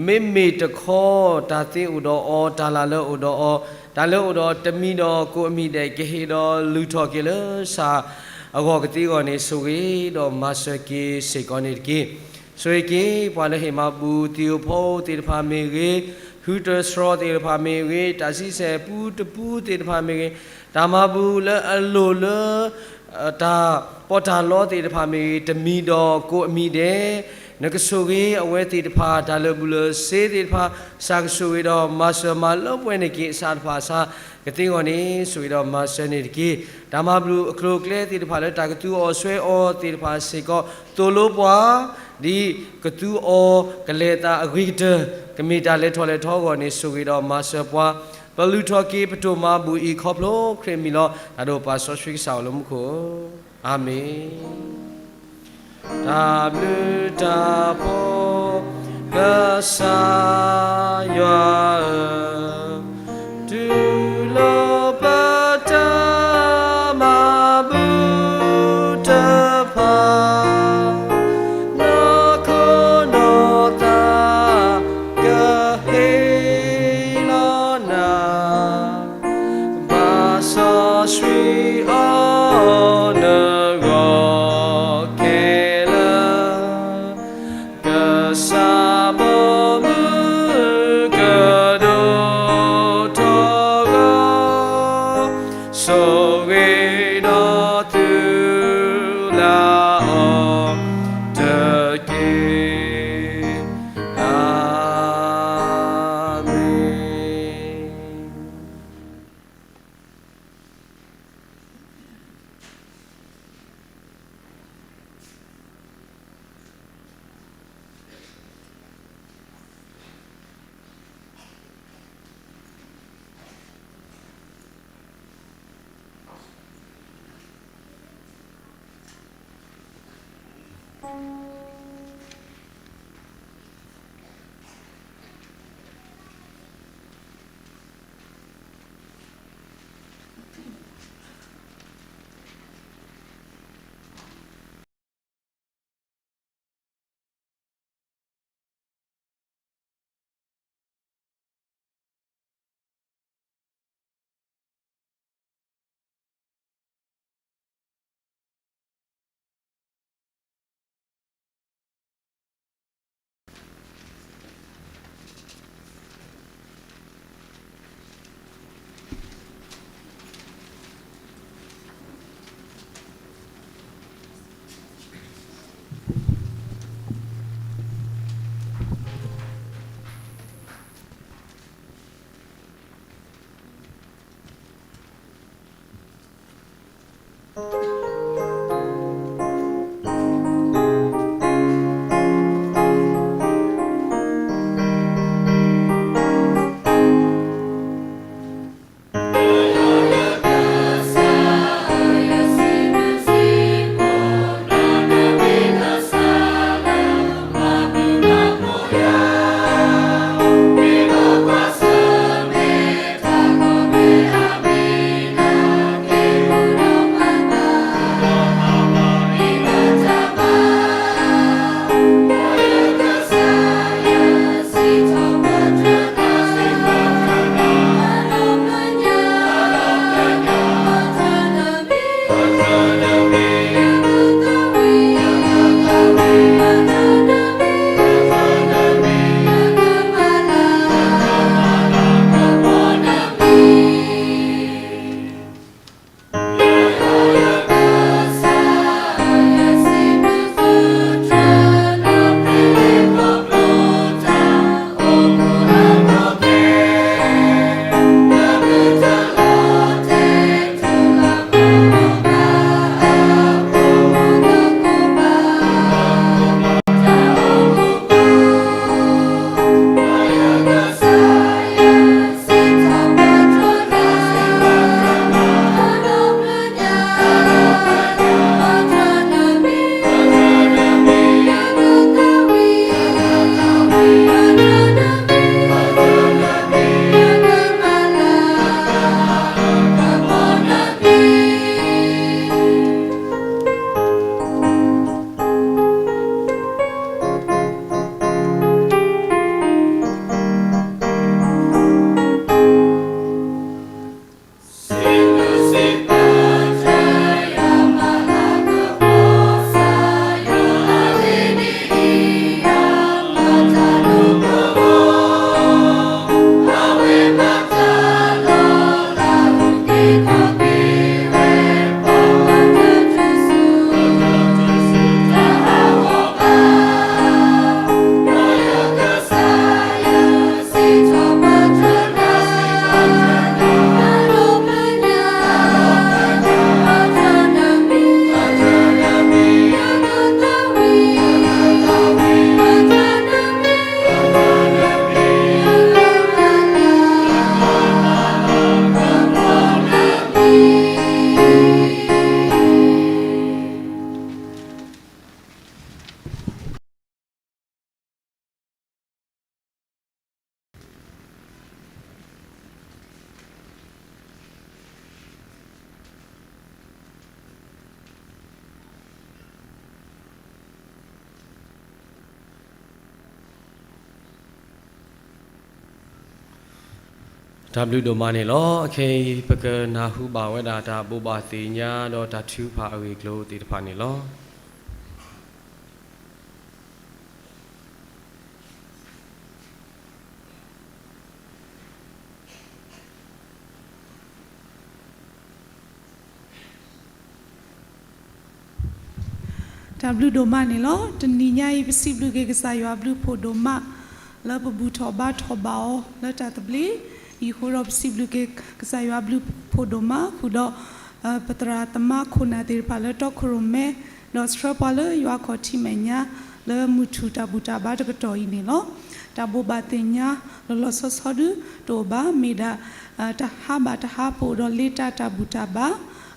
မ့မ့ၢ်တခီ တၢ်သ့အိၣ်ဒီးအီၤ, တၢ်လၢ်လၢအိၣ်ဒီးအီၤ, တၢ်လၢအိၣ်ဒီးတမံၤဒီးကိးအမံၤဒဲး ကဟ့ၣ်ဒီးလုၢ်ထီၣ်က့ၤလၢကစၢ်အဂီၢ်ကသ့အဂီၢ်န့ၣ် ဆိၣ်ဂ့ၤဒီးမၤစၢၤက့ၤစ့ၢ်ကီးန့ၣ်တက့ၢ်. ဆိၣ်ဂ့ၤက့ၤ ပှၤလၢဟ့ၣ်မၤဘူၣ်သံၣ်ဧိၤဖီဧိၤသ့ၣ်တဖၣ်မ့ၢ်ဂ့ၤ, ဟုတဆှီသ့ၣ်တဖၣ်မ့ၢ်ဂ့ၤ, တၢ်ဆံဆဲၣ်ပူတပူသ့ၣ်တဖၣ်မ့ၢ်ဂ့ၤ, တၢ်မၤဘူၣ်လၢအလိၣ်လၢ တၢ်ပီးတၢ်လီသ့ၣ်တဖၣ်မ့ၢ်ဂ့ၤ, တမံၤဒီးကိးအမံၤဒဲး, နကဆိၣ်ဂ့ၤအဝဲသ့ၣ်တဖၣ်, တၢ်လၢာ်ဘူၣ်လၢာ်စ့သ့ၣ်တဖၣ်, ကစၢ်ကဆိၣ်ဂ့ၤဒီးမၤစၢၤမၤလၢပှဲၤန့ၢ်က့ၤအဆၣ်တဖၣ်အဆၣ်, ကသ့အဂီၢ်န့ၣ် ဆိၣ်ဂ့ၤဒီးမၤစၢၤန့ၣ်တက့ၢ်. တၢ်မၤဘျုးအကျိၤအကျဲသ့ၣ်တဖၣ်လၢတၢ်ကသူအီၤဆွဲအီၤသ့ၣ်တဖၣ် စ့ၢ်ကီးသိၣ်လိပှၤ, ဒ်ကသူအီၤကလဲၤအသးအဂ့ၤကတၢၢ်, ကမ့ၢ်တၢ်လဲၤထီၣ်လဲၤထီအဂီၢ်န့ၣ် ဆိၣ်ဂ့ၤဒီးမၤစၢၤပှၤ, ပလုၢ်ထီၣ်က့ၤပဒိၣ်မးဘူၣ်အံၤခီဖျိခရံာ်အမံၤလီၤ. တၢ်ဒိၣ်ပၢ်စီဆှံကစၢ်အိၣ်လၢမူခိၣ်, အၤမ့ၣ်. တၢ်ဘျုးတၢ်ဖှိၣ် ကစၢ်ယွၤဧၢ, တူၢ်လိာ်ပတၢ်မၤဘူၣ်တဖၣ်, နီၢ်ခိနီၢ်သးကဟ့ၣ်လီၤနၤ, ဘၣ်စီဆှံအီၤနဂီၢ်ခဲလၢာ် ကစၢ်ဘီမုၢ်ကဒိၣ်ထီၣ်ဂီၤ, ဆိၣ်ဂ့ၤဒီးသုလၢအီၤတက့ၢ်. အၤမ့ၣ်. တၢ်ဘျုးဒိၣ်မးန့ၣ်လီၤ. အခဲအံၤ ပကနၢ်ဟူဘၣ်ဝဲဒၣ်တၢ်ဘိးဘၣ်သ့ၣ်ညါဒီးတၢ်ထုကဖၣ်အဂ့ၢ်အကျိၤသ့ၣ်တဖၣ်န့ၣ်လီၤ. တၢ်ဘျုးဒိၣ်မးန့ၣ်လီၤ. တနံၤညါအံၤ ပစံးဘျုးက့ၤကစၢ်ယွၤဘျုးဖှိၣ်ဒိၣ်မး လၢပဘူၣ်ထီၣ်ဘါထီၣ်ဘၣ်အီၤလၢတၢ်သဘျ့, အဃိဒီးပစံးဘျုးက့ၤကစၢ်ယွၤဘျုးဖှိၣ်ဒိၣ်မး ဃုာ်ဒီး ပသရၣ်သမါခိၣ်နၢ်သ့ၣ်တဖၣ်လၢတီခိၣ်ရိၣ်မဲ, ဒီးဆှၢပှၤလၢယွၤခီၣ်ထံးမဲာ်ညါ လၢမုၢ်ထူၣ်တၢ်ဘူၣ်တၢ်ဘါတကတီၢ်အံၤန့ၣ်လီၤ. တၢ်ဘိးဘၣ်သ့ၣ်ညါလီၤလီၤဆီဆီဒုတအိၣ်ဘၣ်, မ့ၢ်ဒၣ် တဟါဘၣ်တဟါပအိၣ်ဒီးလ့တၢ်တၢ်ဘူၣ်တၢ်ဘါ,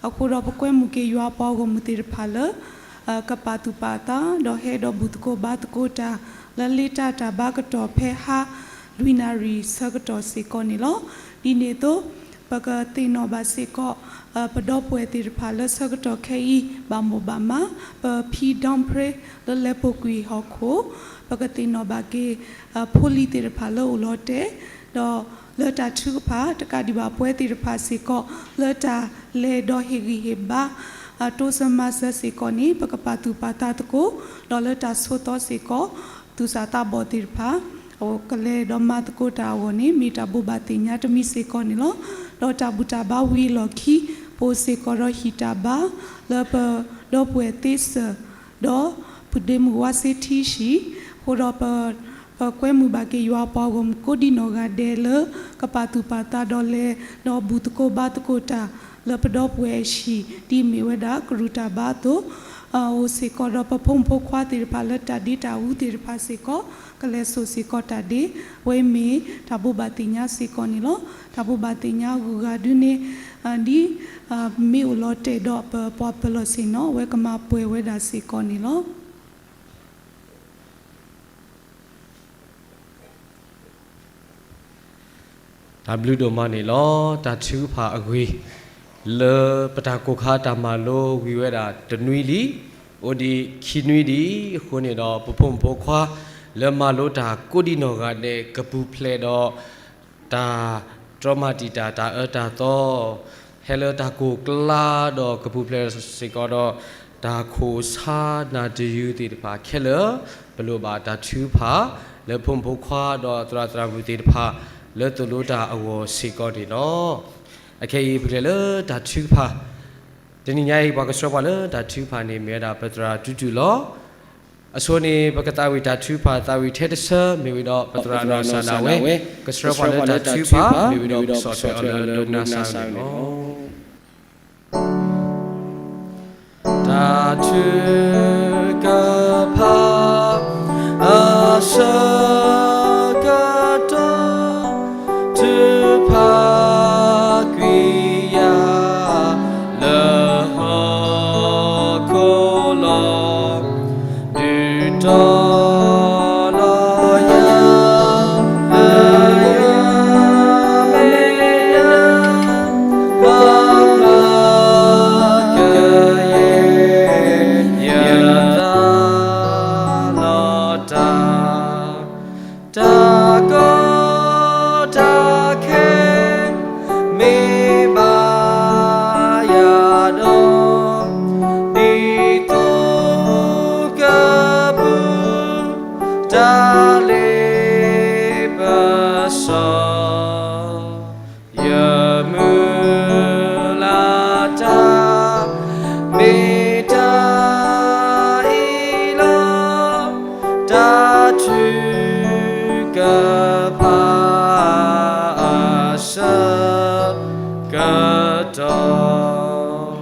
အဃိဒီးပကွဲမုာ်က့ၤယွၤပှၤဂီၢ်မုၢ်သ့ၣ်တဖၣ်လၢ ကပာ်သူၣ်ပာ်သး ဒီးဟဲဒီးဘူၣ်သကိးဘါသကိးတၢ် လၢလ့တၢ်တၢ်ဘါကတီၢ်ဖဲဟါ လွံၢ်နၣ်ရံၣ်ဆၢကတီၢ်စ့ၢ်ကီးန့ၣ်လီၤ. ဒ်န့ၣ်အသိး ပကသ့ၣ်နီၣ်ဘၣ်စ့ၢ်ကီး ပဒီပုၢ်ဝဲၢ်သ့ၣ်တဖၣ်လၢဆၢကတီၢ်ခဲအံၤ ဘၣ်မိၢ်ဘၣ်မး ပဖံဒီဖရ့ လၢလဲၤပိာ်ကွံာ်ဟီၣ်ခိၣ်, ပကသ့ၣ်နီၣ်ဘၣ်က့ၤ ဖိလံၤသ့ၣ်တဖၣ်လၢအိၣ်လီၤတဲာ်, ဒီးလၢတၢ်ထုကဖၣ် တကးဒံးဘၣ်ပဝဲသ့ၣ်တဖၣ်စ့ၢ်ကီး လၢတၢ်လဲၤဒီးဟ့ၣ်ဂံၢ်ဟ့ၣ်ဘါ တိစၢၤမၤစၢၤစ့ၢ်ကီးန့ၣ် ပကပာ်သူၣ်ပာ်သးသကိး, ဒီးလၢတၢ်ဆိးသီစ့ၢ်ကီး သူၣ်စၢ်သးဘီၣ်သ့ၣ်တဖၣ် ကလဲၤဒီးမၤသကိးတၢ်အဂီၢ်န့ၣ် မ့ၢ်တၢ်ဘိးဘၣ်သ့ၣ်ညါတမံၤစ့ၢ်ကီးန့ၣ်လီၤ. ဒီးတၢ်ဘူၣ်တၢ်ဘါဝံၤအလီၢ်ခံ ပအိၣ်စ့ၢ်ကီးဒီးဟံၣ်တၢ်ဘါ လၢပဒီပုၢ်ဝဲၢ်သ့စၢၢ် ဒီးပုၢ်ဒ့မုၣ်ဝါစ့ထံဆံး, အဃိဒီး ပကွဲမုာ်ဘၣ်က့ၤယွၤပှၤဂီၢ်မုၢ်ကိးဒံနီၢ်ဂၤဒဲးလၢ ကပာ်သူၣ်ပာ်သးဒီးလဲၤ ဒီးဘူၣ်သကိးဘါသကိးတၢ် လၢပဒီပုၢ်ဝဲၢ်အဟံၣ် ဒ်အမ့ၢ်ဝဲဒၣ်ကရူၢ်တၢ်ဘါအသိး, အိၣ်စ့ၢ်ကီးဒီးပဖိမုၣ်ဖိခွါသ့ၣ်တဖၣ်လၢတၢ်ဒ့တၢ်အူသ့ၣ်တဖၣ်စ့ၢ်ကီး ကလဲၤစိာ်စ့ၢ်ကီးတၢ်ဒ့, အဝဲမ့ၢ်တၢ်ဘိးဘၣ်သ့ၣ်ညါစ့ၢ်ကီးန့ၣ်လီၤ. တၢ်ဘိးဘၣ်သ့ၣ်ညါအဂုၤအဂၤဒုန့ၣ် ဒ် မ့ၢ်အိၣ်လီၤတဲာ်ဒီးပပှၤပၢၤလီၢ်ဆ့ၣ်နီၤ အဝဲကမၤပှဲၤဝဲဒၣ်စ့ၢ်ကီးန့ၣ်လီၤ. တၢ်ဘျုးဒိၣ်မးန့ၣ်လီၤ. တၢ်ထုကဖၣ်အဂ့ၢ် လၢပတၢ်ကိၢ်ခါတၢ်မၤလိဝံၤဝဲဒၣ်တနွံလံ, အိၣ်ဒံးခံနွံဒံးအဃိန့ၣ်ဒီး ပဖိမုၣ်ဖိခွါ လၢမၤလိတၢ်ကိးဒံနီၢ်ဂၤဒဲး ကပူၤဖျဲးဒီး တၢ်တြီမၤတံာ်တာ်တၢ်အၢတၢ်သီ ဟဲလၢတၢ်ကိၢ်ကျါဒီးကပူၤဖျဲးစ့ၢ်ကီးဒီး တၢ်ခိၣ်ဆါနၢ်တယုၤသ့ၣ်တဖၣ်ခဲလၢာ်, ပလိၣ်ဘၣ်တၢ်ထုကဖၣ် လၢဖိမုၣ်ဖိခွါဒီးသရၣ်သရၣ်မုၣ်သ့ၣ်တဖၣ် လၢသိၣ်လိတၢ်အဂီၢ်စ့ၢ်ကီးန့ၣ်လီၤ. အခဲအံၤပကလဲၤလၢတၢ်ထုကဖၣ် တနံၤညါအံၤ ပှၤကဆှၢပှၤလၢတၢ်ထုကဖၣ်န့ၣ် မ့ၢ်ဝဲဒၣ်ပသရၣ်တူတူလီၤ. အဆိန့ၣ် ပကသးဝံၣ်တၢ်ထုကဖၣ်သးဝံၣ်ထဲတဆၢ မ့ၢ်ဝံၤဒီးပသရၣ်နီၢ်စၢ်ဒၣ်ဝဲ ကဆှၢပှၤလၢတၢ်ထုကဖၣ် မ့ၢ်ဝံၤဒီးပကဆီၣ်ထွဲအီၤလၢဒိကနၣ်စၢ်န့ၣ်လီၤ. တၢ်ထုကဖၣ် အဆၢကတီၢ် ထုကဖၣ်ကွံာ်ယၤ လၢဟီၣ်ခိၣ်လီၤ. ဒုးတီၤလီၤယၤ လၢယွၤမ့ၢ်ယွၤ ဘၣ်မၤကယဲၢ် ယသးလီၤတၢ် တၢ်ကီတၢ်ခဲ မ့ၢ်ဘၣ်ယၤဒီး ဒ်သိးကပူၤ တၢ်လ့ပစီ ယမုၢ်လၢ်တၢ် မ့ၢ်တၢ်အံၤလီၤ. တၢ်ထုကဖၣ်အဆၢကတီၢ်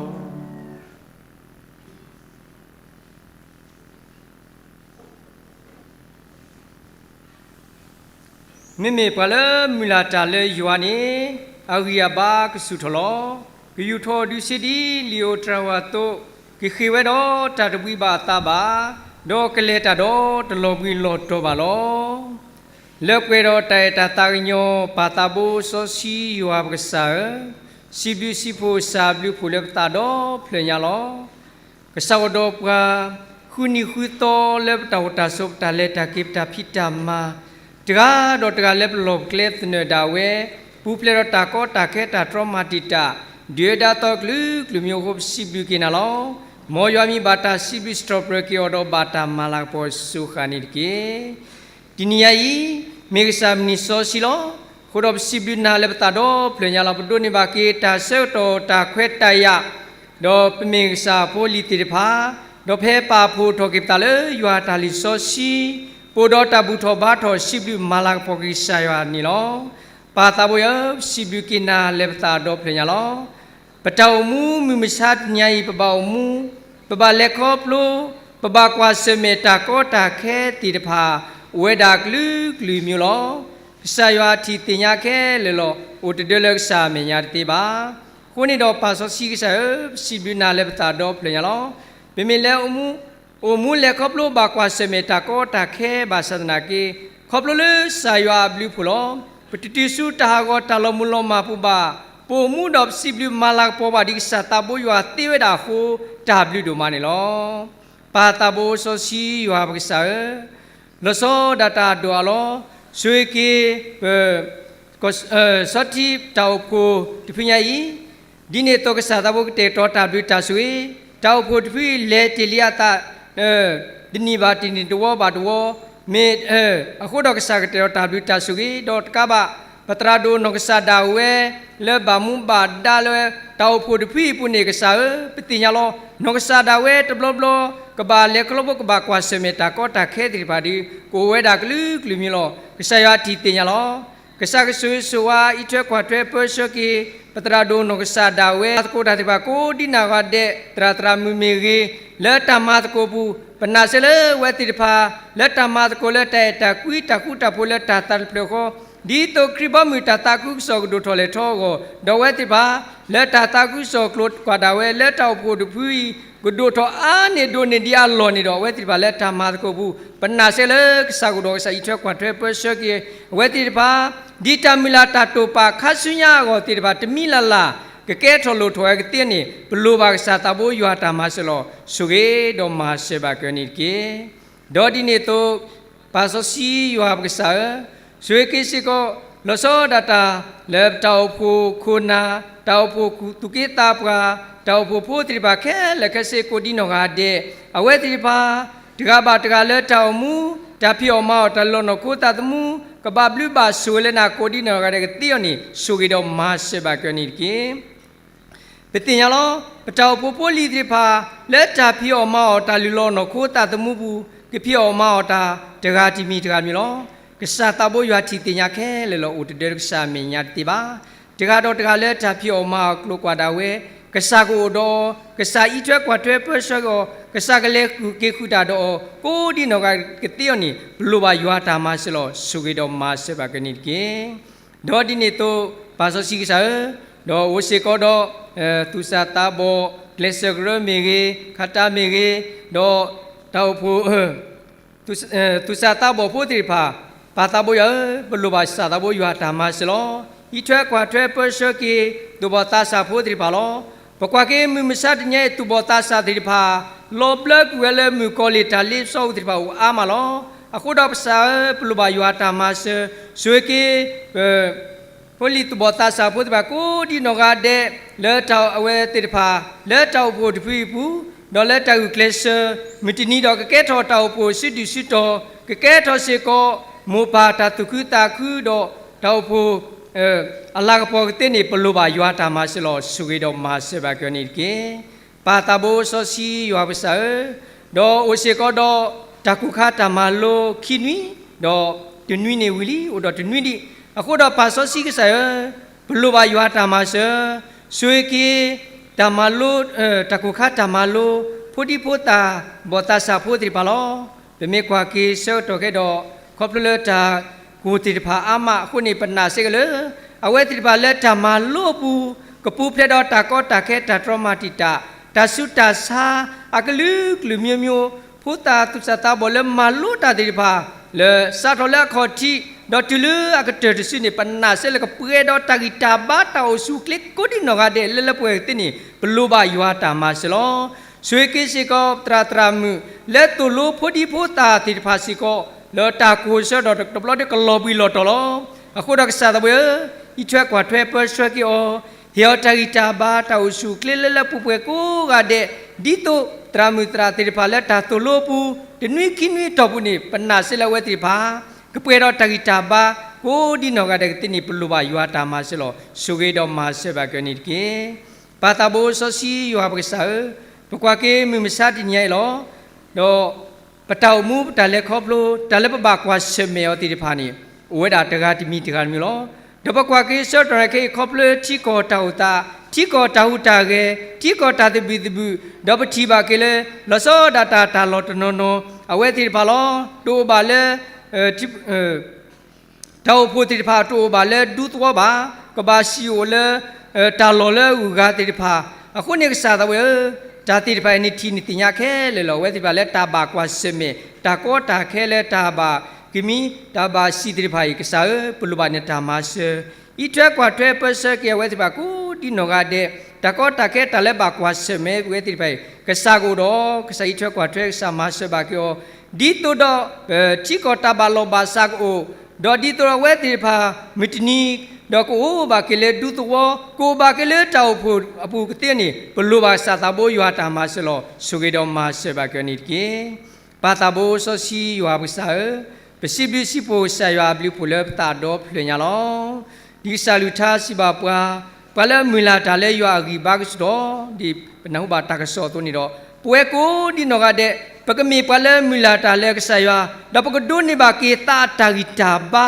မ့မ့ၢ်ပှၤလၢမုၢ်လၢ်တၢ်လၢယွၤန့ၣ် အဂံၢ်အဘါကဆူၣ်ထီၣ်လီၤ. ကယူာ်ထီၣ်ဒုးဆ့ဒ်လံာ်ဧိၤတြၤဧိၤအသိး, ကဃ့ၢ်ဝဲဒီးတၢ်တဘှံးဘၣ်အသးဘၣ်, ဒီးကလဲၤတၢ်ဒီးတလီၤဘှံးလီၤတီၤဘၣ်လီၤ. လၢပှဲၤဒီးတၢ်အဲၣ်တၢ်သးကညီၤ ပၢ်သးဘိစီဆှံယွၤပကစၢ်ဧၢ, စံးဘျုးစံးဖှိၣ်စၢ်ဘျုးဖှိၣ်လၢပသးဒီဖျၢၣ်ညါလီၤ. ကစၢ်အိၣ်ဒီးပှၤ ဃုနံၤဃုသီလၢပတၢ်အိၣ်တၢ်ဆိး ပတၢ်လဲၤတၢ်က့ၤ ပတၢ်ဖံးတၢ်မၤ, တဂၤဒီးတဂၤလၢပလီၢ်ပကျဲသနၢၣ်ဒၣ်ဝဲ, ပူၤဖျဲးဒီးတၢ်ကီတၢ်ခဲတၢ်တြီမၤတံာ်တာ် ဒုၣ်ဒါသီကလုာ်ကလုာ်မံၤအဃိ ပစံးဘျုးက့ၤနၤလီၤ. မ်ယွၤမံၤဘၣ်တၢ်စံးဘျုးစံးထီၣ်ပတြၢၤက့ၤအီၤဒီး ဘၣ်တၢ်မၤလၤကပီၤစိဃၣ်န့ၣ်တက့ၢ်. တနံၤညါအံၤ မ့ၢ်ကစၢ်မုၢ်နံၤစီဆှံလီၤ. အဃိဒီးပစံးဘျုးနၤလၢပသးဒီဖျၢၣ်ညါလီၤ. ပဒိးန့ၢ်ဘၣ်က့ၤတၢ်ဆၢကတီၢ်တၢ်ခွဲးတၢ်ယာ် ဒီးပမ့ၢ်ကစၢ်ဖိလံၤသ့ၣ်တဖၣ်, ဒီးဖဲပာ်ဖှိၣ်ထီၣ်က့ၤပသးလၢယွၤတၢ်လံာ်စီဆှံ, ပအိၣ်ဒီးတၢ်ဘူၣ်ထီၣ်ဘါထီၣ်စံးဘျုးမၤလၤကပီၤက့ၤကစၢ်ယွၤန့ၣ်လီၤ. ပၢ်သးဘိယွၤဧၢ, ပစံးဘျုးက့ၤနၤလၢပသးဒီဖျၢၣ်ညါလီၤ. ပတၢ်အိၣ်မူမုၢ်မဆါတနံၤညါအံၤ ပဘၣ်အိၣ်မူ, ပဘၣ်လဲၤခီဖျိ, ပဘၣ်ကွၢ်ဆၢၣ်မဲာ်တၢ်ကီတၢ်ခဲသ့ၣ်တဖၣ် အိၣ်ဝဲဒၣ်ကလုာ်ကလုာ်မံၤလီၤ. ကစၢ်ယွၤထံၣ်သ့ၣ်ညါခဲလၢာ်လီၤ. အိၣ်တဒၢလၢကစၢ်အမဲာ်ညါတသ့ဘၣ်. အဃိန့ၣ်ဒီးပၢ်စီဆှံကစၢ်ဧၢ, ပစံးဘျုးနၤလၢပသးဒီဖျၢၣ်ညါလီၤ. ပမ့ၢ်လဲၤအိၣ်မူ, အိၣ်မူလဲၤခီဖျိဘၣ်ကွၢ်ဆၢၣ်မဲာ်တၢ်ကီတၢ်ခဲဘၣ်ဆၣ်သနာ်က့, ခီဖျိလၢကစၢ်ယွၤအဘျုးအဖှိၣ်လီၤ. ပတတုၤဆူတၢ်ဟးဂီၤတၢ်လီၤမုၢ်လီၤမၢ်ပူၤဘၣ်, ပအိၣ်မူဒီးပစံးဘျုးမၤလၤကပီၤဘၣ်ဒ်ကစၢ်သးဘိယွၤသ့ဝဲဒၣ်အဃိ, တၢ်ဘျုးဒိၣ်မးန့ၣ်လီၤ. ပၢ်သးဘိစီဆှံယွၤပကစၢ်ဧၢ, လီၤဆီဒၣ်တၢ်ဒိၣ်အါလီၤ. ဆိၣ်ဂ့ၤက့ၤ ပ ကီၢ် စီထံတၢ်အိၣ်ဖှိၣ်တဖုညါအံၤ, ဒ်န့ၣ်အသိးကစၢ်သးဘိကတဲာ်ကတီၤတၢ်ဘျုးတၢ်ဆိၣ်ဂ့ၤ, တၢ်အိၣ်ဖှိၣ်တဖုအံၤလဲၤတ့ၢ်လံအသး တနံၣ်ဘၣ်တနံၣ်တဝီဘၣ်တဝီ, မ့ၢ် အဃိဒီးကစၢ်ကတဲာ်ကတီၤတၢ်ဘျုးတၢ်ဆိၣ်ဂ့ၤ, ဒီးတကးဘၣ် ပသရၣ်ဒိၣ်နီၢ်ကစၢ်ဒၣ်ဝဲ လၢဘၣ်မူဘၣ်ဒါလၢတၢ်အိၣ်ဖှိၣ်တဖုအံၤအပူၤန့ၣ် ကစၢ်ဧၢ, ပသ့ၣ်ညါလီၤ. နီၢ်ကစၢ်ဒၣ်ဝဲတဘျီဘျီ ကဘၣ်လဲၤခီဖျိ ကဘၣ်ကွၢ်ဆၢၣ်မဲာ်တၢ်ကီတၢ်ခဲသ့ၣ်တဖၣ်ဒီး ကအိၣ်ဝဲဒၣ်ကလုာ်ကလုာ်မံၤလီၤ. ကစၢ်ယွၤထံၣ်သ့ၣ်ညါလီၤ. ကစၢ်ကဆိၣ်ဂ့ၤဆိၣ်ဝါ အံးထွဲကွၢ်ထွဲပၢဆှၢက့ၤ ပသရၣ်ဒိၣ်နီၢ်ကစၢ်ဒၣ်ဝဲ သကိးတၢ်သ့ၣ်တဖၣ်ကိးဒ်နီၢ်ဂၤဒဲး သရၣ်သရၣ်မုၣ်မ့ၢ်ဂ့ၤ, လၢတၢ်မၤသကိးပူၤ, ပနာ်စ့ၢ်လၢအဝဲသ့ၣ်တဖၣ် လၢတၢ်မၤသကိးလၢတၢ်အဲၣ်တၢ်ကွံတၢ်ဃူတၢ်ဖိးလၢတၢ်သးတဖျၢၣ်ဃီ, ဒ်သိးခရံာ်ဘီမုၢ်တၢ်သးခုကစီၣ်ကဒိၣ်ထီၣ်လဲၤထီၣ်အဂီၢ်, ဒီးအဝဲသ့ၣ်တဖၣ် လၢတၢ်သးခုကစီၣ်ကျိၤကွၢ်ဒၣ်ဝဲ လၢတၢ်အိၣ်ဖှိၣ်တဖုအံၤ ကဒိၣ်ထီၣ်အါန့ၢ်ဒိၣ်န့ၢ်ဒံးအလီၢ်န့ၣ်ဒီး အဝဲသ့ၣ်တဖၣ်လၢတၢ်မၤသကိးပူၤ, ပနာ်စ့ၢ်လၢကစၢ်ကအိၣ်ဒီးကစၢ်အံးထွဲကွၢ်ထွဲပၢဆှၢက့ၤ အဝဲသ့ၣ်တဖၣ် ဒ်တၢ်မုၢ်လၢ်တၢ်တိာ်ပာ်ခါဆူညါအဂီၢ်သ့ၣ်တဖၣ် တမံၤလၢ်လၢ် ကကဲထီၣ်လိၣ်ထီၣ်ဝဲကသ့န့ၣ် ပလိၣ်ဘၣ်ကစၢ်သးဘိယွၤတၢ်မၤစၢၤလီၤ. ဆိၣ်ဂ့ၤဒီးမၤစၢၤဘၣ်က့ၤန့ၣ်တက့ၢ်. ဒီးဒ်န့ၣ်အသိး ပၢ်စီဆှံယွၤပကစၢ်ဧၢ, ဆိၣ်ဂ့ၤက့ၤစ့ၢ်ကီး လီၤဆီဒၣ်တၢ် လၢပတၢ်အိၣ်ဖှိၣ်ခိၣ်နၢ်, တၢ်အိၣ်ဖှိၣ်သူၣ်က့သးပှၢ်, တၢ်အိၣ်ဖှိၣ်ဖိသ့ၣ်တဖၣ်ခဲလၢာ်ခဲဆ့ကိးဒ်နီၢ်ဂၤဒဲး, အဝဲသ့ၣ်တဖၣ် တဂၤဘၣ်တဂၤလၢတၢ်အိၣ်မူ, တၢ်ဖံးအီၣ်မၤအီၣ်တၢ်လီၤနီၢ်ခိသးသမူ, ကဘၣ်ဘျုးဘၣ်ဆိၣ်ဂ့ၤလၢနၤကိးဒ်နီၢ်ဂၤဒဲးကသ့အီၤန့ၣ် ဆိၣ်ဂ့ၤဒီးမၤစၢၤဘၣ်က့ၤန့ၣ်တက့ၢ်. ပသ့ၣ်ညါလီၤ. ပတၢ်အိၣ်ဖှိၣ်ဖိလံၤသ့ၣ်တဖၣ် လၢတၢ်ဖံးအီၣ်မၤအီၣ်တၢ်လုၢ်လီၤနီၢ်ခိသးသမူပူၤ, ကဖံးအီၣ်မၤအီၣ်တၢ်တဂၤတမံၤတဂၤမံၤလီၤ. ကစၢ်သးဘိယွၤထံၣ်သ့ၣ်ညါခဲလၢာ်လီၤ. အိၣ်တဒၢလၢကစၢ်အမဲာ်ညါတသ့ဘၣ်. တဂၤဒီးတဂၤလၢတၢ်ဖံးအီၣ်မၤအီၣ်ကျိၤကွၢ်ဒၣ်ဝဲ, ကစၢ်ကအိၣ်ဒီးအီၤ, ကစၢ်အံးထွဲကွၢ်ထွဲပၢဆှၢက့ၤအီၤ, ကစၢ်ကလဲၤဃုာ်က့ၤဃုာ်တၢ်ဒီးအီၤ, ကိးဒ်နီၢ်ဂၤကသ့အီၤန့ၣ် ပလိၣ်ဘၣ်ယွၤတၢ်မၤစၢၤလီၤ. ဆိၣ်ဂ့ၤဒီးမၤစၢၤဘၣ်က့ၤန့ၣ်တက့ၢ်. ဒီးဒ်န့ၣ်အသိး ပၢ်စီဆှံကစၢ်ဧၢ, ဒီးအိၣ်စ့ၢ်ကီးဒီး သူၣ်စၢ်သးဘီၣ် ကျဲးစၢးကရၢမ့ၢ်ဂ့ၤ, ခးတၢ်မ့ၢ်ဂ့ၤ, ဒီးတၢ်အိၣ်ဖှိၣ် သူၣ်စၢ်သးဘီၣ်ဖိသ့ၣ်တဖၣ်, ပၢ်သးဘိယွၤဧၢ, ပလိၣ်ဘၣ်ကစၢ်သးဘိယွၤတၢ်မၤစၢၤလီၤ. အံးထွဲကွၢ်ထွဲပၢဆှၢက့ၤ သူၣ်ဘီၣ်သးစၢ်ဖိသ့ၣ်တဖၣ်လီၤ. ပကွၢ်က့ၤမုၢ်မဆါတနံၤအံၤ သူၣ်ဘီၣ်သးစၢ်သ့ၣ်တဖၣ် လီၤဘျၢကွံာ်ဝဲလၢမုၣ်ကီၤလံၢ်တၢ်လ့ပစီပူၤသ့ၣ်တဖၣ်အိၣ်အါမးလီၤ. အဃိဒီးကစၢ်ဧၢ, ပလိၣ်ဘၣ်ယွၤတၢ်မၤစၢၤ, ဆိၣ်ဂ့ၤက့ၤ ဖိလံၤသူၣ်ဘီၣ်သးစၢ်ဖိသ့ၣ်တဖၣ် ကိးဒ်နီၢ်ဂၤဒဲး လၢတၢ်အဝဲသ့ၣ်တဖၣ် လၢတၢ်အိၣ်ဖှိၣ်တဖုအံၤအပူၤ, ဒီးလၢတၢ်ဂုာ်ကျဲးစၢး မုၢ်တနံၤဒီးကကဲထီၣ်တၢ်အိၣ်ဖှိၣ်စုဒုၣ်စုတီၤ, ကကဲထီၣ်စ့ၢ်ကီး မိၢ်ပၢ်တၢ်သူၣ်ခုသးခုဒီး တၢ်အိၣ်ဖှိၣ် အလၤကပီၤကသ့န့ၣ် ပလိၣ်ဘၣ်ယွၤတၢ်မၤစၢၤလီၤ. ဆိၣ်ဂ့ၤဒီးမၤစၢၤဘၣ်က့ၤန့ၣ်တက့ၢ်. ပၢ်သးဘိစီဆှံယွၤပကစၢ်ဧၢ, ဒီးအိၣ်စ့ၢ်ကီးဒီး တၢ်ကိၢ်ခါတၢ်မၤလိခံနွံ, ဒီးတနွံန့ၣ်ဝံၤလံ အိၣ်ဒီးတနွံဒံး, အဃိဒီးပၢ်စီဆှံကစၢ်ဧၢ, ပလိၣ်ဘၣ်ယွၤတၢ်မၤစၢၤ, ဆိၣ်ဂ့ၤက့ၤ တၢ်မၤလိ တၢ်ကိၢ်ခါတၢ်မၤလိ ဖိဒံဖိသၣ် ဘီၣ်သးစၢ်ဖိသ့ၣ်တဖၣ်လီၤ. ပမ့ၢ်ကွၢ်က့ၤဆၢကတီၢ်ခဲဒီး ခီဖျိလၢတၢ်ကိၢ်သ့ၣ်တဖၣ်အါမးအဃိန့ၣ် ပနာ်စ့ၢ်ကီးလၢ အဝဲသ့ၣ်တဖၣ်လၢတၢ်မၤလိအပူၤ ကပူၤဖျဲးဒီးတၢ်ကီတၢ်ခဲတၢ်တြီမၤတံာ်တာ် တၢ်ဆူးတၢ်ဆါ အကလုာ်ကလုာ်မျိုးမျိုး, ဖိသၣ်သူၣ်စၢ်သးဘီၣ်လၢမၤလိတၢ်သ့ၣ်တဖၣ် လၢစးထီၣ်လၢအခီၣ်ထံး ဒီးတုၤလၢအကတၢၢ်တစုန့ၣ် ပနာ်စ့ၢ်လၢကပှဲၤဒီးတၢ်ဂံၢ်တၢ်ဘါတၢ်အိၣ်ဆူၣ်အိၣ်ချ့ကိးဒ်နီၢ်ဂၤဒဲးလၢလၢပှဲၤပှဲၤကသ့န့ၣ် ပလိၣ်ဘၣ်ယွၤတၢ်မၤစၢၤလီၤ. ဆိၣ်ဂ့ၤက့ၤစ့ၢ်ကီးသရၣ်သရၣ်မုၣ် လၢသိၣ်လိဖိဒံဖိသၣ်သ့ၣ်တဖၣ်စ့ၢ်ကီး လၢတၢ်ကိၢ်ဆၢဒီးတဘျီဒီးကလီၤဘှံးလီၤတီၤလီၤ. အဃိဒီးကစၢ်သးဘိယွၤဧၢ, အံးထွဲကွၢ်ထွဲပၢဆှၢက့ၤအီၤ, ဟ့ၣ်အီၤတၢ်ဂံၢ်တၢ်ဘါ တၢ်အိၣ်ဆူၣ်အိၣ်ချ့လၢလၢပှဲၤပှဲၤကိးဂၤဒဲး, ဒ်သိးသရၣ်မုၣ်သရၣ်သ့ၣ်တဖၣ်လၢတၢ်သိၣ်လိပူၤ, တနွံခံနွံအတီၢ်ပူၤန့ၣ် ပနာ်စ့ၢ်လၢအဝဲသ့ၣ်တဖၣ် ကပှဲၤဒီးတၢ်ဂံၢ်တၢ်ဘါ ကိးဒ်နီၢ်ဂၤဒဲးကသ့န့ၣ် ပလိၣ်ဘၣ်ယွၤတၢ်မၤစၢၤလီၤ. ဆိၣ်ဂ့ၤဒီးမၤစၢၤဘၣ်က့ၤန့ၣ်တက့ၢ်. ပၢ်သးဘိစီဆှံယွၤပကစၢ်ဧၢ, ပကွၢ်က့ၤမုၢ်မဆါတနံၤညါအံၤလီၤ. ဒီး ပတၢ်အိၣ်မူ ပတၢ်လဲၤခီဖျိ တၢ်လၢပဘၣ်ကွၢ်ဆၢၣ်မဲာ်အီၤသ့ၣ်တဖၣ်န့ၣ် အိၣ်ဝဲဒၣ်တဂၤတမံၤတဂၤတမံၤလီၤ. ဒီးပကွၢ်က့ၤဆၢကတီၢ်ခဲအံၤ ခီဖျိထံကီၢ်တၢ်အိၣ်သး, ထံကီၢ်တၢ်ဟူးတၢ်ဂဲၤ, ထံကီၢ်တၢ်သဘံၣ်သဘုၣ်, ဒီးပထံၣ်ဘၣ်က့ၤလၢ လီၤဆီဒၣ်တၢ်တၢ်လီၢ်တနီၤနီၤ အဝဲသ့ၣ်တဖၣ်လီၤ. တအိၣ်ဘၣ်လၢ တၢ်အိၣ်ဖှိၣ်သ့ၣ်တဖၣ် တအိၣ်ဘၣ်လၢဒူသဝီဘၣ်, ကဘၣ်စံၣ်အိၣ်လၢ တၢ်လီၢ်လၢအဂုၤအဂၤသ့ၣ်တဖၣ်. အဃိန့ၣ်ကစၢ်သးဝဲဧၢ, တၢ်သ့ၣ်တဖၣ်အံၤန့ၣ်ထံၣ်န့ၣ်သ့ၣ်ညါခဲလၢာ်လီၤ. အဝဲသ့ၣ်တဖၣ်လၢတၢ်ဘၣ်ကွၢ်ဆၢၣ်မဲာ် တၢ်ကီတၢ်ခဲလၢတၢ်ဘၣ်ကမံ တၢ်ဘၣ်စံၣ်သ့ၣ်တဖၣ်အံၤ ကစၢ်ဧၢ, ပလိၣ်ဘၣ်နတၢ်မၤစၢၤ အံးထွဲကွၢ်ထွဲပၢဆှၢက့ၤအဝဲသ့ၣ်တဖၣ်ကိးဒ်နီၢ်ဂၤဒဲး, တၢ်ကီတၢ်ခဲတၢ်လၢဘၣ်ကွၢ်ဆၢၣ်မဲာ်ဝဲသ့ၣ်တဖၣ်အံၤ ကစၢ်ကအိၣ်ဒီး ကစၢ်အံးထွဲကွၢ်ထွဲ ကစၢ်မၤစၢၤဘၣ်က့ၤအီၤ, ဒ်သိးဒီး ထံကီၢ်တၢ်ဘၣ်လီၢ်ဘၣ်စးကအိၣ်, ဒီးဒ်သိးဒီးအဝဲသ့ၣ်တဖၣ် မုၢ်တနံၤ ဒီးကအိၣ်ဘၣ်က့ၤလၢဒူသဝီ, ကအိၣ်ဘၣ်က့ၤလၢတၢ်အိၣ်ဖှိၣ်အပူၤကသ့န့ၣ် ပလိၣ်ဘၣ်ကစၢ်သးဘိယွၤတၢ်မၤစၢၤလီၤ. ဆိၣ်ဂ့ၤဒီးမၤစၢၤဘၣ်က့ၤအီၤန့ၣ်တက့ၢ်. ပၢ်သးဘိစီဆှံယွၤပကစၢ်ဧၢ, ပစံးဘျုးစံးဖှိၣ်ကစၢ်ယွၤအဘျုးအဖှိၣ်လၢပသးဒီဖျၢၣ်ညါလီၤ. ဒ်ကစၢ်အကလုၢ်ကထါစံးဘၣ်ပှၤ, ပှၤလၢအမုၢ်လၢ်တၢ်လၢယွၤအဂံၢ်ဘါကဆူၣ်ထီၣ်, ဒ်ပနၢ်ဟူဘၣ်တၢ်ကစီၣ်အသိးန့ၣ်ဒီး, ပဝဲကိးဒ်နီၢ်ဂၤဒဲး ပကမ့ၢ်ပှၤလၢအမုၢ်လၢ်တၢ်လၢကစၢ်ယွၤ, ဒီးပကဒိးန့ၢ်ဘၣ်က့ၤသးအတၢ်ဂံၢ်တၢ်ဘါ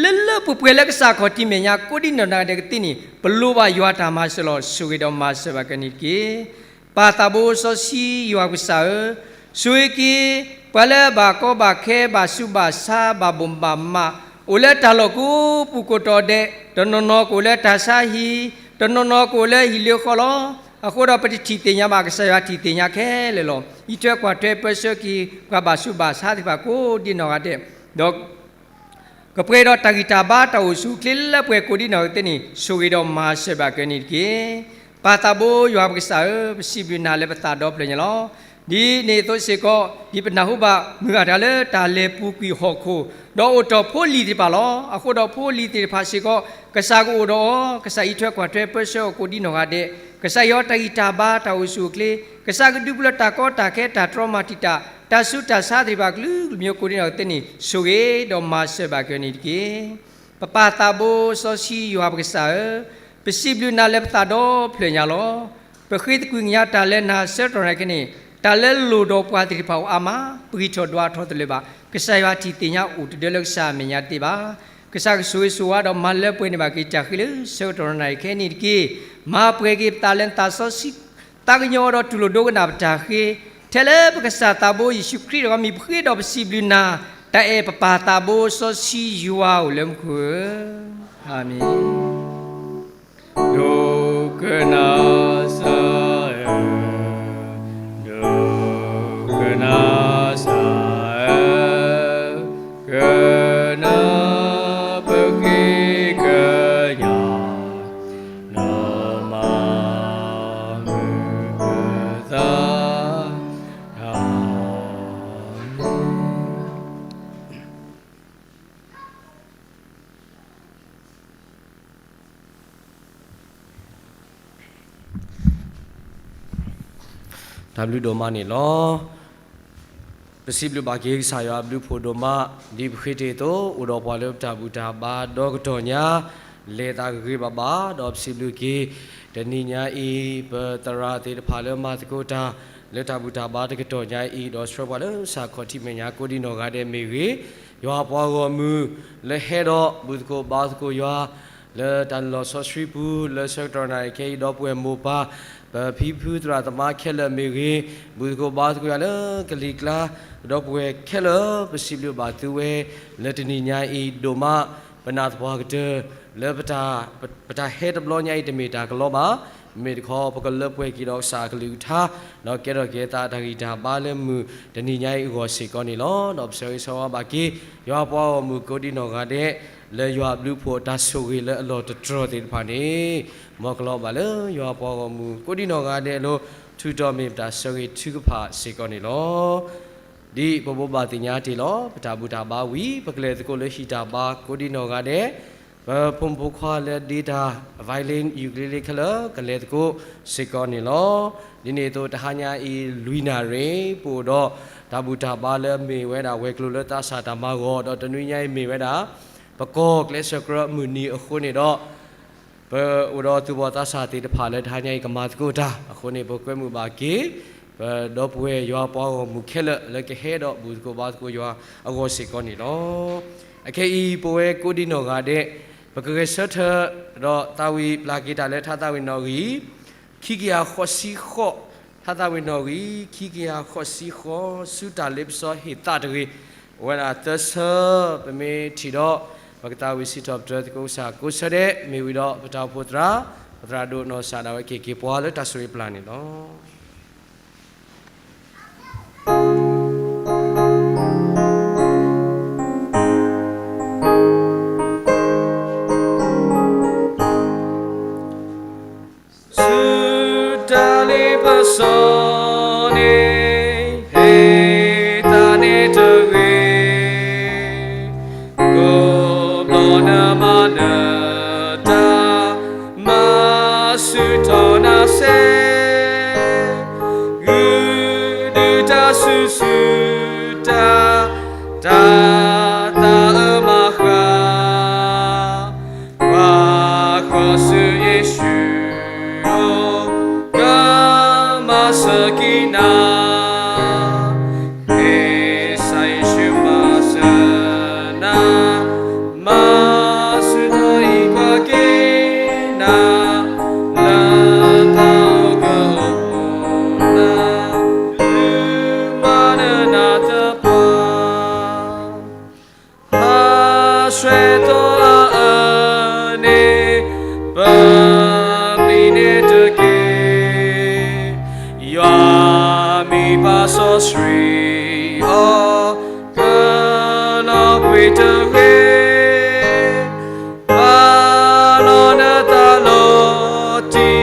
လၢလၢပှဲၤပှဲၤလၢကစၢ်ခီၣ်ထံးမဲာ်ညါ ကိးဒ်နီၢ်ဂၤဒဲးကသ့န့ၣ် ပလိၣ်ဘၣ်ယွၤတၢ်မၤစၢၤလီၤ. ဆိၣ်ဂ့ၤဒီးမၤစၢၤဘၣ်က့ၤအီၤန့ၣ်တက့ၢ်. ပၢ်သးဘိစီဆှံယွၤပကစၢ်ဧၢ, ဆိၣ်ဂ့ၤက့ၤ ပှၤလၢအဘၣ်ကီဘၣ်ခဲ ဘၣ်ဆူးဘၣ်ဆါ ဘၣ်ဘိၣ်ဘၣ်မး အိၣ်လၢတၢ်လီၢ်ကိးပူၤကိးတီၤဒဲး, တနီၤနီၤကအိၣ်လၢတၢ်ဆါဟံၣ်, တနီၤနီၤကအိၣ်လၢဟံၣ်လၢဃီလီၤ. အဃိဒီးပတထံၣ်သ့ၣ်ညါဘၣ် ကစၢ်ယွၤထံၣ်သ့ၣ်ညါခဲလၢာ်လီၤ. အံးထွဲကွၢ်ထွဲပၢဆှၢက့ၤ ပှၤဘၣ်ဆူးဘၣ်ဆါသ့ၣ်တဖၣ်ကိးဒ်နီၢ်ဂၤဒဲး, ဒီး ကပှဲၤဒီးတၢ်ဂံၢ်တၢ်ဘါ တၢ်အိၣ်ဆူၣ်အိၣ်ချ့လၢလၢပှဲၤပှဲၤကိးဒ်နီၢ်ဂၤဒဲးသ့ၣ်န့ၣ် ဆိၣ်ဂ့ၤဒီးမၤစၢၤဘၣ်က့ၤအီၤန့ၣ်တက့ၢ်. ပၢ်သးဘိယွၤပကစၢ်ဧၢ, ပစံးဘျုးနၤလၢပသးဒီဖျၢၣ်ညါလီၤ. ဒ်န့ၣ်အသိးစ့ၢ်ကီး ဒ်ပနၢ်ဟူဘၣ်မုၢ်ဂၤတဂၤလၢတၢ်လဲၤပူၤကွံာ်ဟီၣ်ခိၣ်, ဒီးအိၣ်ထီၣ်ဖိလံၤသ့ၣ်တဖၣ်လီၤ. အဃိဒီးဖိလံၤသ့ၣ်တဖၣ်စ့ၢ်ကီး ကစၢ်ကအိၣ်ဒီးအီၤ, ကစၢ်အံးထွဲကွၢ်ထွဲပၢဆှၢအီၤကိးဒ်နီၢ်ဂၤဒဲး, ကစၢ်ဟ့ၣ်အီၤတၢ်ဂံၢ်တၢ်ဘါ တၢ်အိၣ်ဆူၣ်အိၣ်ချ့, ကစၢ်ကဒုးပူၤလၢတၢ်ကီတၢ်ခဲ တၢ်တြီမၤတံာ်တာ် တၢ်ဆူးတၢ်ဆါသ့ၣ်တဖၣ်ကလုာ်ကလုာ်မံၤကိးဒ်နီၢ်ဂၤဒဲးသ့ၣ်န့ၣ် ဆိၣ်ဂ့ၤဒီးမၤစၢၤဘၣ်က့ၤအီၤန့ၣ်တက့ၢ်. ပပၢ်သးဘိစီဆှံယွၤပကစၢ်ဧၢ, ပစံးဘျုးနၤလၢပသးဒီဖျၢၣ်ညါလီၤ. ပဃ့သကွံာ်ကညးတၢ်လၢနၤဆၢကတီၢ်နၤခဲအံၤန့ၣ်, တၢ်လၢလိၣ်ဒီးပှၤသ့ၣ်တဖၣ်အိၣ်အါမး, ပဂံၢ်ထီၣ်ဒွးထီၣ်တလၢာ်ဘၣ်. ကစၢ်ယွၤထံၣ်သ့ၣ်ညါအိၣ်တဒၢလၢကစၢ်အမဲာ်ညါတသ့ဘၣ်. ကစၢ်ကဆိၣ်ဂ့ၤဆိၣ်ဝါဒီးမၤလၢပှဲၤန့ၢ်ဘၣ်က့ၤတၢ်ဃ့လၢဆၢကတီၢ်နၤခဲအံၤန့ၣ်တက့ၢ်. မၤပှဲၤက့ၤပသးလၢနသးစီဆှံ သးကညီၤဒီးတူၢ်လိာ်ဒိကနၣ်ပတၢ်ဃ့, ထဲလၢပကစၢ်သးဘိယ့ၣ်ၡူးခရံာ်အမံၤ ပဃ့ဒီးပစံးဘျုးနၤ, တၢ်အဲၣ်ပပၢ်သးဘိစီဆှံယွၤအိၣ်လၢမူခိၣ်ဧၢ, အၤမ့ၣ်. ဒိကနၣ်စၢ်ဧၢ, ဒိကနၣ်စၢ်ဧၢ, ကနၢ်ပဃ့ကညး နမၤမုာ်ပသး, အၤမ့ၣ်. တၢ်ဘျုးဒိၣ်မးန့ၣ်လီၤ. ပစံးဘျုးဘၣ်က့ၤကစၢ်ယွၤအဘျုးအဖှိၣ်ဒိၣ်မး, ဒ်ပဃ့တ့ၢ်အသိး အိၣ်ဒီးပှၤလၢပတၢ်ဘူၣ်တၢ်ဘါဒီကတီၢ်ညါ, လဲၤသးဂ့ၤဂ့ၤဘၣ်ဘၣ်, ဒီးပစံးဘျုးက့ၤ တနံၤညါအံၤ ပသရၣ်သ့ၣ်တဖၣ်လၢမၤသကိးတၢ် လၢတၢ်ဘူၣ်တၢ်ဘါတကတီၢ်ညါအံၤ, ဒီးဆှၢပှၤလၢဆၣ်ခီၣ်ထံးမဲာ်ညါကိးဒံနီၢ်ဂၤဒဲးမ့ၢ်ဂ့ၤ, ယွၤပှၤဂီၢ်မုၢ်လၢဟဲဒီးဘူၣ်သကိးဘါသကိးယွၤ လၢတၢ်လီၢ်စီဆှံပူၤ လၢဆၢကတီၢ်နၤခဲအံၤ ဒီပုၢ်ဝဲၢ်မိၢ်ပၢ် ပဖံဖုသရၣ်သမါခဲလၢာ်မ့ၢ်ဂ့ၤ, ဘူၣ်သကိးဘါသကိးယွၤလၢကလံၤကျါ, ဒီပုၢ်ဝဲၢ်ခဲလၢာ် ပစံးဘျုးဘၣ်သုဝဲ လၢတနံၤညါအံၤဒိၣ်မး, ပနာ်သပှၢ်ကတၢၢ် လၢ ပတၢ်ဟဲတဘျီညါအံၤ တမ့ၢ်တၢ်ကလီဘၣ်, မ့မ့ၢ်တခီ ပကလၢပှဲၤက့ၤဒီးကစၢ်အကလုၢ်ကထါ, ဒီးကဲထီၣ်က့ၤသးတၢ်ဂံၢ်တၢ်ဘါလၢမုၢ်တနံၤညါအံၤအဂီၢ်စ့ၢ်ကီးန့ၣ်လီၤ. ဒီးပဆၢဂ့ၤဆၢဝါဘၣ်က့ၤ ယွၤပှၤဂီၢ်မုၢ်ကိးဒံနီၢ်ဂၤဒဲး, လၢယွၤအဘျုးအဖှိၣ်တၢ်ဆိၣ်ဂ့ၤလၢအလီၢ်တတြီၢ်သ့ၣ်တဖၣ်န့ၣ်, မ်ကလီၤဘၣ်လၢယွၤပှၤဂီၢ်မုၢ်ကိးဒံနီၢ်ဂၤဒဲးအလိၤ, ထုးထီၣ်မ့ၢ်ပတၢ်ဆၢဂ့ၤထုကဖၣ်စ့ၢ်ကီးန့ၣ်လီၤ. ဒ်ပဘိးဘၣ်သ့ၣ်ညါတ့ၢ်လီၤ, ပတၢ်ဘူၣ်တၢ်ဘါဝံၤ ပကလဲၤသကိးလၢဟံၣ်တၢ်ဘါကိးဒံနီၢ်ဂၤဒဲး, ပဖိမုၣ်ဖိခွါလၢဒ့တၢ် violin ukulele ခဲလၢာ် ကလဲၤသကိးစ့ၢ်ကီးန့ၣ်လီၤ. ဒ်န့ၣ်အသိး တဟါညါအံၤ လွံၢ်နၣ်ရံၣ် ပအိၣ်ဒီးတၢ်ဘူၣ်တၢ်ဘါလၢအမ့ၢ်ဝဲဒၣ် ဝဲၤကျိၤလၢသးစၢ်တၢ်မၤဂီၤ ဒီးတနွံညါအံၤမ့ၢ်ဝဲဒၣ် ပကီၢ်ကျဲးစၢးကြၢးအမုၢ်နံၤအဃိန့ၣ်ဒီး ပအိၣ်ဒီးသူၣ်ဘီၣ်သးစၢ်သ့ၣ်တဖၣ်လၢတဟါညါအံၤ ကမၤသကိးတၢ်အဃိန့ၣ် ပကွဲမုာ်ဘၣ်က့ၤ ပဒီပုၢ်ဝဲၢ်ယွၤပှၤဂီၢ်မုၢ်ခဲလၢာ်လၢကဟဲဒီးဘူၣ်သကိးဘါသကိးယွၤအဂီၢ်စ့ၢ်ကီးန့ၣ်လီၤ. အခဲအံၤ ပဝဲကိးဒံနီၢ်ဂၤဒဲး ပကဂဲၤဆၢထၢၣ်ဒီးသးဝံၣ်ပျၢ်က့ၤတၢ်လၢထါသးဝံၣ်နီၣ်ဂံၢ် ခံကယၤဃိးဆံဃိး, ထါသးဝံၣ်နီၣ်ဂံၢ် ခံကယၤဃိးဆံဃိး ဆူတၢ်လ့ပစီဟ့ၣ်သးတဂ့ၤ, အိၣ်ဝဲဒၣ်သၢဆၢ ပမ့ၢ်ထံၣ်ဒီး ပကသးဝံၣ်စံးထီၣ်ပတြၢၤသကိးကစၢ်ကိးဆၢဒဲး မ့ၢ်ဝံၤဒီးပတၢ်အိၣ်ဖှိၣ်သရၣ် ပသရၣ်ဒိၣ်နီၢ်စၢ်ဒၣ်ဝဲ က့ၤက့ၤပှၤလၢတၢ်ဆိၣ်ဂ့ၤပျၢ်န့ၣ်လီၤ. ဆူတၢ်လ့ပစီန့ၣ် ဟ့ၣ်သးန့ၣ်တဂ့ၤ, ကိးဘျီနမၤနၢၤတၢ် မၤဆူၣ်ထီၣ်နၤစဲး, ဂုာ်ဒုးတၢ်ဆူၣ်ဆူၣ်တၢ် တၢ်သးအၢမၤဃၣ် ပှၤဃီၤဆူယ့ၣ်ၡူးအအိၣ် ကမၤစၢၤက့ၤနၤ, ဟ့ၣ်ကစၢ်ယ့ၣ်ၡူးမၤစၢၤနၤ, မၤဆူၣ်ထီၣ်အံးကွၢ်က့ၤနၤ, လၢတၢ်အိၣ်ကအိၣ်နၤ, ဒုးမၤနၢၤနၤသပှၢ် ဟးဆှဲးထီၣ်အအၢန့ၣ် ပပျံၤန့ၢ်တက့ၢ်, ယွၤမ့ၢ်ပၢ်စီဆှံအီၤ ကလီၤဘှံးတဂ့ၤ, ပာ်လီၤနသးလီၤတံၢ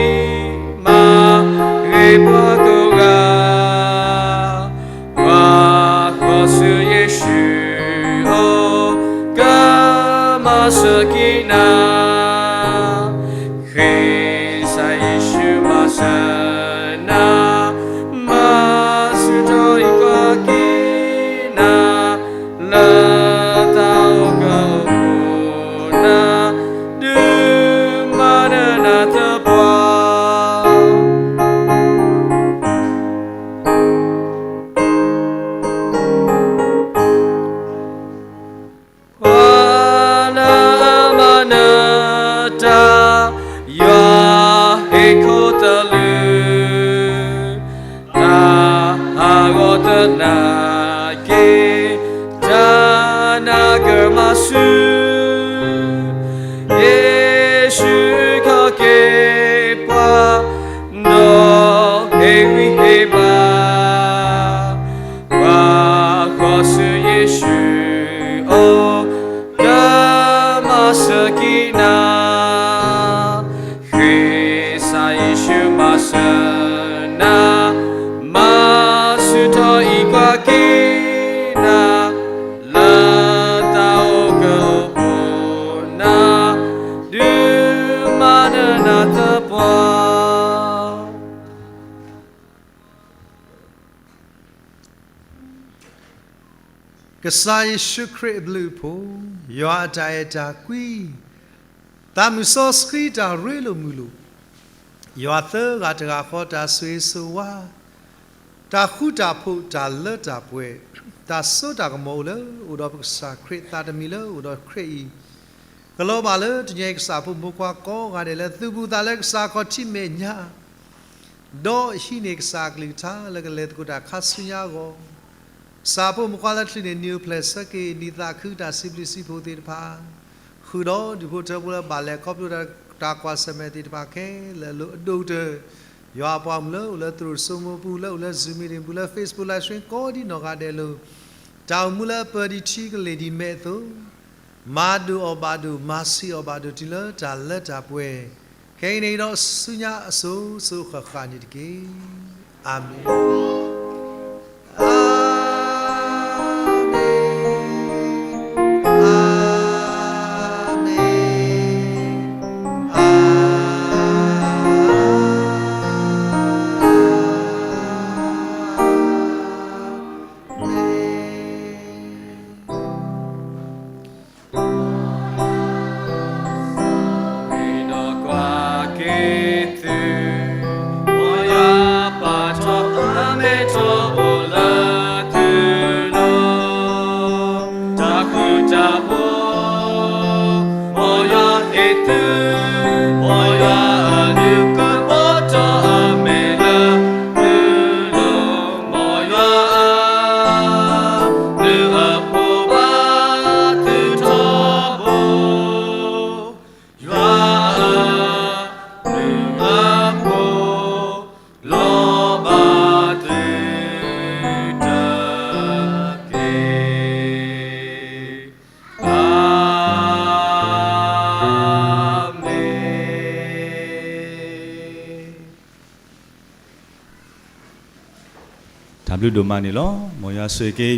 ် မၤဂ့ၤပှၤကိးဂၤ ပှၤဃီၤဆူယ့ၣ်ၡူးအအိၣ် ကမၤစၢၤက့ၤနၤ, ဃ့ကစၢ်ယ့ၣ်ၡူးမၤစၢၤနၤ, မၤဆူၣ်ထီၣ်အံးကွၢ်က့ၤနၤ, လၢတၢ်အိၣ်ကအိၣ်နၤ, ဒုးမၤနၢၤနၤသပှၢ် ပှၤလၢအမၤနၢၤတၢ် ယွၤဟ့ၣ်ခိၣ်သလုး, တၢ်ဟးဂီၤသနာ်က့ တၢ်နးကမၤဆူၣ်, ယ့ၣ်ၡူးခီၣ်က့ၤပှၤ ဒီးဟ့ၣ်ဂံၢ်ဟ့ၣ်ဘါ, ပှၤဃီၤဆူယ့ၣ်ၡူးအအိၣ် ကမၤစၢၤက့ၤနၤ, ဃ့ကစၢ်ယ့ၣ်ၡူးမၤစၢၤနၤ, မၤဆူၣ်ထီၣ်အံးကွၢ်က့ၤနၤ, လၢတၢ်အိၣ်ကအိၣ်ပူၤနၤ, ဒုးမၤနၢၤနၤသပှၢ် ကစၢ်ယ့ၣ်ၡူးခရံာ်အဘျုးအဖှိၣ်, ယွၤအတၢ်အဲၣ်တၢ်ကွံ, သးမုၢ်စီဆှံတၢ်ရ့လိာ်မုာ်လိာ်, ယွၤသၢဂၤတဂၤဃီတၢ်ဆိၣ်ဂ့ၤဆိၣ်ဝါ, တၢ်ဃူတၢ်ဖိးတၢ်လၢတၢ်ပှဲၤ, တၢ်စိတၢ်ကမီၤအိၣ်လၢအိၣ်ဒီးပကစၢ်ခရံာ်သးတမံၤလၢအိၣ်ဒီးခရံာ်အံၤ, ကလီၤဘၣ်လၢတနံၤအံၤကစၢ်ဖိမုၣ်ဖိခွါကိးဂၤဒဲးလၢသုးဘူးသးလၢကစၢ်ခီၣ်ထံးမဲာ်ညါ ဒီးဟံးန့ၢ်ကစၢ်အကလုၢ်ကထါလၢကလဲၤသကိးတၢ်ခါဆူညါအဂီၢ်, ကစၢ်ဖိမုၣ်ဖိခွါလၢချုးန့ၣ် နံၤအိၣ်ဖျဲၣ်ဆၢက့ၤ နံၤသးခုတၢ်စံးဘျုးစံးဖှိၣ်သ့ၣ်တဖၣ်, ဃုာ်ဒီးဒူၣ်ဖိထၢဖိလၢဘၣ်လဲၤခီဖျိတၢ်ကွၢ်ဆၢၣ်မဲာ်သ့ၣ်တဖၣ်ခဲလၢာ်အလိၤ အဒိၣ်ကတၢၢ်, ယွၤအပှၤမုၣ်လၢအိၣ်လၢသရိာ်စိမိပူၤ လၢအိၣ်လၢ Zoom meeting ပူၤ လၢ Facebook live stream ကိးဒံနီၢ်ဂၤဒဲးအလိၤ, တၢ်အိၣ်မူလၢအပၢၢ်ဒံးထံကလ့ၢ်ဒံးမဲးအသိး မၤဒိၣ်အီၣ်ဘၣ်ဒိၣ် မၤဆံးအီၣ်ဘၣ်ဒိၣ်တုၤလၢတၢ်လၢတၢ်ပှဲၤ, ခဲအံၤန့ၣ်ဒီးဆူညါအစိၤစိၤ ဃၣ်ဃၣ်န့ၣ်တက့ၢ်. အၤမ့ၣ်, အၤမ့ၣ်, အၤမ့ၣ်. အိၣ်လၢသုလိၤ, တၢ်ဃူတၢ်ဖိး, မ်ယွၤဟ့ၣ်သု, မ်ယွၤအလုၢ်ကဘီထီၣ်အမဲာ်လၢသုလိၤ, မ်ယွၤအလုၢ်အဖိဘၣ် သုထီဘိ, ယွၤအလုၢ်အဖိ လီၤဘၣ်သုတက့ၢ်. အၤမ့ၣ်. တၢ်ဘျုးဒိၣ်မးန့ၣ်လီၤ. မ်ယွၤဆိၣ်ဂ့ၤက့ၤ